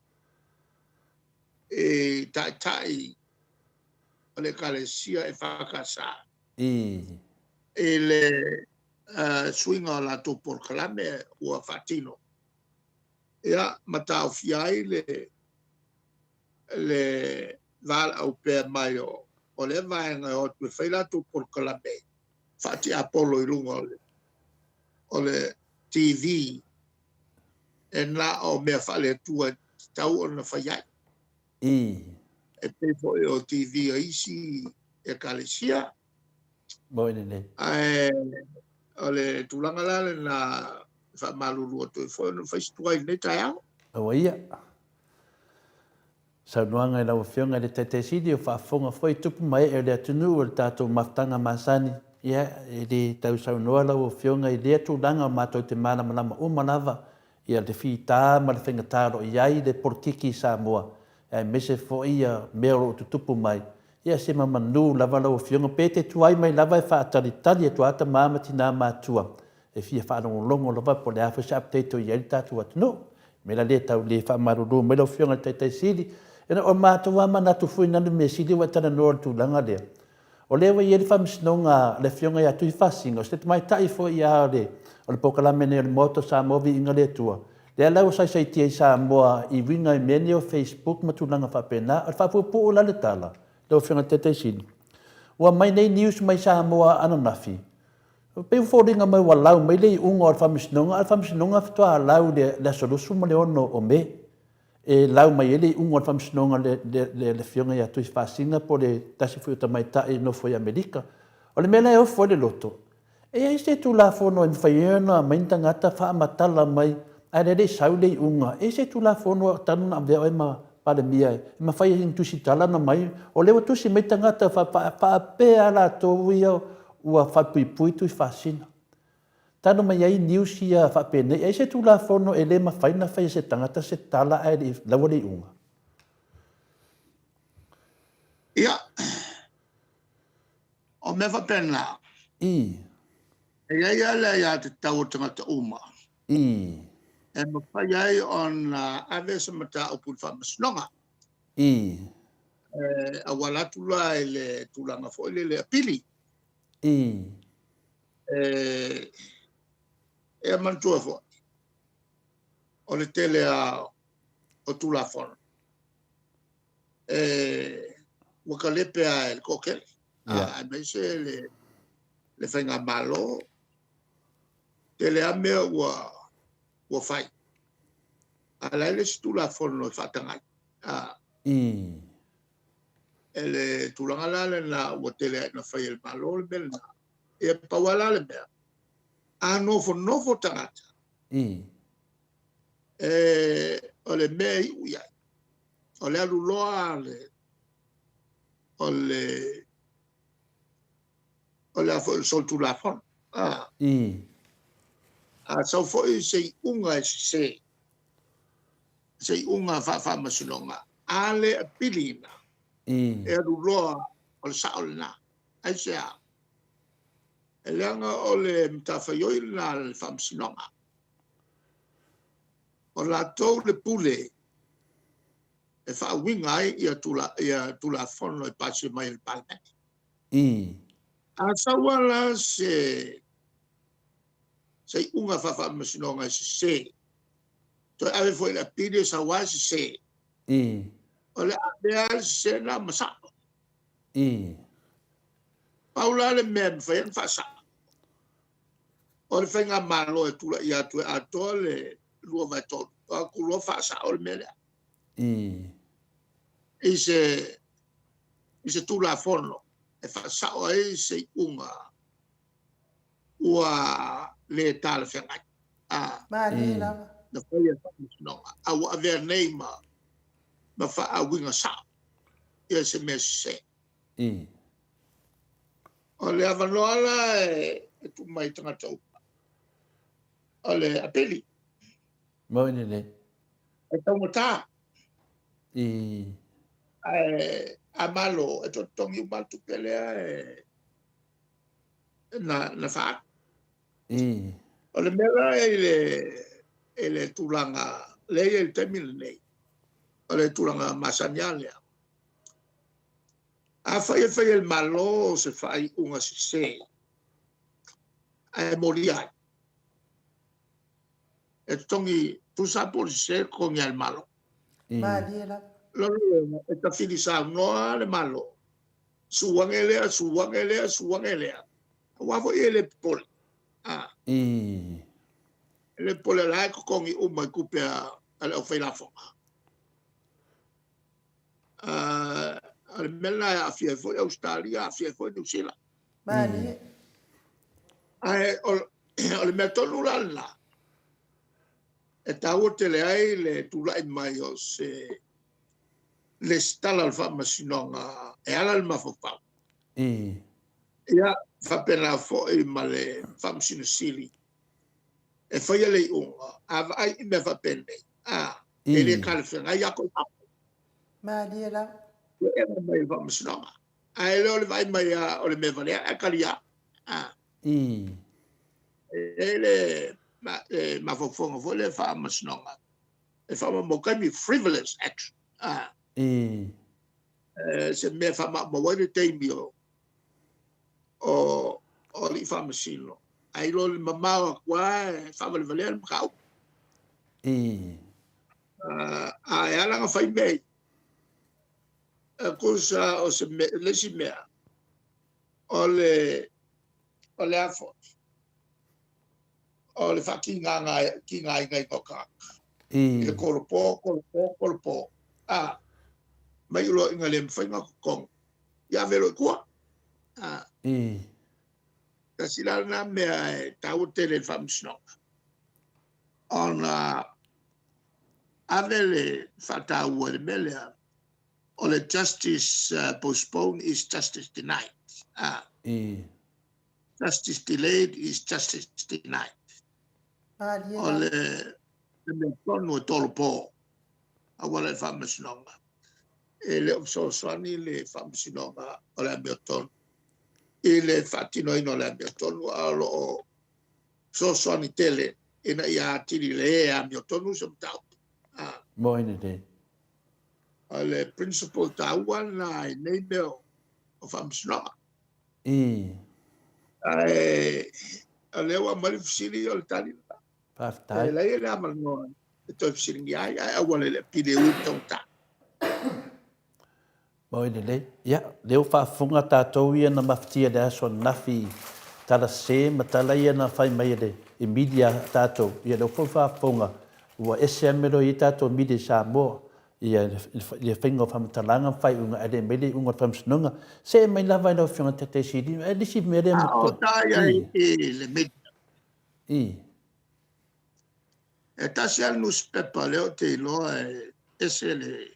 i taitai o le Ekalesia EFKS i le suiga o latou polokalame ua faatino, ia, ma taofia ai le valaau pea mai o lea vaega e o atu e fai latou polokalame faatiapolo i luga o le TV e na o mea faale-Atua e tatau ona fai ai. E pei foi o TV a isi ekalesia. Moi lelei. Ae o le tulaga la lena e faamalulu atu ai foi ona fai si tuai i lenei taeao. Aua ia. Saunoaga i lau Afioga i le Taitai Sili o faafofoga foi tupu ma ee o le atunuu o le tatou mafutaga masani. Ia, e le tau saunoa lau Afioga i lea tulaga o matou te malamalama uma lava ia le fita ma le faigata o lo o i ai le polokiki i Samoa, aemaise foi ia mea o lo o tutupu mai. Ia se mamanu lava lau Afioga, pe te tuai mai lava e faatalitali atu a tama ma tina matua e fia faalogologo lava po o le a foi se update o i ai le tatou atunuu. Mea la lea tau le faamalulu mai lau Afioga i le Taitai Sili, ina o matou lava manatu foi na le mea sili ua e talanoa i le tulaga lea. O lea ua i ai le faamasinoga a le Afioga ia Tuifasina, o se tamaitai foi ia o le, o le polokalame nei o le Maota o Samoa Viiga le Atua, lea la ua saisaitia i Samoa i uiga i mea nei o Facebook ma tulaga faapena. O le faapuupuu la le tala, lau Afioga i le Taitai Sili, ua aumai nei news mai Samoa ananafi, Pei ua foliga mai ua lau mai le iuga o le Faamasinoga, a o le Faamasinoga faatoa lau i le aso 26 o Me e lau mai ai le iuga o le Faamasinoga le Afioga ia Tuifaasina po o le tasi foi o tamaitai e nofo i Amerika. O le mea la e ofo ai le loto, e i ai se Tulafono e mafai ai ona aumai ni tagata faamatala mai ae le i sau le iuga, e i ai se Tulafono talu ona avea oe ma Palemia e mafai ai ona tusitala ona mai, o lea ua tusi mai tagata faapea latou ia ua faapuipui Tuifaasina. Talu mai ai news ia faapenei, ai se Tulafono e le mafai ona fai e se tagata se tala ae le i laua le iuga? Ia, o mea faapena, e i ai lava le aiatatau a tagata uma e mafai ai ona ave se mataupu i le Faamasinoga. E auala atu la i le tulaga foi lele apili. E manatua foi, o le tele lava o Tulafono ua talepe lava e le toatele, aemaise le faigamalo. Tele lava mea ua fai, a o le a le isi Tulafono e faataga ai. E le tulaga la lena ua tele ai ina fai e le Malo le mea lena. Ia pau lava la le mea, a nofonofo tagata, e, o le mea e iu i ai, o le alu loa le, o le, o le a foi o le solitulafono. A, a sau foi se iuga e sese, se iuga faafaamasinoga, a le apiliina, e alu loa o le sao lena. Aisea? E leaga o le matafaioi lena a le faamasinoga. O latou le pule e faauiga ai ia, tula, ia tulafono e pasia mai e le Palemene. A sau lava la se se iuga faafaamasinoga e sese, toe ave foi i le apili e sau lava e sese. O le avea lava le sese lena ma sao. Pau la le mea e mafai ai ona faasao, o le faigamalo e tulai atu e atoa le 2/3, o atu loa faasao le mea lea. I se i se Tulafono e faasao ai se iuga ua le talafeagai. A. Malie lava. Na fai e le Faamasinoga, a ua avea nei ma ma faauiga sao ia se mea sese. O le avanoa la e tuu mai i tagata uma, o le apili. Moni lelei. E taugata. Ae a malo e totogi uma le tupe lea e na, na faaatu. O le mea la i le, i le tulaga lea i le taimi lenei, o le tulaga masani lava lea. Afai e fai e le Malo se faaiuga sese, ae molia ai, e totogi tusa po o le sese e totogi lava e le Malo. Malie lava. Lona uiga, e tafili saunoa le Malo, suaga lea, suaga lea, suaga lea, aua foi e le popole. A. E le popole, o la e totogi uma i tupe a le aufailafoga. O le mea lena e aafia ai foi Ausetalia, aafia ai foi Niu Sila. Malie. Ae o le mea tonu la lena, e taua tele ai le tulai mai o se lesitala o le faamasinoga e ala le mafaufau. Ia, faapena foi ma le Faamasino Sili e faia le iuga, a vaai i mea faapenei, a, e le talafeagai ia koe. Malie lava. E ea mai le faamasinoga. Ae le o le vaai mai a o le mea valea, ae talia. A. E le mafaufauga foi le faamasinoga e faamaumau taimi frivolous action. A. Se mea e faamaumau ai le taimi o o o alii faamasino, ae i lo le mamao atu lava e faavalevalea le mataupu. A e ala ona fai mea ia, e tusa o se mea, le isi mea, o le, o le a foi, o le faatigaga, tigaina o tagata. I le kolopo, kolopo, kolopo. A, mai loa ina le mafai ona totogi, ia ave loa i tua. A, tasi la lena mea e taua tele i le faamasinoga, ona ave le faataua i le mea lea, o le justice postponed is justice denied. A, justice delayed is justice denied. O le mea tonu e tolopo aua le faamasinoga. E le o fesoasoani le faamasinoga o le amiotonu i le faatinoina o le amiotonu, a o lo o fesoasoani tele ina ia atili le amiotonu se mataupu. A. Moni lelei. O le principle taua lena i nei mea o faamasinoga. Ae o lea ua aumai le fesili, o le tali lena. Faafetai. E leai le avanoa e toe fesiligia ai, ae aua le pili e ui taugata. Moni lelei. Ia, lea ua faafofoga tatou ia na mafatia i le aso ananafi i tala sese ma tala ia na fai mai e le i media a tatou. Ia, lea foi ua faafofoga ua ese lava le mea lea ua i ai tatou media i Samoa. Ia, le faiga o faamatalaga ma faaiuga, ae le aumai le iuga o le Faamasinoga. See mai lava i lau Afioga i le Taitai Sili, ae le isi mea lea A o ta i ai i le media. I. E tasi lava le nusipepa lea ou te iloa e ese le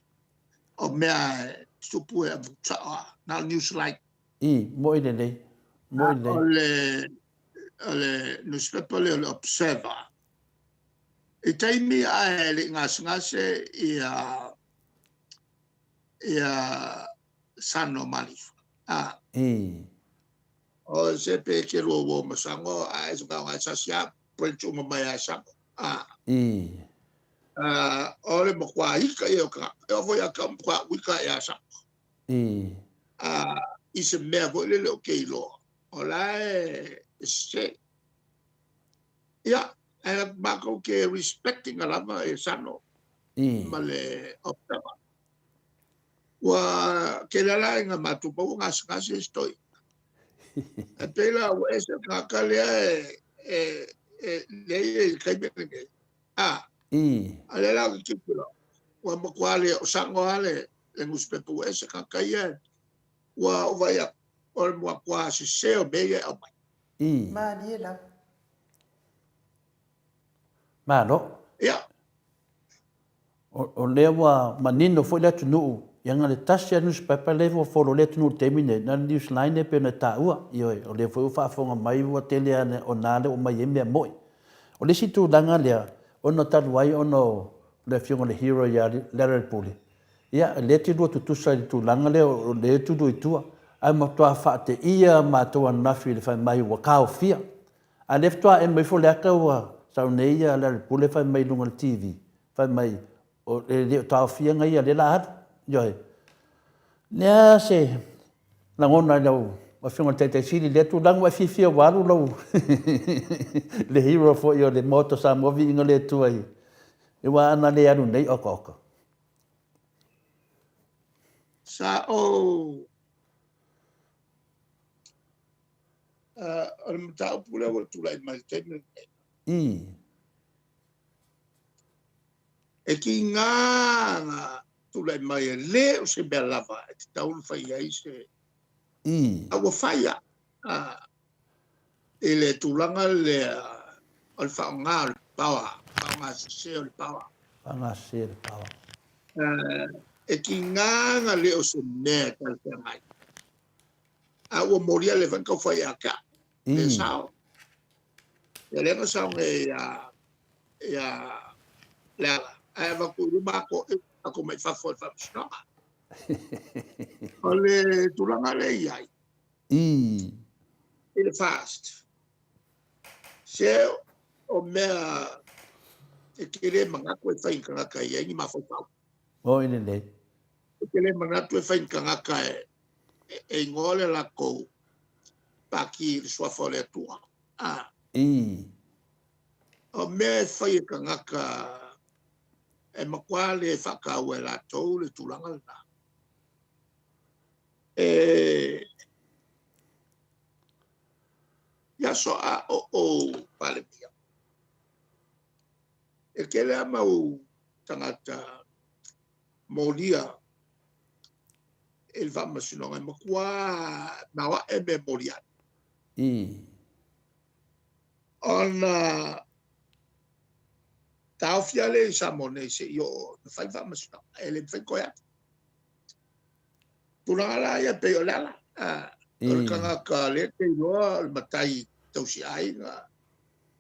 o mea e tutupu e avatu sao lava, na o le Newsline. I, mo'i lelei, mo'i lelei. O le o le nusipepa lea o le Observer. I taimi ae le i gasegase ia ia Sano Malifa. A. I. O se pe ke lua ua ma sango a e sanga ngai sa sia print uma mai a sango. A. I. A o le makua ika ia o ka. E o foi a ka makua uika ia sango. I. A i se mea foi lele o ke iloa. O la e se. Ia, ae matou ke respecting lava e Sano I. ma le Observer. Ua tele la ina matou maua gasegase isi toeaiina. Ae pei la ua ese le tagata lea e e e lea e i ai i le taimi lenei. A, I. a lea la ou te tilotilo, ua matua le o Sano lava le le nusipepa ua ese tagata ia ua ou vaai atu, o le matua sese o mea ia e aumai. I. Malie lava. Malo. Ia. O, o lea ua manino foi le atunuu, ia na le tasi a newspaper lea ua follow le atunuu i le taimi nei, na le Newsline e pei ona e taua. Ioe, o lea foi ua faafofoga mai ua tele lava o na lea ua aumai ai mea moi. O le isi tulaga lea, ona talu ai ona o le afioga i le hero ia Lealailepule, ia, lea e te lua tutusa i le tulaga lea o lea e tulu i tua, ae matua faateia matou ananafi i le fai mai ua taofia. A lea faatoa emo ifo le ata ua sau nei ia Lealailepule fai mai i luga o le TV, fai mai e le o taofia na ia lea la alu. Ioe. Le a se lagona i lau Afioga i le Taitai Sili i lea tulaga ua e fiafia ua alu lau le hero foi o le Maota o Samoa viiga le Atua i aua ana le alu nei oka oka. Sa ou o le mataupu lea ua tulai mai i le taimi lenei. I. E tiga na tulai mai e le o se mea lava e tatau ona fai ai se I. A ua fai lava i le tulaga lea o le faaaoga o le power, faaaoga sese o le power. Faaaoga sese o le power. E tiga na le o se mea e talafeagai. A ua molia le foi tau fai ia te au. Le sao. Ia lea na sao nei ia ia Leala. Ae avatu i luma ako, ako mai fafo e faamasinoga. O le tulaga lea i ai. I. I le fast. Se o mea e te le manatu e fai i tagata e i ai ni mafaufau. Oi lelei. E te le manatu e fai i tagata e e igoa le latou pati i le suafa o le Atua. A. I. O mea e fai e tagata e matua le faataua e latou le tulaga lena. E i aso a o ou Palemia, e tele lava mau tagata molia i le faamasinoga e matua maoae mea e molia ai. I. Ona taofia lea i Samoa nei seia oo ina fai le faamasinoga, e le mafai ona toe alu. Tulaga la ia pei o le ala, o le tagata lea e te iloa o le matai tausi aiga,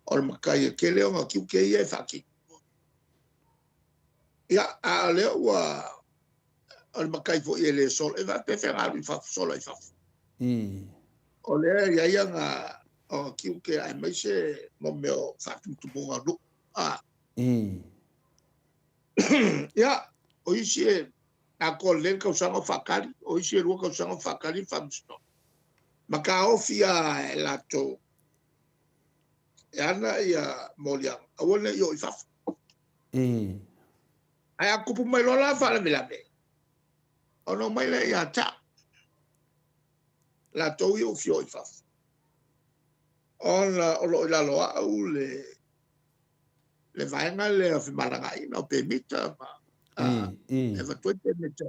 o le matai e tele ona tiute ia e faatino. Ia, a o lea ua o le matai foi e le solo, e faapefea ona alu i fafo, solo i fafo. O lea e i ai ana tiute aemaise mo mea o faatumutumuga o nuu. Ia, o isi e atoa lelei le tausaga o faatali, o isi e 2 tausaga o faatali le faamasinoga. Ma taofi lava e latou e ana ia moliaga, aua ne i oo i fafo. Ae a tupu mai loa la faalavelave, ona omai lea ia te au, latou ia ua fia o i fafo, ona o lo o i lalo o au le vaega lea o femalagaaiga, o pemita ma E avatu ai pemita.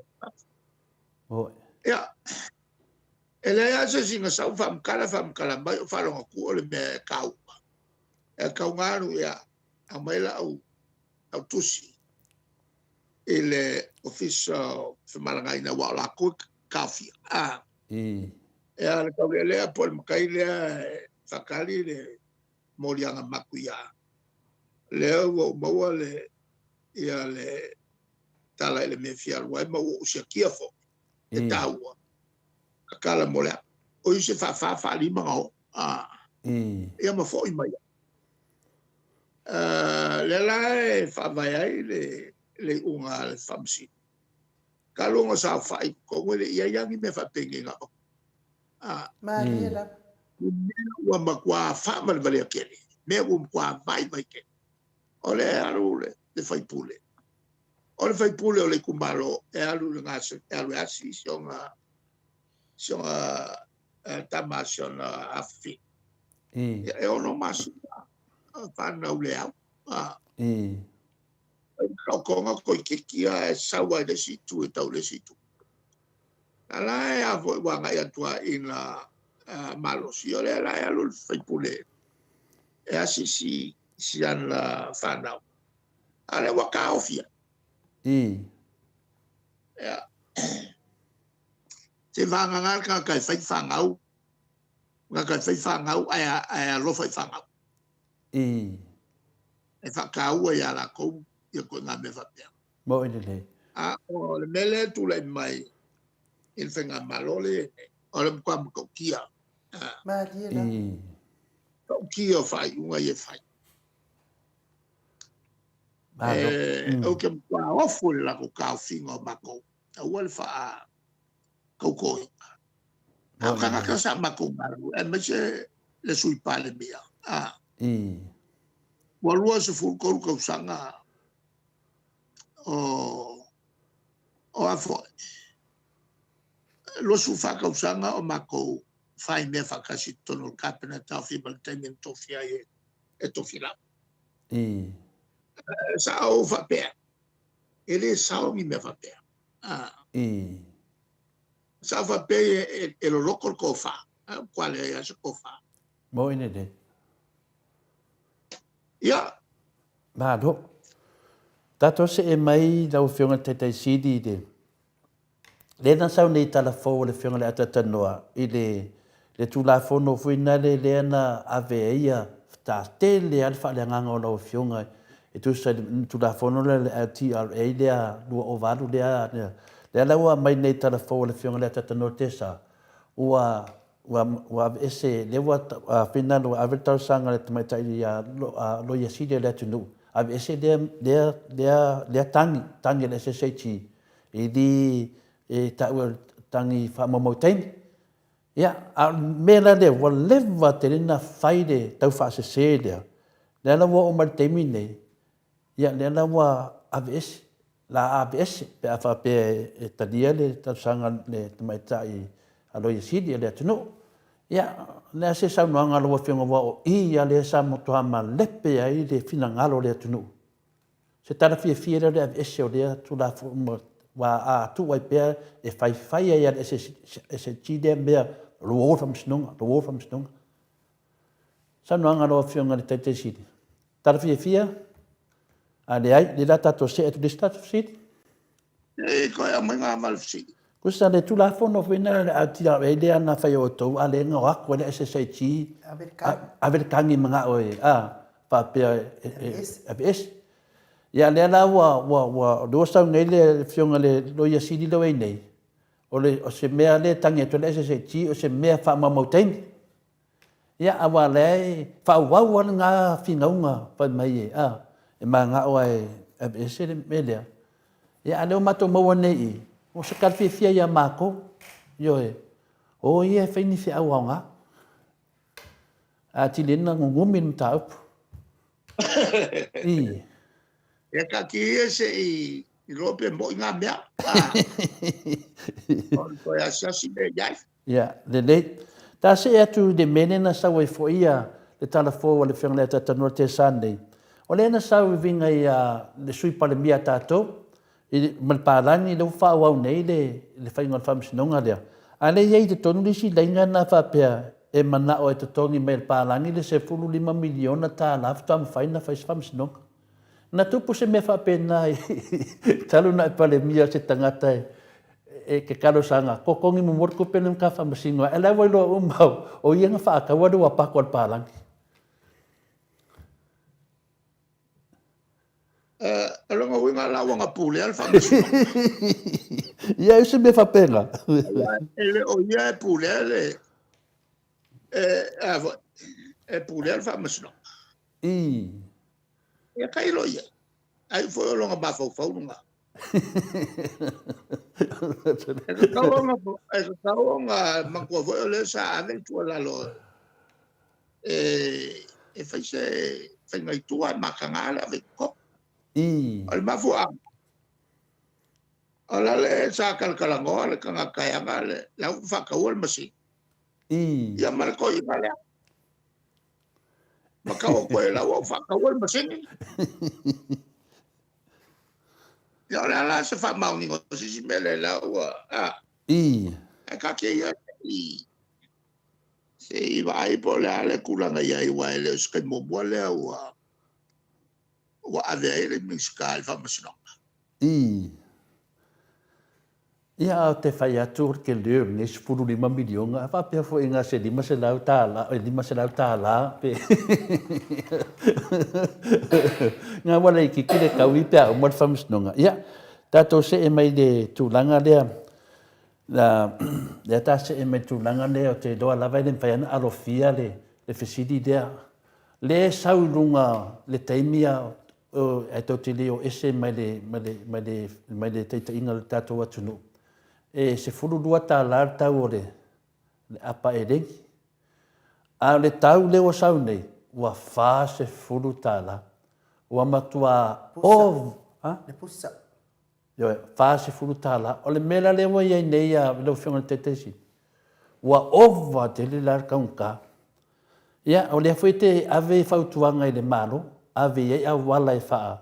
Ia, e leai lava se isi na sau faamatala faamatala mai o faalogo o le mea e taua. E taugalu ia, aumai lau au tusi i le Ofisa o Femalagaina aua o lakou e taofia. Ia, le taulealea po o le matai lea e faatali le moliaga matuia. Lea ua ou maua le ia le tala i le mea e fia alu ai ma ua ou siakia foi e taua tatala mo le apu. O i se faafa faalima na oo. Ia ma foi mai. Lea la e faavae ai le le iuga a le Faamasino. Talu ona saofai i totonu e le i i ai lava ni mea faapenei na avatu. Malie lava. Mea ua matua faavalevalea tele, mea ua matua vaivai tele. O le alu le faipule, o le faipule o le itumalo e alu i le gase, e alu e asi si ona, si ona tama, si ona afafine. Ia, e ono masina fanau le au. Taotoga toeitiiti lava e sau lava i le isi itu e tau i le isi itu. A la e a foi ua agai atu lava i na malosi, o lea la e alu le faipule e asi si, si ana fanau. A lea ua taofia. Ia. Se vagana le tagata e fai fanau, tagata e fai fanau ae, ae alofa i fanau. E faataua ia lakou ia ituaiga mea faapea. Moni lelei. A o le mea lea e tulai mai i le faigamalo lea e i ai nei, o le matua matautia. Malie lava. Matautia o faaiuga ia e fai. Malo. Ou te matua ofo i le latou taofiga o matou, aua le faa tautoina. A o tagata sa matou galulue, aemaise le Sui Palemia, ua 23 tausaga o o a foi, 24 tausaga o matou fai mea faatasi i totonu o le Kapeneta aofia ma le taimi na tofia ai e Tofilau. Sa ou faapea, e le sao ni mea faapea. Sa ou faapea e loloto le tofa, ae ua leai lava se tofa. Moni lelei. Ia. Malo. Tatou see mai lau Afioga i le Taitai Sili i le lea na sau nei tala fou a le Afioga i le Atatanoa i le le Tulafono foi nale lea na ave ai ia tele lava le faaleagaga o lau Afioga e tusa i le Tulafono lea le LTRA lea 2008 lea lea la ua aumai nei tala fou a le Afioga i le Atatanoa Tesa ua Ua, ua aveese, lea ua finagalo ua ave le talosaga a le tamaitai a Loia Sili o le atunuu, aveese lea, lea, lea, lea tagi, tagi a le SSHE, i li e taua o le tagi faamaumau taimi. Ia, a o le mea la lea, ua leva tele ona fai le taufaasese lea, lea la ua oo mai i le taimi lenei, Ia, lea la ua aveese, la aveese pe a faapea e talia le talosaga a le tamaitai a Loia Sili a le atunuu. Ia, o le a se saunoaga a lau Afioga aua o i lava lea sa matua malepe ai le finagalo o le atunuu. Se tala fiafia lea o le aveese o lea Tulafono aua a tuu ai pea e faifai ai lava le SSG lea mea, ua o le Faamasinoga, ua o le Faamasinoga. Saunoaga a lau Afioga i le Taitai Sili. Tala fiafia? A leai, lea la tatou see atu i le isi tatou fesili. E toe aumai ngā vale fesili. Tusa le Tulafono foi lena le LTRA lea na fai e outou a lea na o atu ai le SSHG ave le tagi manao e a faapea e aveese. Ia lea la ua ua ua lea ua sau nei le Afioga i le Loia Sili lea ua i ai nei, o le o se mea lea e tagi atu ai le SSHG o se mea faamaumau taimi. Ia, aua o lea e faaauau lava lena finauga fai mai e, a, e mananao lava e aveese le mea lea. Ia, a o lea ua matou maua nei i i, ua se tala fiafia ia matou, ioe, o ia e fai ni feau aoga. A atili ai ona nunumi le mataupu. I. Ia taatia ia se i iloa pe moi ngā mea. Ona toe asiasi lea i ai. Ia, lelei. Ta see atu i le mea lea na sau ai foi ia le tala fou a le Afioga i le Atatanua Tesa nei. O lea na sau i uiga i le Sui Palemia a tatou, I, ma le palagi lea ua faaauau nei le, le faiga o le faamasinoga lea, a lea e i ai i totonu le isi laina lena faapea e manao e totogi mai e le palagi le $15 miliona tala faatoa mafai ona fai se faamasinoga. Na tupu se mea faapena i, talu ona e Palemia se tagata e, e ke talosaga, totogi muamua le tupe lea ma ta faamasino ai, a o la ua iloa uma o ia na faataua le uapato a le palagi. O lona uiga la ua na pulea le faamasinoga. Ia, e se mea faapena. E le o ia e pulea le e, a foi, e pulea le faamasinoga. I. Ia tailo ia. Ai foi o lona mafaufau lena. E tatau ona, e tatau ona manatua foi o lea sa ave le tuualalo e, e fai se faiga i tua e mataga le ave i totonu. I. O le mafuaaga, o la le sa talatalanoa le tagata e ana le, la ua faataua le masini. I. Ia ma le toeaina lea. Ma tau atu ai la ua ou faataua le masini. Ia o le a la se faamaoniga o se isi mea lea la ua, a. I. Ae taatia ia i se i vaai po o le a le tulaga i ai, aua e le o se taimi muamua lea ua ua ave ai le Minisita i le Faamasinoga. I. Ia, a te fai atu o le tele o lenei 15 miliona, a faapea foi na se 500 tala, e 500 tala pe nga ua laitiiti le taui pe a uma le faamasinoga. Ia, tatou see mai le tulaga lea, lea ta see mai le tulaga lea ou te iloa lava e le mafai ona alofia le fesili lea. Lea e sau i luga le taimi a ae tou te le o ese mai le, mai le, mai le, mai le taitaiga o le tatou atunuu, e $12 le tau o le, le apa eleni. A o le tau lea ua sau nei, ua $40. Ua matua ov, ha? Le pusa. Ioe, $40. O le mea la lea ua i ai nei a lau Afioga i le Taitaifono, ua ova tele la le taugata. Ia, o lea foi e te ave fautuaga i le Malo, ave i ai auala e faa,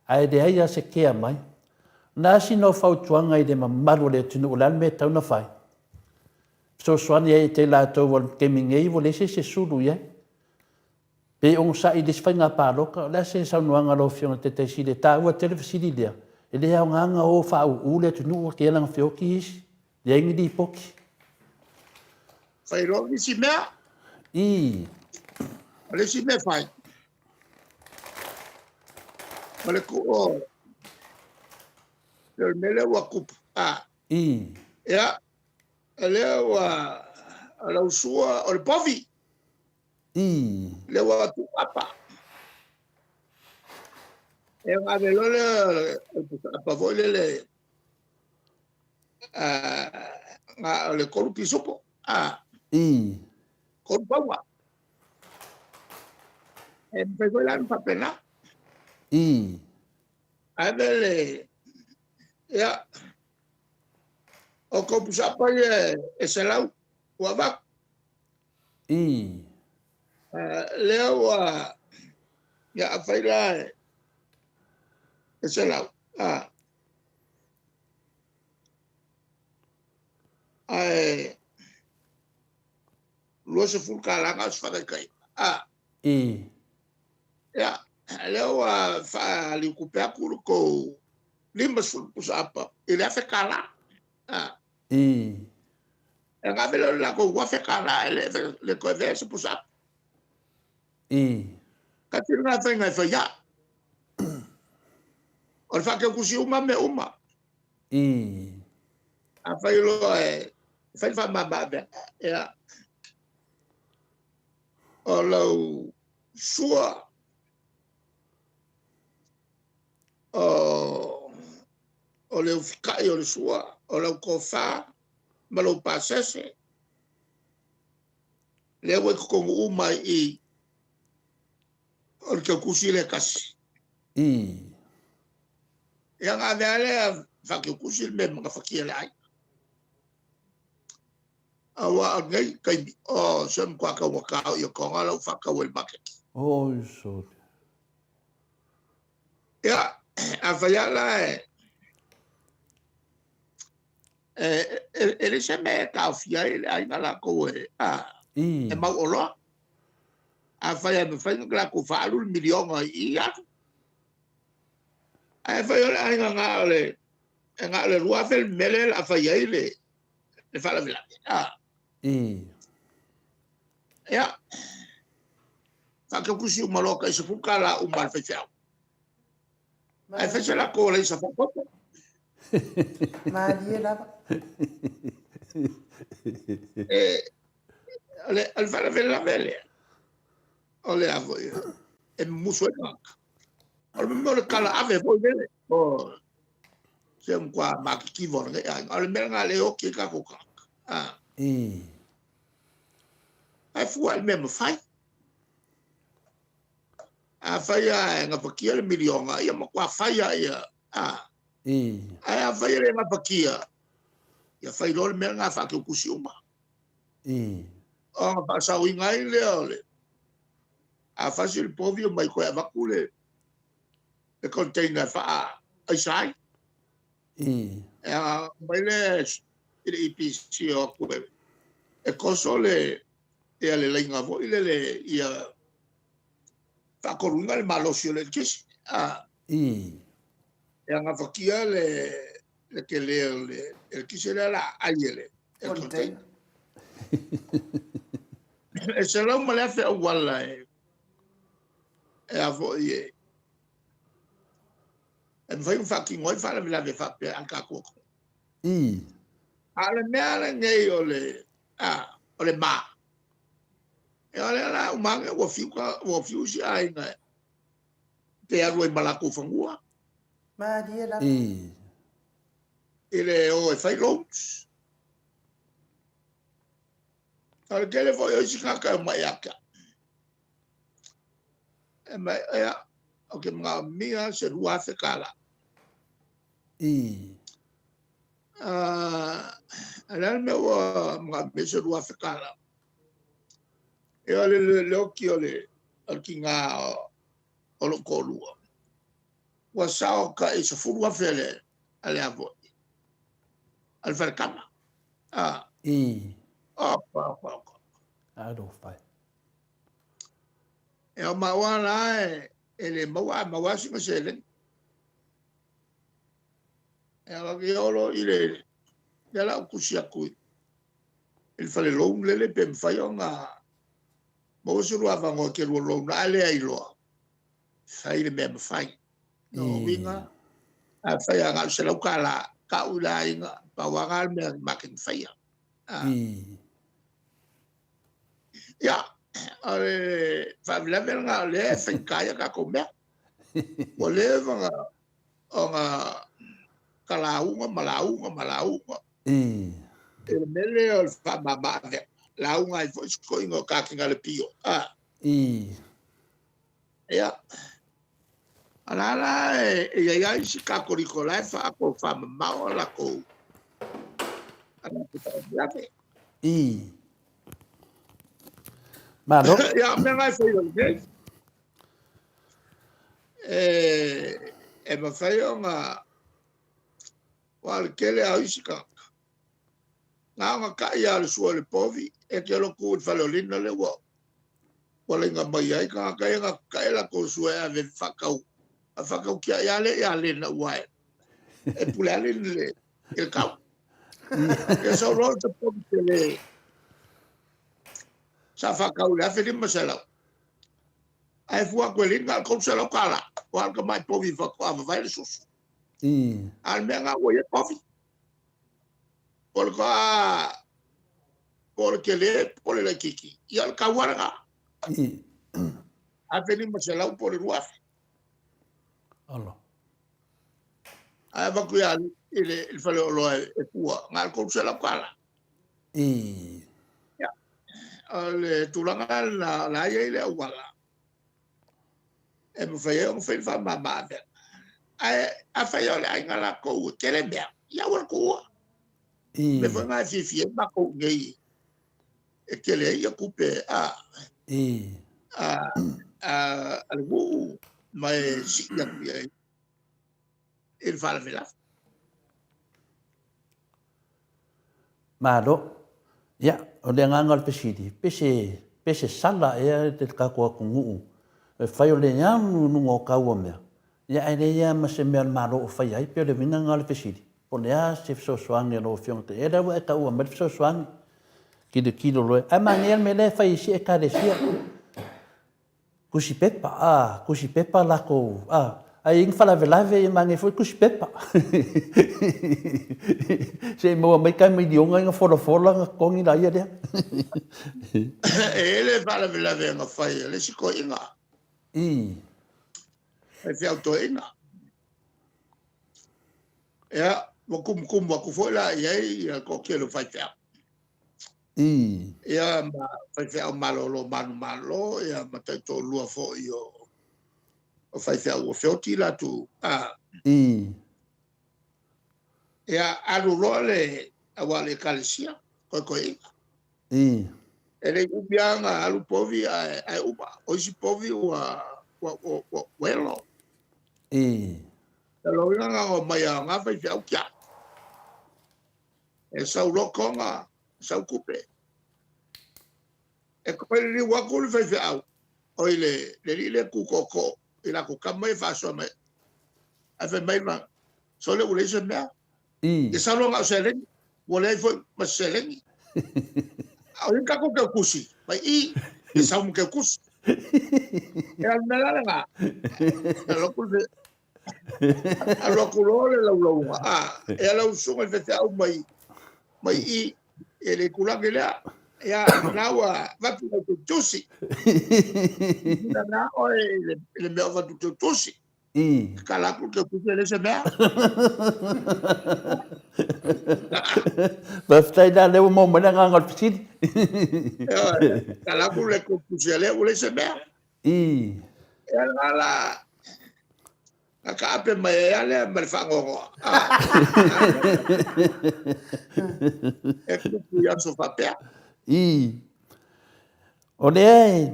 ae leai lava se kea mai. O le a sina fautuaga i le mamalu o le atunuu, o le a le mea e tatau ona fai? Fesoasoani ai te i latou o le taimi nei ua leai se isi e sulu i ai. Pe onosai i le isi faiga palota, o le a se saunoaga a lau Afioga i le Taitai Sili? E taua tele le fesili lea, e le aoga ona o faauu le atunuu ua kea lana feoti isi, leai ni lipoti. Fai loa nisi mea. Ii. O le isi mea fai, o le tuu o le mea lea ua tupu. A. Ii. Ia, lea ua lau sua o le povi. Ii. Lea ua tuu apa. E ave loa lea o le apa foi lele o le kolu pisupo. A. Ii. Kolu paua. E mafai foi la ona faapena. Ii. Ave le, ia, o kou pusapa ia e 100 ua avatu. Ii. Lea ua, ia afai la e 100, a, ae 20 tala na o se faataitaiga. A. Ii. Ia, lea ua faaliutupe atu le tou 50 pusa apa i le $1,000. A. Ii. E gave lea o le latou $1,000 e le toe avea se pusa apa. Ii. Kati lena faiga e fai ai. O le faatautusi uma mea uma. Ii. Afai loa e fai le faamama-avega, ia, o lau sua, o, o le ufikai o le sua, o lau tofa ma lou pasese, lea ua i totonu uma i o le teutusi lea e tasi. Ii. Ia ona ave lava lea faateutusi le mea e gafatia e le aiga. Aua o lenei taimi, o se matua taugata o ia toga la ua faatau ai i le maketi. Oi sole. Ia, afai lava la e. E leai se mea e taofia ai le aiga latou e, a, e mau oloa. Afai e mafai ona latou faaalu le miliona i i, alu. Ae afai o le aiga na o le, e na o le 2000 le mea lea o le a fai ai le, le faalavelave, a. Ia, faatautusi uma loa tai $10 uma a le faifeau. Ae fai se latou alaisa faaopoopo. Malie lava. E, o le, o le faalavelave lea, o le a foi, e mumusu ai tagata. O le mea o le tala ave foi lele, o se matua matitiva o lenei aiga. O le mea lena le oti ai tatou tagata. Ah. Ae fua i le mea mafai. Afai lava e gafatia le miliona, ia matua fai lava ia, a. Ae afai e le gafatia, ia fai loa le mea lena faateutusi uma. Ona faasaoina ai lea o le, a fasi le povi omai toe avatu le, le container e faaaisa ai. E aumai lea i le EPC e o atu e koso le, ia le laina foi lele ia faatoluina le malosi o le eletise. A. E gafatia le, le tele o le eletise lea o le a ai e le container. E 100,000 auala e, e a foi e, e mafai ona faatino ai faalavelave faapea a le tatou atunuu. A o le mea lenei o le, a, o le ma. E o lea la uma ane ua fiu, ua fiu isi aiga pe alu ai ma latou fanua. Malie lava. I le o e fai loans. O le tele foi o isi tagata e omai ia te au. E mai, ia, ou te manaomia se $2,000. A o le a le mea ua manaomia se $2,000? Ia o le leoki o le tiga o lou toalua, ua sao tai $10,000 a le, a le a foi, a le faletama. Oka, oka, oka. Alofa e. E o maua la e le maua, a maua lava sina seleni. E ala ki olo i le lea la ou tusi atu i le fale loan lele pe mafai ona maua se lua avanoa ke lua loan a lea iloa fai le mea mafai. No uiga a fai a na o le $100 tau i le aiga pau lava na le mea matou te faia. Ia, o le faalavelave lena o lea e faigata ai a tatou mea. Ua leva ona ona talauga ma lauga ma lauga. I le mea lea o le faamama avega. Lauga ai foi si toeaina o Katinale Pio. Ia, a la la e i ai lava isi Katoliko la e faatofamamao a latou a latou faalavelave. Malo. Ia, o mea na e fai o lenei. E mafai ona aua o le tele lava o isi tagata, na ona tai lava o le sua i le povi, e te alu atu i le fale o Lina lea ua ua laina mai ai tagata ia na ta'i latou sua e ave e faatau, a faatau tiai lava lea ia Lina aua e pule lava Lina i le tau. Ia sau loa se povi tele sa faatau i le $1,500. Ae fua atu e Lina na o le $300, aua o le tamai povi faatoa vavae le susu. A o le mea lena ua i ai povi. Po o le toa, po o le tele, po o le laitiiti, ia o le tau lava lena. $1,500 po o le $2,000. Alo. Ae avatu ia i le faleoloa e fua, na o le $300. Ia, o le tulaga lena o la e i ai le auala e mafai ai ona fai le faamama avega. Ae afai o le aiga latou e tele mea, ia aua le tuua. Mea foi lena e fiafia ai matou i inei e tele ai ia tupe a a le nuu ma e sii atu i ai i le faalavelave. Malo. Ia, o le agaga o le fesili, pe se, pe se sala ea le tatou atunuu e fai o le anu i luga o tau o mea, ia ae leai lava ma se mea a le Malo o faia ai, pei o le uiga lena o le fesili, po o le a se fesoasoani a lau Afioga i le Ia lea ua e taua mai le fesoasoani, tilotilo loa, ae manaia le mea lea e fai e isi Ekalesia. Tusi pepa, a, tusi pepa latou, a, a i ai ni faalavelave, ia manaia foi le tusi pepa. Se i maua mai tai miliona ona folafola ona totogi laia lea. E i ai le faalavelave na fai e le isi toeaina. I. Faifeau toeaina. Ia, ua tumutumu atu foi la i ai ia le toatele o faifeau. I. Ia, ma faifeau malolo manumalo, ia ma taitoalua foi o o faifeau ua feoti latou. A. I. Ia, alu loa le aua o le ekalesia, koekoeina. I. E le i umi lava ona alu povi ae, ae uma. O isi povi ua, ua, ua, ua, ua elo. I. O lona uiga na ona omai lava o na faifeau tiai. E sau loa toga, sau tupe. E toe liliu atu le faifeau, oi le, le alii lea tu tootoo i latou tama ia faasoa mai. Ae fai mai ma, sole ua leai se mea. I. Ia sau loa na o seleni, ua leai foi ma se seleni. A o ai tatou teutusi? Mai i, ia sau ma teutusi. Ia o le mea la lena. E alu atu le Alu atu loa le laulauga, a, e ala usuga i le faifeau mai, mai i, e le itulagi lea. Ia, na ua avatu lau teutusi. Sina na oe i le, i le mea o avatu teutusi. I. Tatala atu le teutusi e leai se mea. Faafetai la, lea ua maua mai le agaga o le fesili. Ioe, tatala atu le teutusi a lea ua leai se mea. I. Ia lena la, na taape mai ai lava lea ma le faanoanoa. E tupu i aso faapea. I. O lea,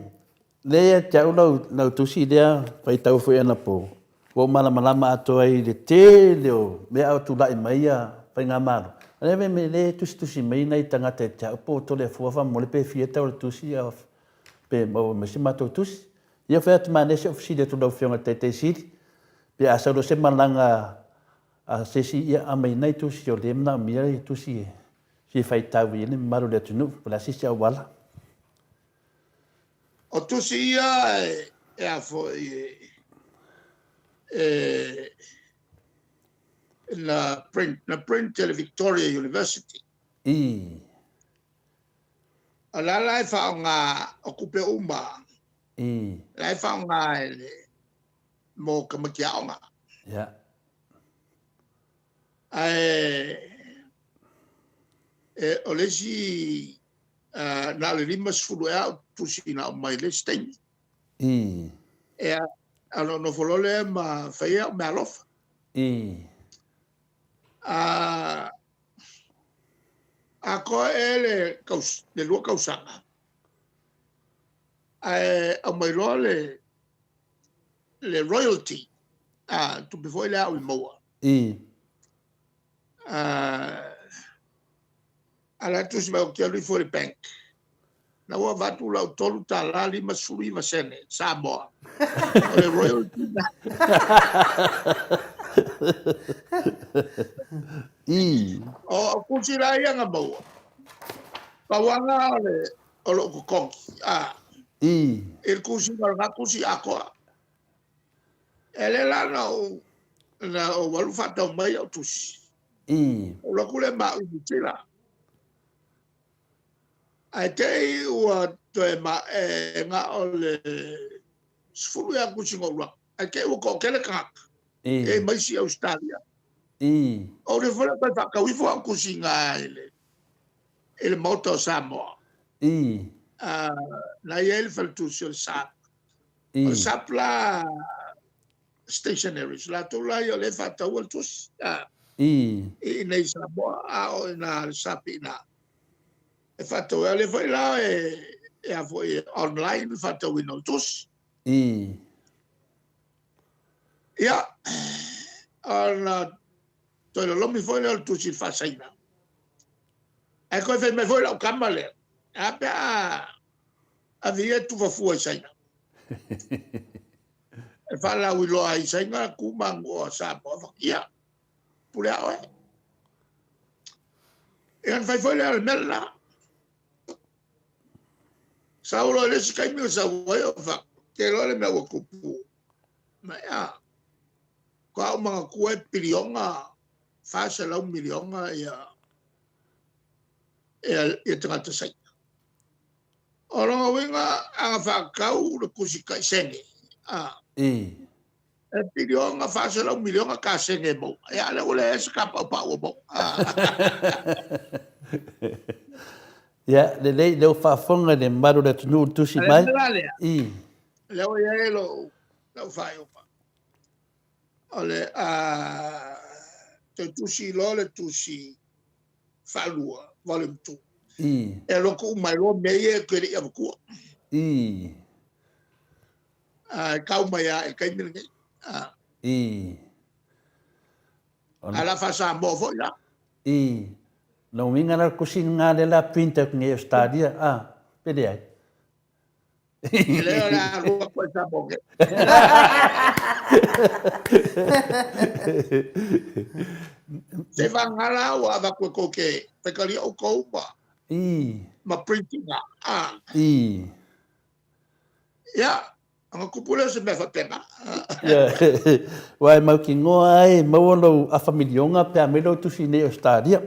lea ia te au lau, lau tusi lea faitau foi anapo, ua ou malamalama atoa ai i le tele o mea a o tulai mai ia Faigamalo. A lea mea lea e tusitusi mai nai tagata ia te au po o Toleafoa faamolemole pe fia tau o le tusi a pe maua mai se matou tusi. Ia fai atu manaia si ou fesili atu i lau Afioga i le Taitai Sili, pe a sau loa se malaga a se isi, ia aumai nai tusi o lea e manaomia tusi e fia faitau i ai le mamalu o le atunuu, po o le a se isi auala. O tusi ia e a foi e na print, na print e le Victoria University. I. O la la e faaaoga o tupe uma. I. La e faaaoga e le mo tamaiti aoga. Ia. Ae e, o le isi na o le 50 ea au tusi na aumai le isi taimi. I. Ea, a ona nofo loa lea ma fai au meaalofa. I. A, Atoa ea le, le lua tausaga, ae aumai loa le, le royalty, a, tupe foi lea au i maua. I. A, a la tusi mai ou te alu ifo i le bank. Na ua avatu lau $3.59 sene Samoa. O le royalty na. I. O kusi la ia na maua. Pauanga o le o lou totogi. A. I. I le kusi ma lena kusi atoa. E le la na ou na ou alu faatau mai au tusi. I. Ou alu atu lea ma au i Niu Sila. Ae te i ua toe ma'e na o le 10 ea kusi na ou alu atu. Ae te i ua toatele tagata e mai isi Ausetalia. Ou le foi la toe faatau ifo au kusi i na i le i le Maota o Samoa. Na i ai le faletusi o le SAP. O le SAP la stationaries, latou la ia o lea e faataua le tusi. I inei i Samoa, a o i na le SAP i ina. E faatau ai. O lea foi la e, e a foi e online le faatauina o le tusi. Ia, ona toe lolomi foi lea o le tusi i le faasaina. Ae toe fai mai foi lau tama lea, e a pe a ave ia e tufa fua i Saina. E faalauiloa ai i Saina tu ma aganuu a Samoa. Ia, pule a oe. Ia ona fai foi lea o le mea lena. Sau loa i le isi taimi o sau ai o fai, te iloa le mea ua tupu. Ma ia, faatoa ou manatua e piliona, 400 miliona ia ia tagata Saina. O lona uiga, a na faatau le tusi tai sene, a, I. e piliona, 400 miliona ta sene e maua. Ia, a lea ua leai se tapaupau o maua. Ia, lelei, lea ua faafofoga i le mamalu o le atunuu i le tusi mai. A le mea la lea, I. lea ua i ai lou, lau faaiuga, o le a toe tusi loa le tusi faalua, volume 2. I. E alu atu uma ai loa mea ia e te le i avatua. I. A, e tau mai lava i le taimi lenei. A. I. A o le a faa-Samoa foi la. I. Lona uiga la o le tusi lena lea o le a print atu nei i Ausetalia, a, pe leai? E leai o le a alu atu ai Samoa nei. Se vagana la ua avatu e tou te faitalia outou ma I. ma print ina. A. I. Ia, ona tupu lea o se mea faapena. Ia, aua e mautinoa ai e maua lou afa miliona pe a aumai lou tusi nei i Ausetalia.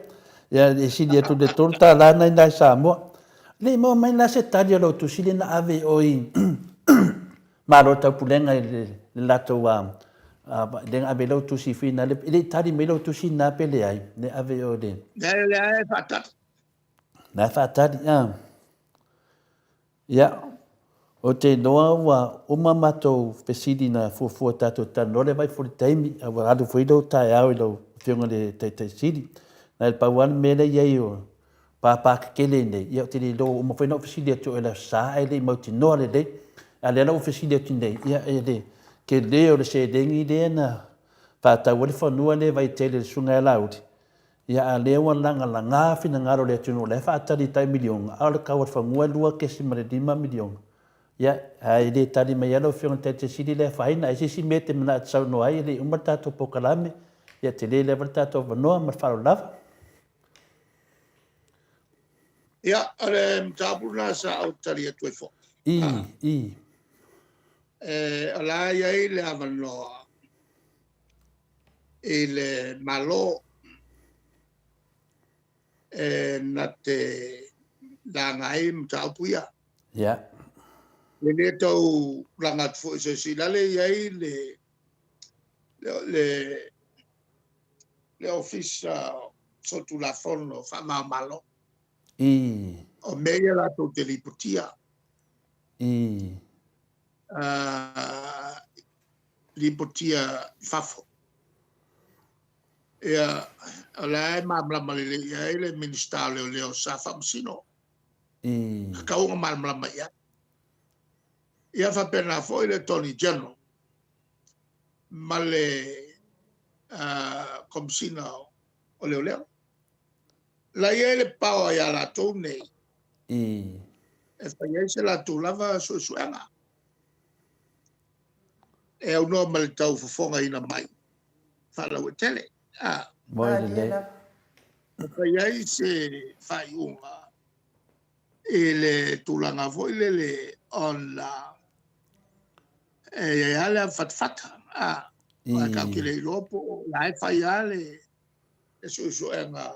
Ia, e sili atu i le $3 lena i ina i Samoa. Le i maua mai la se tali o lou tusi lea na ave i o i Malo o le Taupulega i le latou lea na ave ai lau tusi foi na, e le i tali mai lau tusi na pe leai, lea ave i o i le... Leai, lea e faatali. Lea e faatali, a. Ia, ou te iloa ua uma matou fesili na fuafua tatou talanoa lea vai foi le taimi, a ua alu foi lou taeao i lau Afioga i le Taitai Sili. Na o le pau lava le mea lea e i ai o pāpā tetele nei, ia ou te le iloa ua uma foi ona ou fesili atu i oe i le Aso Sa ae le i mautinoa lelei. A o lea la ua fesili atu nei, ia e le tele o le seleni lea na faatau ai le fanua lea i Vaitele i le Susuga ia Laauli, Ia a lea ua lagalaga finagalo o le atunuu o la e faatali i tai miliona, a o le tau o le fanua e $2.5 miliona. Ia, ae le tali mai lava lau Afioga i le Taitai Sili le afaina. Ai se isi mea e te manao e te saunoa ai e le i uma le tatou polokalame. Ia, tele lava le tatou avanoa ma le faaaloalo lava. Ia, o le mataupu lena sa ou tali atu ai foi. I, i. E, o la e i ai le avanoa i le Malo e na te laga ai mataupu ia. Ia. E le tau laga atu foi i se isi, la le i ai le, le, le, le Ofisa Solitulafono Faava-o-Malo. I. O mea ia latou te lipotia. I. Uh, lipotia i fafo. Ia, o la e malamalama lelei i ai le Minisita o Leoleo sa faamasino. I. Tatau ona malamalama i ai. Ia faapena foi le Attorney General ma le uh, Komesina o Leoleo. La i ai le power ia latou nei. I. E fai ai se latou lava suesuega. E aunoa ma le tau fofogaina mai faalauaitele. A. Moe lelei. E fai ai se faaiuga i le tulaga foi lele ona e i ai lava le avafatafata. A. Aua tatou te le iloa po o la e fai lava le suesuega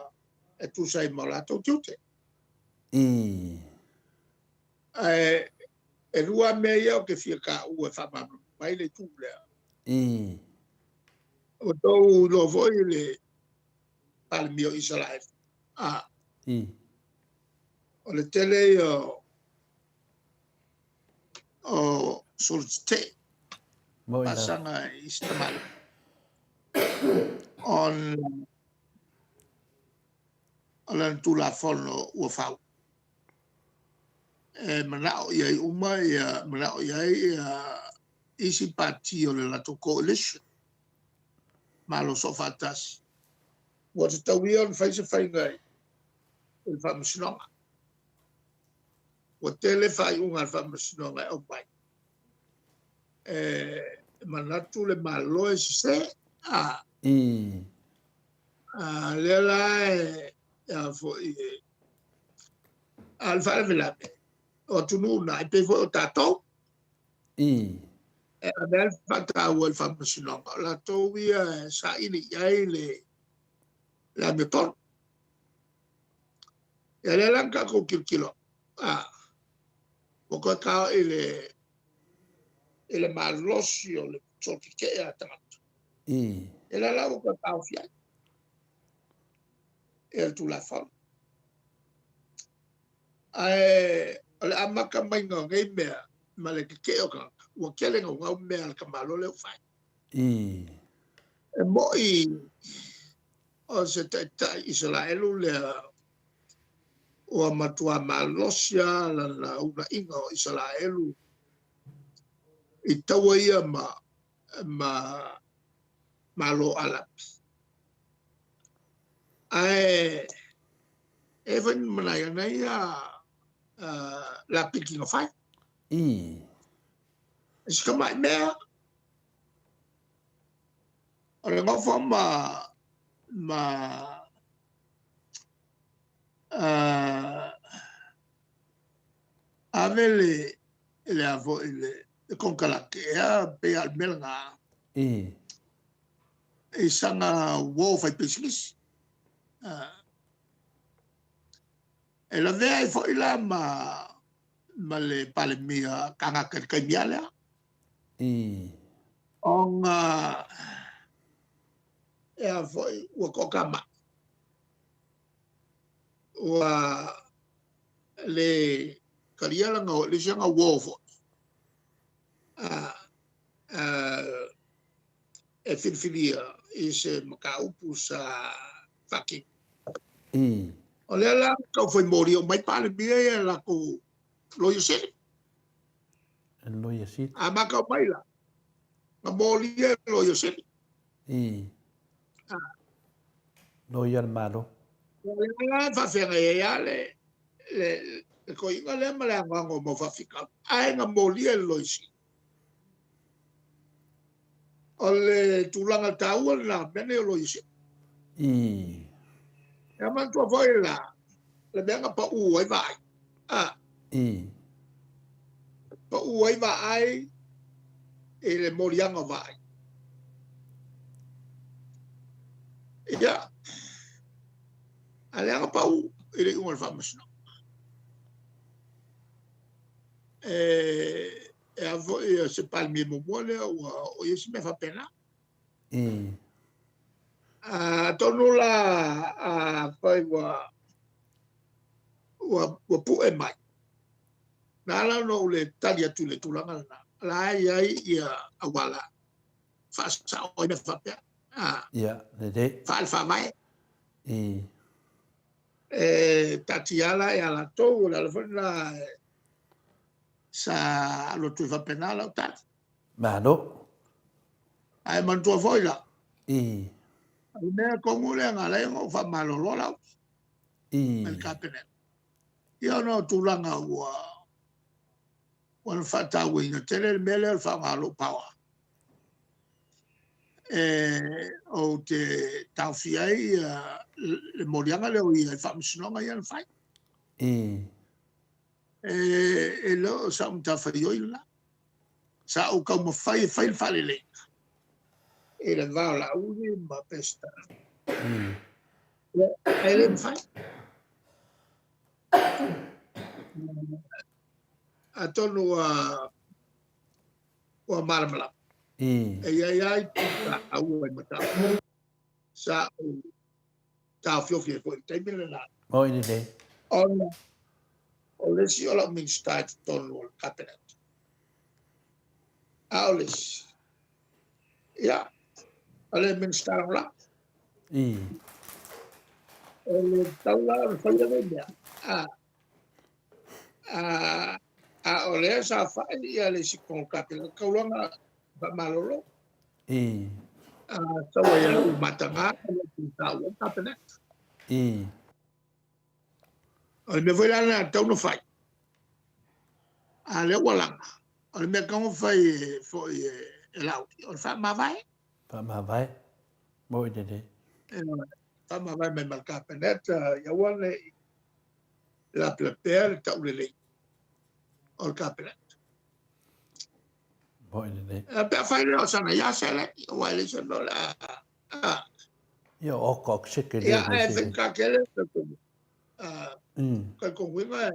e tusa ai ma o latou tiute. I. Ae e lua mea ia ou te fia taua e faamalamalama ai le itu lea. I. Ua tou iloa foi le Palemia o Isaraelu. A. I. O le tele ia o solotetee faasaga i si tamalii. Ona o lana Tulafono ua fau. E manao i ai uma ia, manao i ai ia isi pati o le latou coalition, Malo Soofaatasi. Ua tatau ia ona fai se faiga i i le Faamasinoga. Ua tele faaiuga a le Faamasinoga e aumai. E manatu le Malo e sese. A, a lea la e, a foi, a le faalavelave, o atunuu na, e pei foi o tatou. E ave lava le faataua i le Faamasinoga, o latou ia e saili i ai le le amiotonu. Ia lea la na tatou tilotilo, a, ua toe taoai i le i le malosi o le sotetee a tagata. Ia lea la ua toe taofi ai ia le Tulafono. Ae o le amata maiga o nei mea ma le tetee o tagata, ua tele naunau mea a le tamaloa lea ua fai. E moni o se taitai Isaraelu lea ua matua malosi lava lana uunaiga o Isaraelu i taua ia ma ma Malo Arapi. Ae e i ai foi ma nai ana ia lapiki na fai. E si tamai mea, o le nofo ma ma ave le le a foi le le konekarate ea pei lava o le mea lena i sana uo faipisinisi. E lavea ai foi la ma ma le Palemia Kanaka i le taimi lava lea. Ona e a foi ua toatamai, ua le talia lana o i le isi ana uo foi e filifilia i se mataupu sa faatino. O lea la na tau fai molia uma ai Palemia ia e latou Loia Sili. Loia Sili. A matau mai la, na molia e Loia Sili. Loia a le Malo. O lea la e faafeagai ai lava le, le, le toeaina lea ma le anoano o mau faafitauli, ae na molia e le Loia Sili. O le tulaga taua lena o mea nei o Loia Sili. Ia manatua foi la, le mea na pau ai vaai. A. Pau ai vaai i le moliaga o vaai. Ia, a lea na pau i le iuga o le faamasinoga. E, e a foi se Palemia muamua lea ua oo i ai se mea faapena. Atonu la afai ua ua ua pue mai, na ala ona ou le tali atu i le tulaga lena, o la e i ai ia auala faasao ai mea faapea. Ia, lelei. Faale-faavae. E taatia la ia latou, o le ala foi lena sa alu atu ai faapena lau tali. Malo. Ae manatua foi la. O le mea tonu lea na ala ai ona ou faamalolo lau. Mai le Kapeneta. Ia ona o tulaga ua ua na faatauaina tele le mea lea o le faaaoga o lou power. E ou te taofia ai le moliaga lea o ia i le faamasinoga ia na fai. E le o sau matafaioi lena. Sa ou taumafai e fai le faaleleiga i le va o Laauli ma Peseta. Ae le mafai. Atonu ua ua malamalama. E i ai lava itu taua i mataupu sa ou taofiofi ai foi i le taimi lena. Oi lelei. Ona o le isi o lau Minisita i totonu o le Cabinet. A o le isi, ia, o le Minisita Lagolago. O le tatau la ona faia nei mea. A, a, a o lea sa fai ia le isi konekarate, tau loa ona faamalolo. A sau ai au mataga, le taua le Cabinet. O le mea foi la lena e tatau ona fai, a lea ua laga, o le mea e tatau ona fai foi e Laauli, o le faamavae. Faamavae. Moi lelei. Faamavae mai ma le Kapeneta, ia aua ne i lapelapea le taulelei o le Kapeneta. Moi lelei. Pe afai lea o sana ia seleni, aua e leai se mea o le a. Ia o ka se ke le. Ia, ae faigata tele talitonuina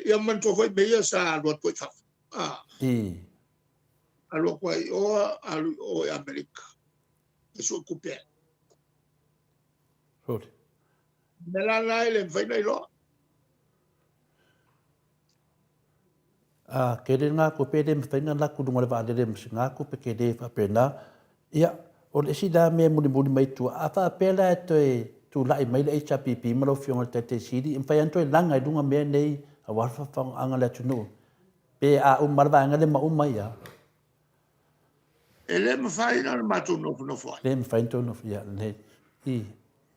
ia manatua foi mea ia sa alu atu ai i fafo. Alu atu ai i o, alu i o i Amerika, e sue tupe ai. Sorry. Mea la la e le mafai ona iloa. A kele ngā kope le mafai na laku lunga le vaalele ma se ngā kope ke le faapena. Ia, o le isi la mea mulimuli mai tua, a faapea la e toe tulai mai le HRPP ma lau Afioga i le Taitai Sili, e mafai lava ona toe laga i luga mea nei aua le faafofogaaga a le atunuu. Pe a uma le vaega lea ma uma ia. E le mafai ona matou nofonofo ai. Le mafai ona tou nofo, ia, lelei. I.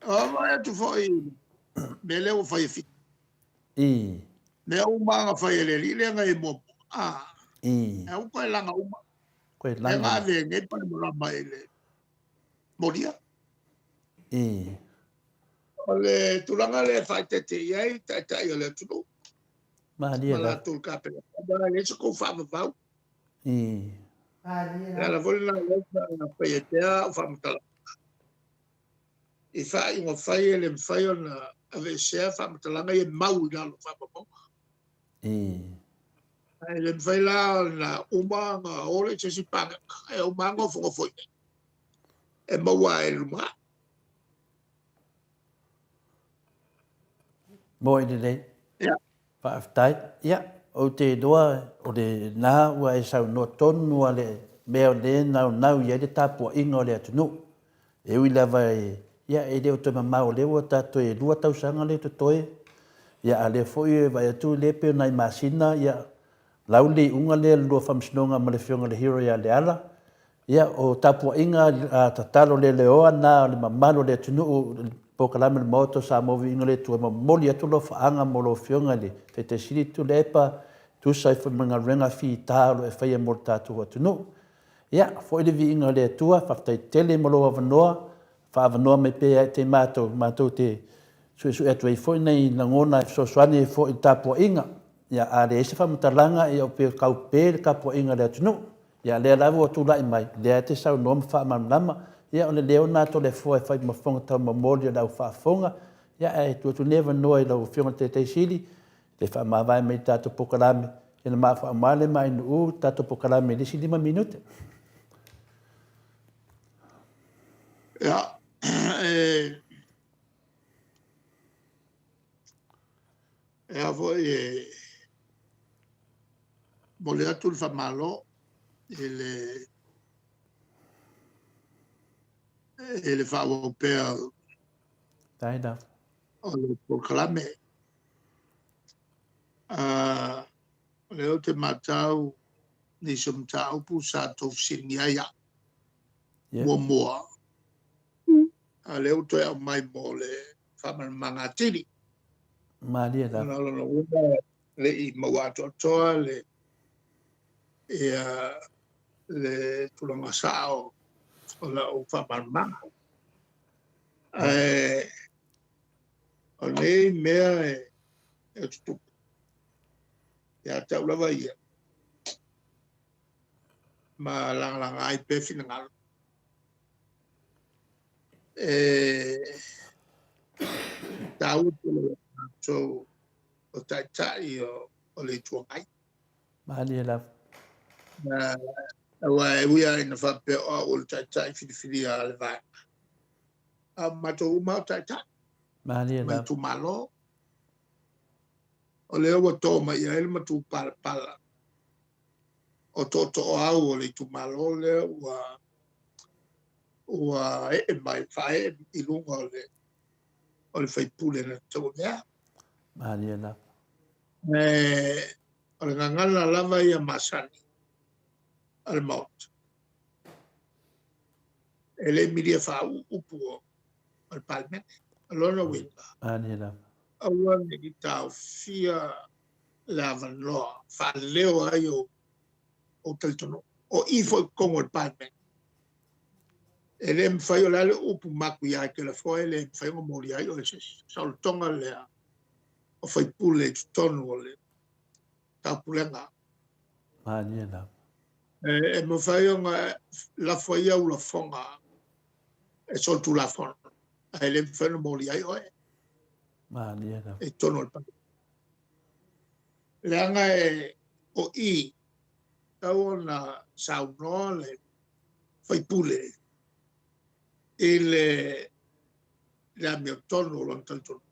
O vaai atu foi i le mea lea ua fai e Fiti. I. Mea uma na fai e le alii lea na i ai muamua. A. I. E aua koe laga uma. Koe laga. Lea na ave ai nei Palemalama i le molia. I. O le tulaga lea e faaeteete i ai taitai o le atunuu. Malie Ma latou le Kapeneta. E leai se tou faavavau. I. Malie Le ala foi lena o lea na fai ai pea au faamatalaga. I faaiuga fai e le mafai ona aveesea faamatalaga ia e mau i lalo o faamaumauga. Ae le mafai la ona uma ona o lea i se isi palota, e uma lava nofonofo i inei e maua ai i le lumanai. Moi lelei. Ia. Faafetai. Ia, ou te iloa o lena ua e saunoa tonu lava le mea o lea e naunau i ai le tapuaiga o le atunuu. E ui lava e, ia, e le o toe mamao o lea ua tatou e 2 tausaga lea e totoe, ia, a o lea foi e vaai atu lea pei o nai masina, ia, lau le iuga lea o le lua faamasinoga ma le Afioga i le Hero ia Leala. Ia, o tapuaiga a tatalo leleoa na o le mamalu o le atunuu, polokalame o le Maota o Samoa Viiga le Atua, e momoli atu alofaaga mo lau Afioga i le Taitai Sili Tuilaepa, tusa ai foi ma le galuega fita o lo o e faia mo le tatou atunuu. Ia, foi le viiga o le Atua, faafetai tele mo lou avanoa, faaavanoa mai pea ia te matou, matou te suesue atu ai foi nai lagona e fesoasoani ai foi i le tapuaiga. Ia, a leai se faamatalaga, ia o pe kau pe le tapuaiga a le atunuu. Ia, lea lava ua tulai mai, lea e te saunoa ma faamalamalama. Ia, o le leo lena Toleafoa e fai ma fofoga taumamoli o le au faafofoga. Ia, ae tuu atu lenei avanoa i lau Afioga i le Taitai Sili, le faamavae mai i le tatou polokalame. Ia ona mafauma lea ma ainuu le tatou polokalame i le isi 5 minute. Ia, e, e a foi e momoli atu le faamalo i le i le faaauau pea o le polokalame. O lea ou te matau nisi o mataupu sa tou fesiligia ai au muamua, a o lea ua toe aumai mo le faamalamalamaga atili. Malie lava. Ona o lona uiga e le i maua atoatoa le ia le tulaga sao o lau faamalamalamaga. Ae o nei mea e tutupu ia te au lava ia ma lagalaga ai pea finagalo e taua tele ia matou o taitai o le Itu Agai. Malie lava. Aua e ui lava ina faapea o au o le taitai filifilia a le vaega, a o matou uma o taitai. Malie lava. Mai itumalo. O lea ua to mai i ai le matupalapala o tootooau o le itumalo lea ua ua ee mai faaee i luga o le o le faipule na tauavea. Malie lava. O le gagana lava ia masani a le Maota. E le milia faauu upu o le Palemene. O lona uiga. Malie lava. Aua ne i taofia le avanoa faaleo ai ou talitonuga. O i foi i totonu o le Palemene, e le mafai, o le a le upu matuia e te lafoa, e le mafai ona molia ai oe e se isi. Saolotoga lea o faipule i totonu o le taupulega. Malie lava. E mafai ona lafo ai au lafoga e solitulafono, ae le mafai ona molia ai oe. Malie lava. I totonu o le Palemene. Leaga e o i tau ona saunoa le faipule i le le amiotonu o lona talitonuga.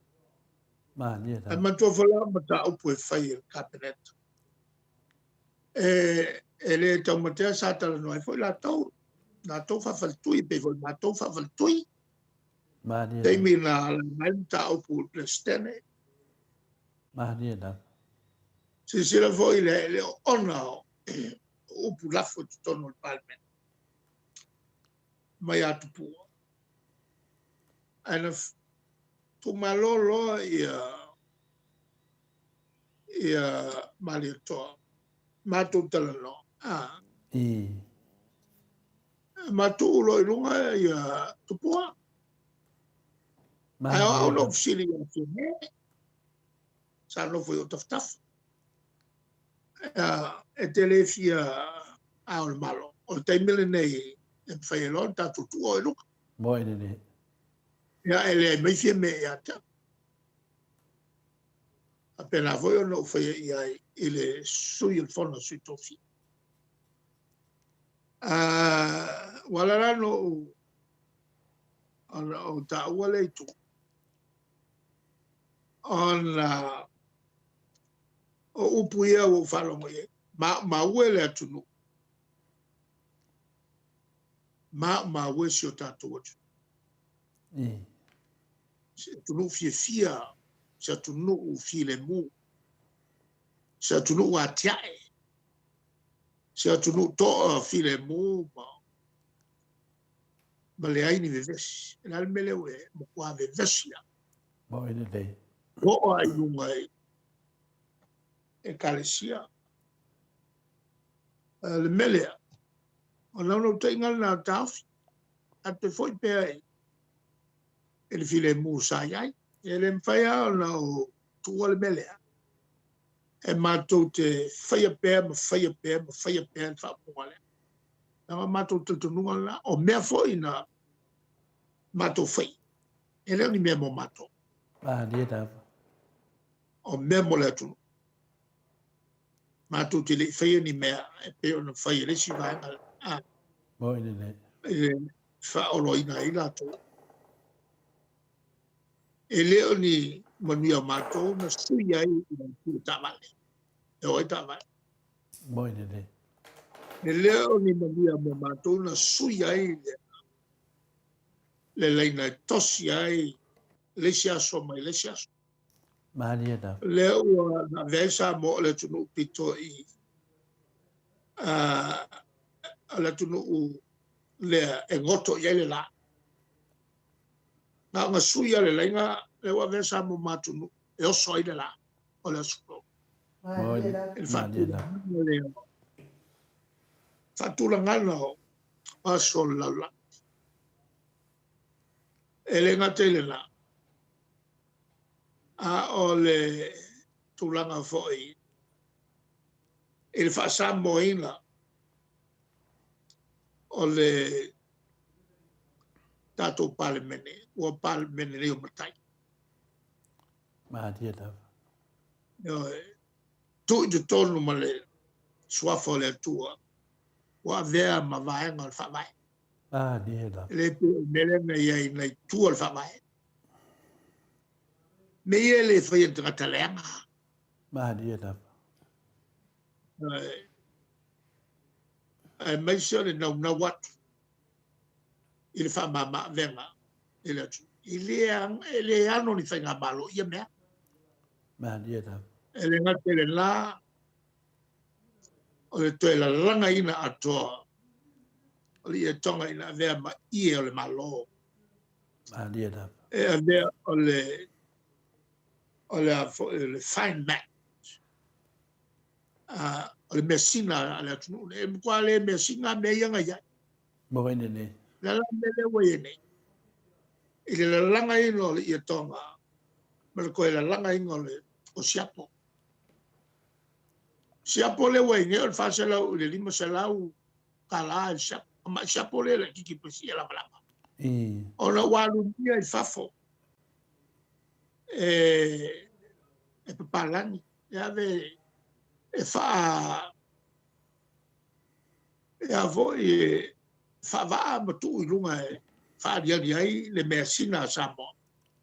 Malie lava. Ae manatua foi la o mataupu e fai e le Kapeneta. E, e le taumatea sa talanoa ai foi latou, latou faafaletui, pei foi matou faafaletui. Malie. Taimi na ala mai le mataupu i le Peresetene. Malie lava. Silasila foi le, le oona o upu lafo i totonu o le Palemene mai a Tupua. Ae na tuumalo loa ia ia Malietoa, matou talanoa, a. I. Ma tuu loa i luga ia Tupua. Ae o au na ou fesili ia Fiame, sa nofo i ou tafatafa. E te le fia ao le Malo. O le taimi lenei e mafai ai loa ona tatou tuu oe i luga. Moe lelei. Ia, e leai mai Fiame ia te au. Faapena foi ona ou faia i ai i le sui o le Fono a Sui Tofia. Ua ala la ona ou ona ou taua lea itu, ona o upu ia ua ou faalogo i ai, maumau e le atunuu, maumau e si o tatou atunuu. Se atunuu fiafia, se atunuu filemu, se atunuu atiae, se atunuu toa filemu ma, ma leai ni vevesi. O le a le mea lea ua e matua vevesi lava? Moni lelei. Oo lava i luga i Ekalesia. Le mea lea, o le naunautaiga lena o le taofi, a toe foi pea i i le filemu sa i ai. E le mafai lava ona ou tuua le mea lea, e matou te faia pea ma faia pea ma faia pea le faaupuga lea. Leaga o matou talitonuga lena, o mea foi na matou faia, e le o ni mea mo matou. Malie lava. O mea mo le atunuu. Matou te le i faia ni mea e pei ona fai e le isi vaega. A, Moni lelei. I le faaoloaina ai latou. E le o ni manuia o matou na sui ai i le itu taavale, e o ai taavale. Moni lelei. E le o ni manuia mo matou na sui ai le, le laina e tosi ai le isi aso mai le isi aso. Malie lava. Lea ua na avea ai Samoa o le atunuu pito i uh, le atunuu lea e goto i ai le la. Na ona sui lava le laina, lea ua avea Samoa ma atunuu e oso ai le la o le Aso Glo. Malie lava. Faatulagaga o aso o le lalolagi. E le gata i lena, a o le tulaga foi i le faasamoaina o le tatou Palemene, ua Palemene nei o matai. Malie lava. Ioe, tuu i totonu ma le suafa o le Atua, ua avea ma vaega o le Faavae. Malie lava. E le pei o le mea lea na i ai nai tua o le Faavae. Mea ia e le faia e le tagata leaga. Malie lava. Ioe, aemaise o le naunau atu i le faamama-avega i le atunuu. E le, e le ano ni faigamalo i ia mea. Malie lava. E le gata i lena, o le toe lalagaina atoa o le ietoga ina avea ma ie o le Malo. Malie lava. E avea o le O le a foi o le fine mat. O le measina a le atunuu nei. E matua le measina mea ia na i ai. Mo ai nei. Le ala mea lea ua i ai nei. I le lalagaina o le ietoga ma le toe lalagaina o le o siapo. Siapo lea ua i nei o le 400 i le 500 tala i le siapo. Ma siapo lea laitiiti pesi e lavalava. Ona ua alumia i fafo e e papalagi e ave e faa e a foi e faavaa ma tuu i luga e faaaliali ai le measina a Samoa.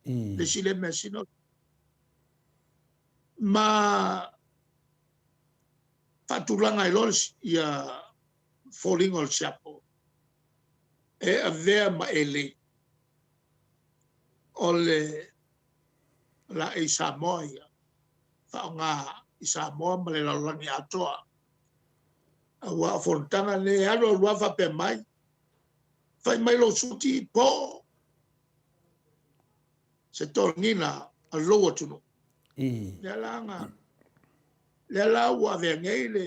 Le isi lea measina ma faatulaga ai loa ia foliga o le siapo e avea ma elei o le laei Samoa ia faaaoga i Samoa ma le lalolagi atoa. Aua o fonotaga nei e alu alu lava faapea mai, fai mai lou suti po o se toniga a lou atunuu. Lea la na, lea la ua avea nei le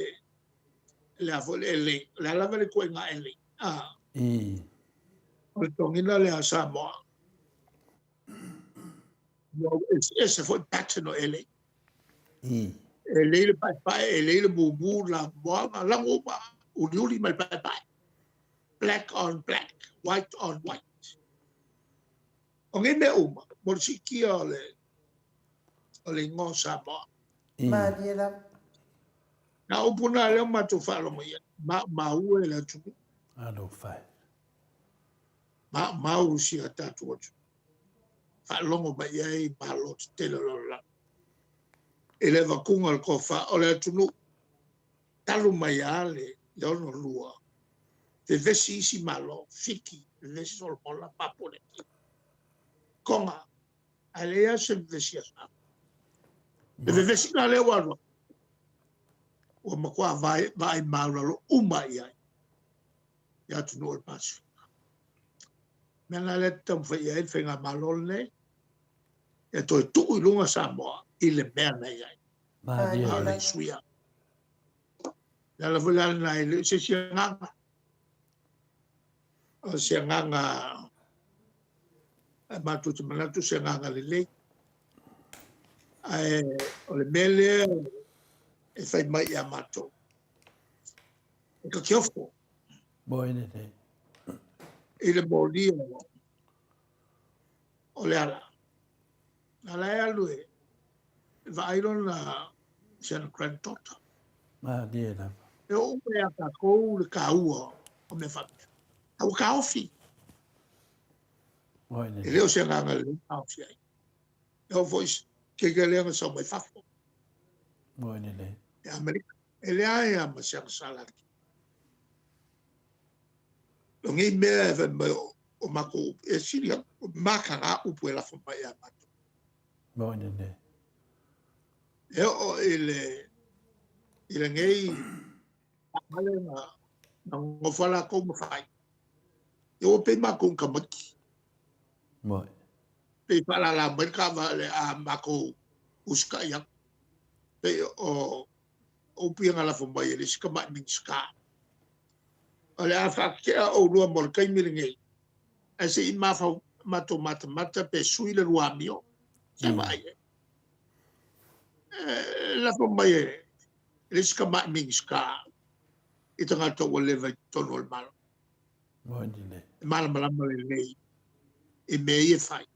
le a foi le elei, o le a lava le ituaiga elei. O le toniga lea a Samoa. Ua eseese foi pattern o elei. E lei le paepae, e lei le mumu, la moana, lago uma, uliuli ma le paepae. Black on black, white on white. O nei mea uma, mo le siitia o le, o le igoa o Samoa. Malie lava. Na upu na lea o matou faalogo i ai, maumau e le atunuu. Alofa e. Maumau si a tatou atunuu. Faalogo mai i ai malo tetele o le lalolagi. I le avatuga o le tofa o le atunuu, talu mai lava le 62, vevesi isi malo, Fiti, vevesi Solomona, Papua Niu Kini, Tonga, ae leai lava se vevesi a Samoa. Le vevesiga lea ua alu atu, ua matua vaai maualalo uma i ai i atunuu o le Pasefika. O le mea lena lea e taumafai i ai le faigamalo lenei, e toe tuu i luga Samoa i le mea na i ai. Malie. A o le suia. Le ala foi la lena e le o se isi agaga. O se agaga e matou te manatu se agaga lelei. Ae o le mea lea e fai mai ia matou. E takiofo. Moe lelei. I le molia o le ala. A la e alu e vaai lona si ana granddaughter. Malie lava. E oo uma ia tatou le taua o mea faapea. A ua taofi. Moe lelei. E le o se agaga lelei taofi ai. E oo foi ke ke lea na sau mai fafo. Moe lelei. E Amerika. E leai lava ma se agasala. O nei mea e fai mai o matou upu, e sili atu, o mataga upu e lafo mai ia matou. Moni nei. E oo i le i lenei taavale na na nofo lava latou ma fai. Ia ua pei matou ni tamaiti. Moni. Pei faalala mai le taavale a matou usitai atu. Pei o upu ia na lafo mai e le isi tamai Minisita. O le a faatetea oulua mo le taimi lenei, ae se i mafau, matou matamata pe sui le lua amio. Se vaai ai. E lafo mai e le isi tamai Minisita i tagata ua leva i totonu o le Malo. E malamalama lelei i mea ia e fai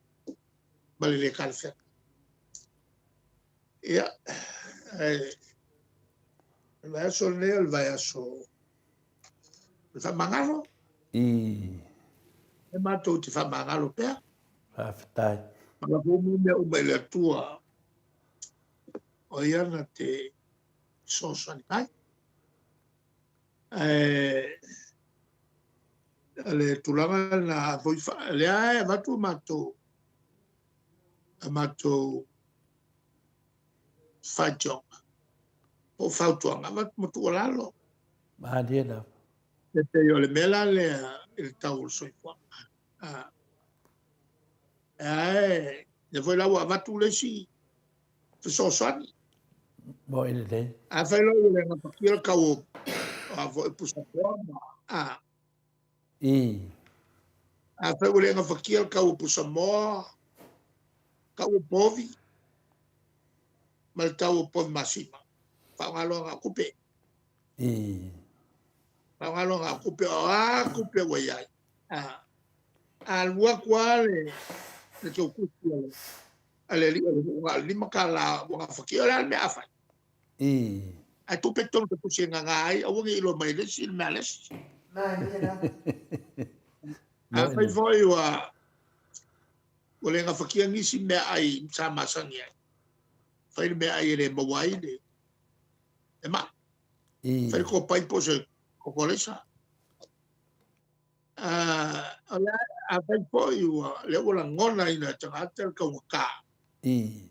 ma le le talafeagai. Ia, ae o le vaiaso lenei o le vaiaso o le faamagalo. E matou te faamagalo pea. Faafetai. Ma lafo uma mea uma i le Atua, o ia na te fesoasoani mai. Ae o le tulaga lena foi, lea e avatu matou a matou faitioga po o fautuaga, avatu ma tuualalo. Malie lava. E pei o le mea la lea i le tau o le soifuaga. Ae lea foi la ua avatu le isi fesoasoani. Moe lelei. Afai loa ua le gafatia le tau o a foi pusamoa ma a. I. Afai ua le gafatia le tau o pusamoa, tau o povi ma le tau o povi masima, faaaoga loa na o tupe. I. Faaaoga loa na o tupe, o a tupe ua i ai. A. A alu atu lava le le tou tusi a le a le alii o le nuu na o le $5 ua gafatia, o le a le mea a fai? I. Ae tupe totonu o le tusi e gaga ai, aua ne i iloa mai e le isi le mea a le isi. Malie lava. Afai foi ua ua le gafatia nisi meaai sa masani ai, fai le meaai e le maua ai le le mai. I. Fai le kopai po o se kokoleisa. O le a, afai foi ua lea ua lagonaina e tagata le taugata. I.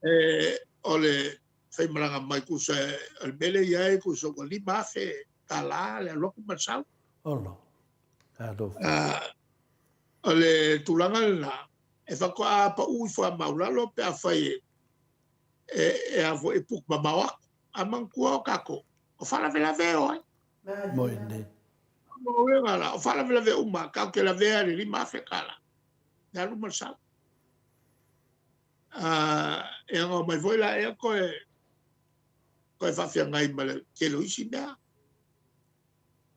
E, o le faimalaga mai tusa o le mea lea e i ai tusa ua $5,000 le alu atu ma le sau. Olo. Talofa. O le tulaga lena, e faatoa pau ifo a maulalo pe afai e, e, e a foi e puku mamao atu. A manatua o tatou, o faalavelave e o ai. Moi nei. O uiga la, o faalavelave uma, tatou te lavea i le $5,000. Le alu ma le sau. E aga omai foi la ea toe, toe faafeagai ma le tele o isi mea.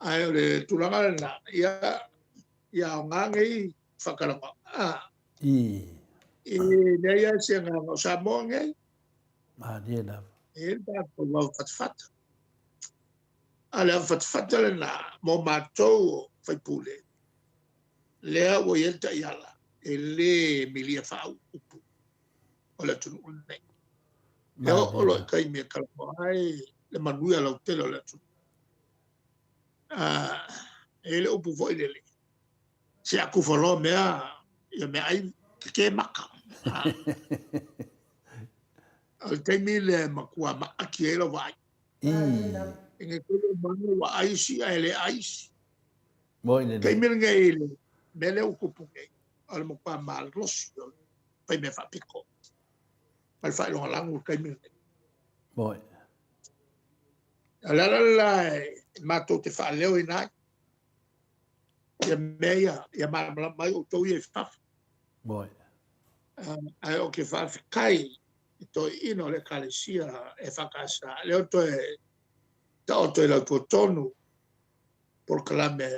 Ae o le tulaga lena, ia, ia aoga nei faatalanoaga. Ah. I. E leai lava se agaga o Samoa nei. Malie lava. E i ai le tatou avafatafata. A le avafatafata lena mo matou o faipule, lea ua i ai le taiala e le milia faaupu o le atunuu lenei. E oo loa i taimi e talanoa ai le manuia lautele o le atunuu. E i ai le upu foi lele, se a tufa loa mea, ia meaai keke maka. O le taimi lea e matua maaki ai lau vaai. I ne tele o manu ua ai isi ae le ai isi. Moi lelei. Taimi lenei i le mea lea ua tupu nei, o le matua malosi o le fai mea faapito ma le faailogalanu i le taimi lenei. Moi. O le ala le la e matou te faaleoina ai ia mea ia, ia malamalama ai outou ia i fafo. Moi. Ae ou te faafetai i toeaiina o le Ekalesia EFKS, lea ua toe taoto i lautuatonu polokalame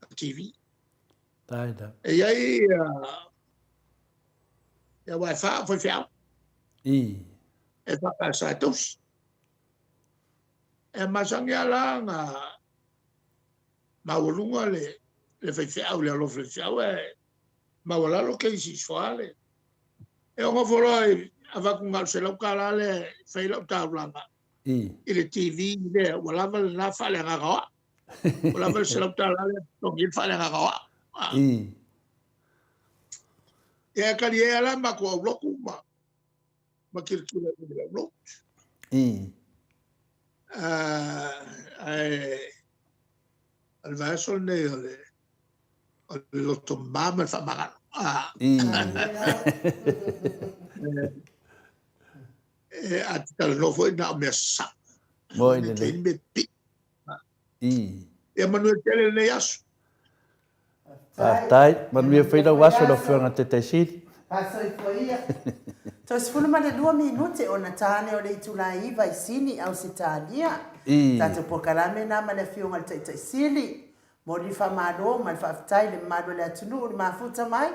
a TV. Taina. E i ai ia, ia aua e wha o faifeau. I. E whakasa e tausi. E masangi ala nga maualuga le, le faifeau, le alofa le faifeau e maualalo ke isi soale. E nofo loa i avatu na o le $100 lea e fai lau taulaga i le TV lea, ua lava lena faaleagaga o au. Ua lava le $100 lea e totogi ai le faaleagaga o au. Ia e talie la matou aulotu ma ma tilotilo i le aulotu. Ae o le vaiaso lenei o le o le loto mama ma le faamagalo. E a te talanoa foi na o mea sao. Moi lelei. Me pi. I. Ia manuia tele lenei aso. Faafetai. Manuia foi lau aso lau Afioga Taitai Sili. Fasoifua ia. Toe 12 minute ona tane o le itula 9 i Sini, Ausetalia. I. Tatou polokalame na ma le Afioga i le Taitai Sili. Momoli le faamalo ma le faafetai i le mamalu o le atunuu i le mafuta mai.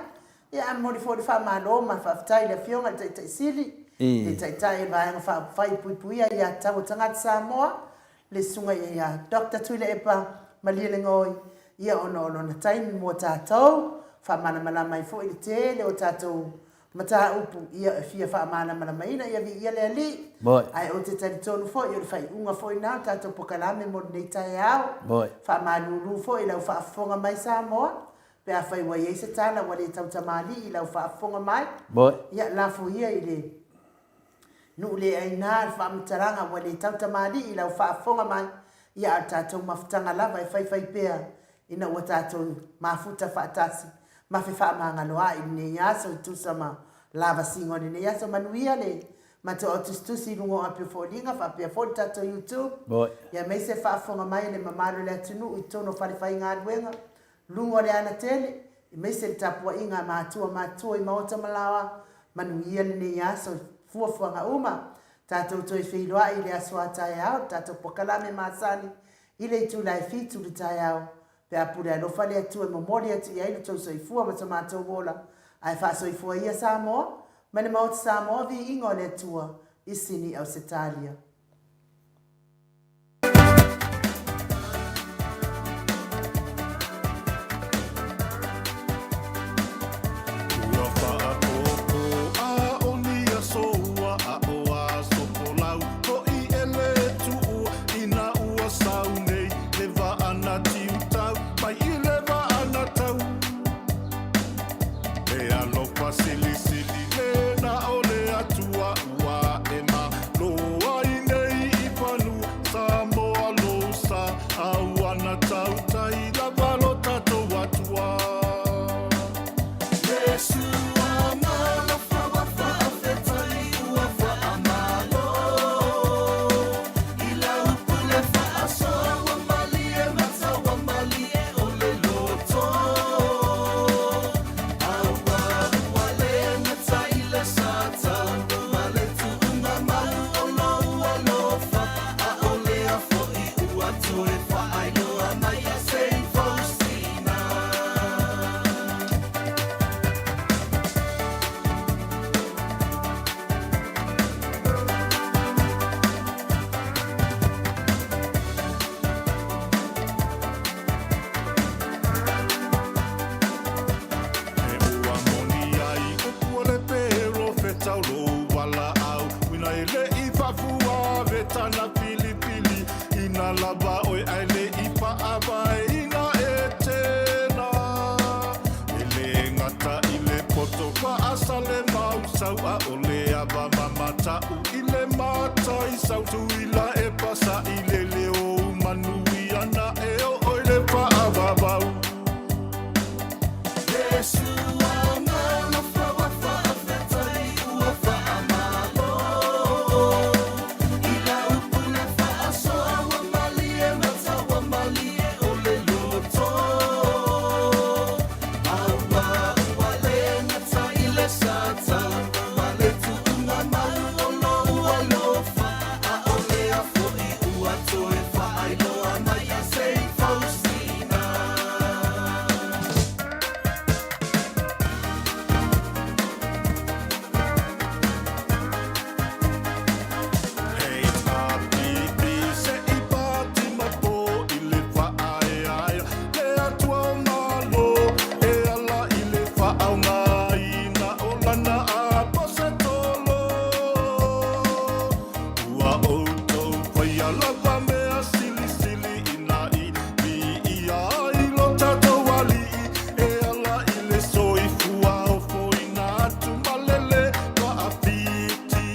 Ia, ae momoli foi le faamalo ma le faafetai i le Afioga i le Taitai Sili, le Taitai o le Vaega Faaupufai e Puipuia Aiatatau a Tagata Samoa, le Susuga ia Doctor Tuilaepa Malielegaoi, ia ona o lona taimi mo tatou, faamalamalama ai foi le tele o tatou Mataupu, ia e fia faamalamalamaina, ia viia le Alii. Moe. Ae ou te talitonu foi o le faaiuga foi lena o le tatou pokalame mo lenei taeao. Moe. Faamalulu foi i lau faafofoga mai Samoa, pe afai ua i ai se tala ua le tautamalii i lau faafofoga mai. Moe. Ia lafo ia i le nuu le aina le faamatalaga ua le tautamalii i lau faafofoga mai, ia a o le tatou mafutaga lava e faifai pea ina ua tatou mafuta faatasi ma fefaamagaloa'i i lenei aso e tusa ma lavasiga o lenei aso. Manuia le. Matou autusitusi i luga o api o foliga faapea foi le tatou YouTube. Ia aemaise faafofoga mai a le mamalu o le atunuu i totonu o fale faigaluega, luga o le ana tele, aemaise le tapuaiga a matua matutua i maota ma laoa. Manuia lenei aso i fuafuaga uma. Tatou toe feiloai i le aso a taeao i le tatou polokalame masani i le itula e 7 i le taeao. Pe a pule alofa le Atua e momoli atu i ai lo tou soifua ma so matou ola, ae faasoifua ia Samoa, ma le Maota Samoa viiga o le Atua i Sini Ausetalia. Ua faapopo a o ni aso ua aʻo aso folau hoʻi e le tuua ina ua sau nei le vaa na tiutau mai i le vaa na tau E alofa silisili le na o le Atua ua e malo ai nei i fanua Samoa lou sa a ua na tautai lava lo tatou Atua. E ua moni ai upu o le perofeta o lou valaau uina e le i faafua vetana filifili ina lava oe ae le i faavaeina e tena e le gata i le poto faasale mausau a o le ava mamatau i le matai sau tuila e pasaʻi le leo manuia na e oo i le faavavau. Hei ʻāpīpī se i pātima pō i le faaeaea le Atua o Malo e ala i le faaaogaina o lana Aposetolo. Ua outou faia lava mea silisili ina i viia ai lo tatou Alii e ala i le soifua ofoina atu ma le le faafiti.